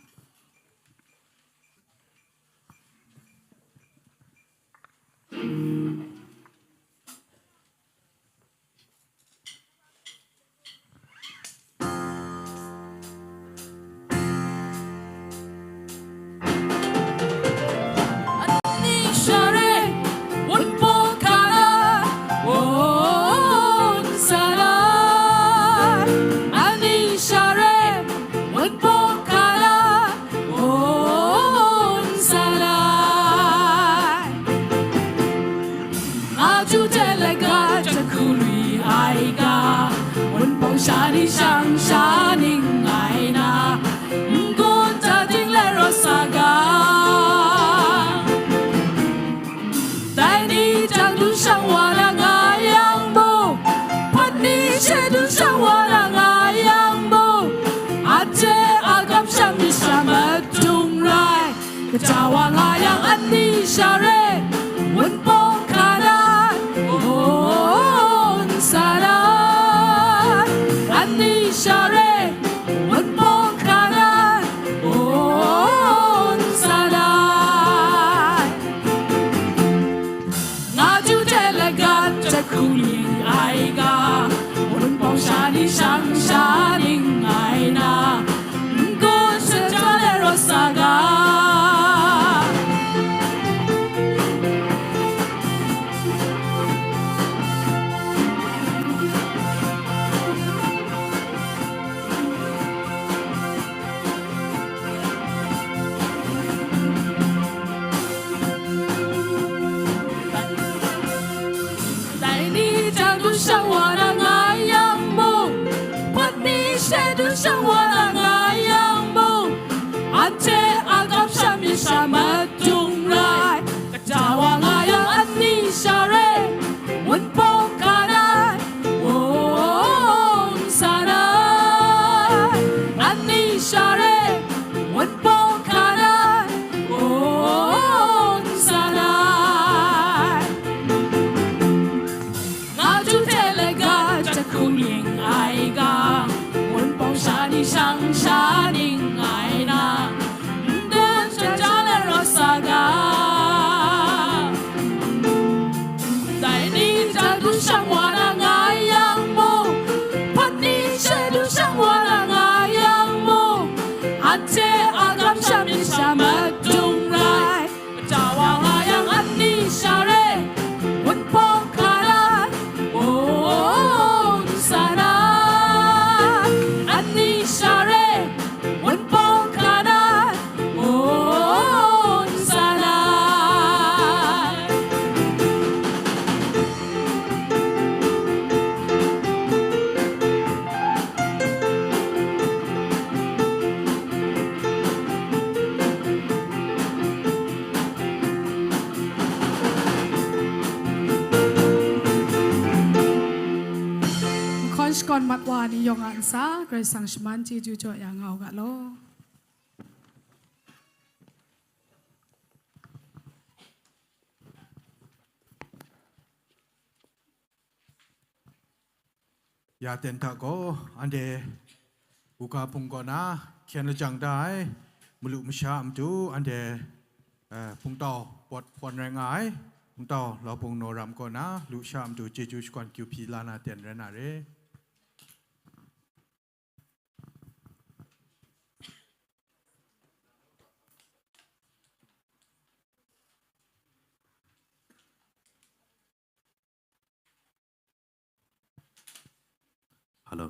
Nga ju de laga jahku lui ai ga, Wunpawng sha ni shang sha ning ai na, n-gun hta ting let rawt sa ga. Dai ni jang du shang wa na nga yang mung, hpat ni she du shang wa na nga yang mung, anhte a kamsham myit sha madung rai. Kaja wa nga yang Ani Sha Re Wunpawng Hkanan, oh, n sa na. Ani Sha Re Wunpawng Hkanan, oh, n sa na. Nga ju de laga jahku lui ai ga, Wunpawng sha ni shang sha ning ai na, n-gun hta ting let rawt sa ga. Dai ni jang du shang wa na nga yang mung, hpat ni she du shang wa na nga yang mung, anhte a kamsham myit sha madung rai. Kaja wa nga yang Ani Sha Re Wunpawng Hkanan, oh, n sa na. Ani Sha Re Wunpawng Hkanan, oh, n sa na. Nga ju de laga jahku lui ai ga, Wunpawng sha ni shang sha ning ai na, n-gun hta ting let rawt sa ga. Dai ni jang du shang wa na nga yang mung, hpat ni she du shang wa na nga yang mung, anhte a kamsham myit sha madung rai. Kaja wa nga yang Ani Sha Re Wunpawng Hkanan, oh, n sa na. Ani Sha Re Wunpawng Hkanan, oh, n sa na. Mahkawn shakawn mat wa ni yawng a ntsa, Karai Kasang shaman chyeju jaw ya nga u ga law. Ya ten hta gaw, anhte Buga Hpung kaw na hkyen lajang da ai malu masha a matu, anhte, eh, hpungtau pawt pawn rai nga ai, hpungtau Laubung Naw Ram kaw na lusha a matu chyeju shakawn kyu hpyi la na ten rai na re. Hello.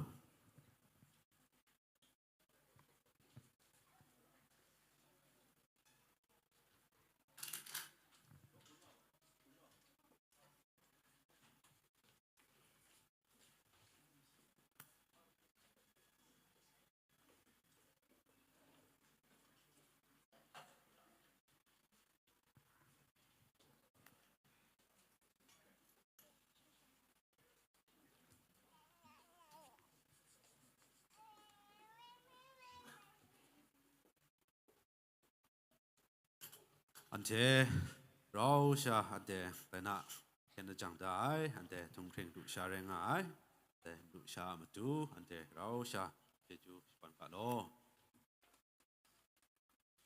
Anhte rau sha, anhte kaina hkyen lajang da ai, anhte htunghkring lusha rai nga ai, anhte lusha a matu, anhte rau sha chyeju shakawn ga law.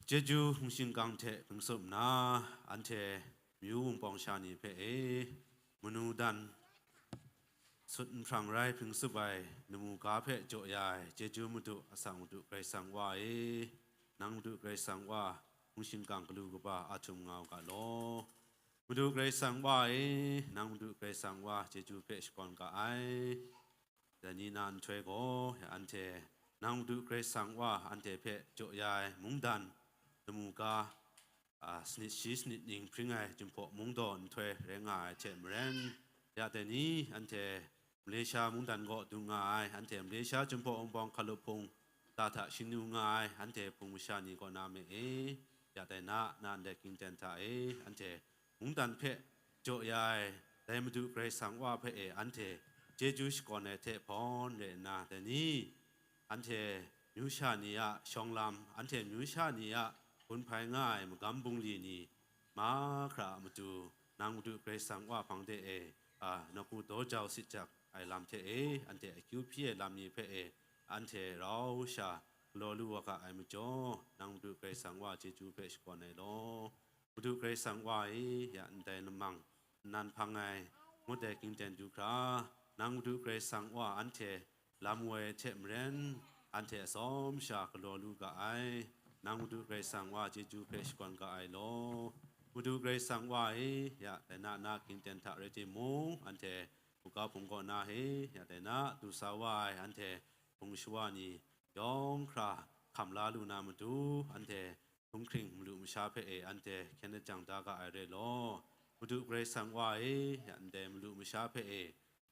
Chyeju hpung shingkang hte hpring tsup nna, anhte myu wunpawng sha ni hpe e, manu dan sut nhprang rai hpring tsup ai lamu ga hpe jaw ya ai, chyeju Madu, asak Madu Karai Kasang Wa e, nang Madu Karai Kasang Wa, hpung shingkang galu kaba a htum nga u ga law. Madu Karai Kasang Wa e, nang Madu Karai Kasang Wa chyeju hpe shakawn ga ai. Dai ni na nhtoi gaw, anhte nang Madu Karai Kasang Wa anhte hpe jaw ya ai mungdan lamu ga, a, sanit shi sanit ning hpring ai Jinghpaw mungdaw nhtoi rai nga ai hte maren, ya dai ni anhte Malaysia mungdan kaw dung nga ai, anhte Malaysia Jinghpaw Wunpawng hkalup hpung da hta shingnu nga ai, anhte hpung masha ni kaw na me e, ya dai na, na ndai ging ten hta e, anhte mungdan hpe jaw ya ai, dai Madu Karai Kasang Wa hpe e anhte chyeju shakawn ai hte hpawn re nna, dai ni anhte myu sha ni a shawng lam, anhte myu sha ni a gun hpai nga ai magam bungli ni mahkra a matu, nang Madu Karai Kasang Wa hpang de e, a, nawku daw jau sit jak ai lam hte e, anhte akyu hpyi ai lam ni hpe e, anhte rau sha galaw lu wa ga ai majaw, nang Madu Karai Kasang Wa chyeju hpe shakawn ai law. Madu Karai Kasang Wa e, ya ndai lamang nnan hpang ai ngut ai ging ten du hkra, nang Madu Karai Kasang Wa anhte lam woi hte maren, anhte atsawm sha galaw lu ga ai, nang Madu Karai Kasang Wa chyeju hpe shakawn ga ai law. Madu Karai Kasang Wa e, ya dai na na ging ten hta rai timung, anhte Buga Hpung kaw na e, ya dai na du sa wa ai, anhte hpung shawa ni yawng hkra hkam la lu na matu, anhte htunghkring malu masha hpe e anhte hkyen lajang da ga ai re law. Madu Karai Kasang Wa e, ndai malu masha hpe e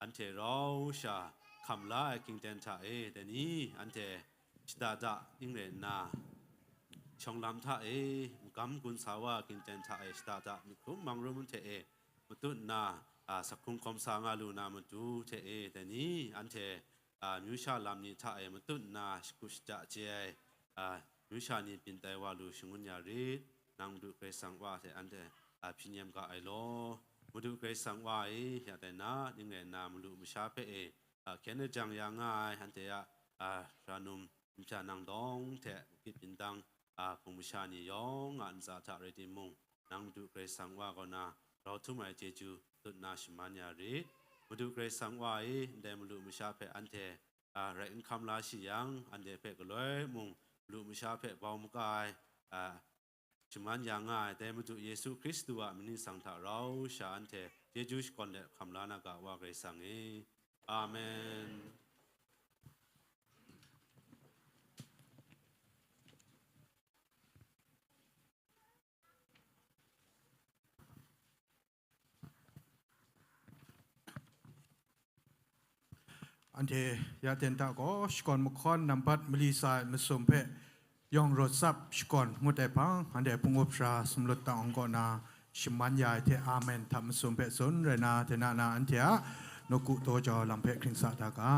anhte rau sha hkam la ai ging ten hta e, dai ni anhte shada da ning rai nna, shawng lam hta e, magam gun sa wa ai ging ten hta e, shada da myit hkrum mang rum hte e, matut nna, a, sak hkrung hkawm sa nga lu na matu hte e, dai ni anhte a, myu sha lam ni hta e matut nna shakut shaja chye ai, a, myu sha ni byin tai wa lu shangun ya rit, nang Madu Karai Kasang Wa hte anhte, a, hpyi nem ga ai law. Madu Karai Kasang Wa e, ya dai na, ning rai nna malu masha hpe e, a, hkyen lajang ya nga ai, anhte a, a, hkra num, npya nang dawng hte, bukit bindang, a, hpung masha ni yawng a ntsa hta rai timung, nang Madu Karai Kasang Wa kaw na grau htum ai chyeju tut nna shaman ya rit. Madu Karai Kasang Wa e, ndai malu masha hpe anhte, a, rai n hkam la shi yang, anhte hpe galoi mung, malu masha hpe bau maga ai, a, shaman ya nga ai, dai Madu Yesu Hkristu a myit sang hta rau sha anhte chyeju shakawn let hkam la na ga, Wa Karai Kasang e. Amen. Anhte ya ten hta gaw, shakawn mahkawn nambat mali tsa ai masum hpe yawng rawt tsap shakawn ngut ai hpang, anhte hpung up sara sumlut tang awng kaw na shaman ya ai hte, Amen hta masum hpe tsun rai na, dai na na anhte a nawku daw jau lam hpe hkring sa da ga.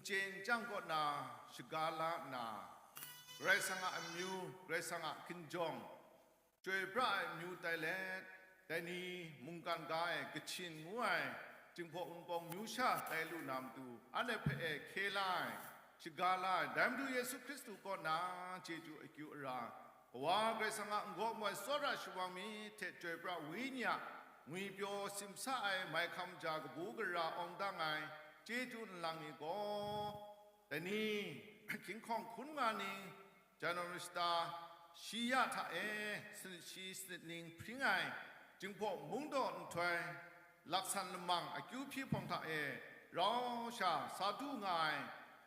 chyen chyang kaw na shaga la nna, Karai Kasang a amyu, Karai Kasang a hkinjawng, chyoi pra ai amyu tai let, dai ni mungkan ga e Kachin ngu ai Jinghpaw Wunpawng myu sha tai lu na matu, anhte hpe e hkye la ai, shaga la ai, dai Madu Yesu Hkristu kaw na chyeju akyu ara, Kawa Karai Kasang a n-gaw moi tsawra shawang myit hte chyoi pra Wenyi a ngwipyaw simsa ai maighkam ja kabu gara awng dang ai chyeju nlang ni gaw, dai ni, hkying hkawng hkun nga ning, January shata shi ya hta e sanit shi sanit ning hpring ai Jinghpaw Mungdaw nhtoi laksan lamang akyu hpyi hpawng hta e rau sha sa du nga ai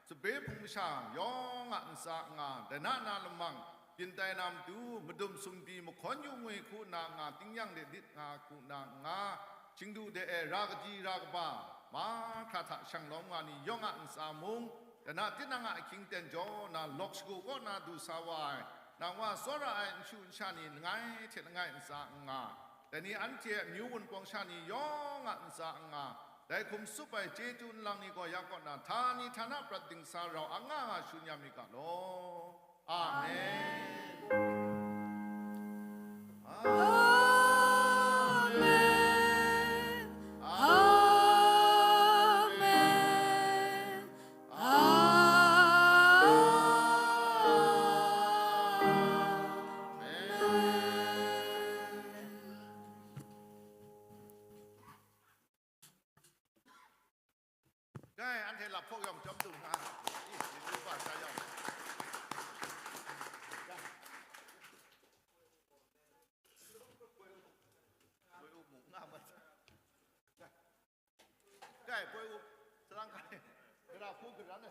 sape hpung masha yawng a ntsa nga, dai na na lamang byin tai na matu, madum sumpi mahkawn yu ngwi hku na nga, tingnyang de lit nga hku na nga, Chengdu de e ra kaji ra kaba, mahkra hta shang lawm nga ni yawng a ntsa mung, dai na tinang a ahkying ten jaw na lawk shagu kaw na du sa wa ai, nang wa tsawra ai nshu nsha ni langai hte langai ntsa n nga, dai ni anhte a myu wunpawng sha ni yawng a ntsa n nga, dai hkum tsup ai chyeju nlang ni gaw ya kaw na htani htana prat dingsa rau anga nga shu nyam mi ga law. Amen. Amen. Amen. Amen. Dai, anhte laphawk yawng chyawm dung nga. Ih, Yesu ba sha yawng. Poi up mung nga mat. Dai, poi up, salang kai. Gara hku gara na.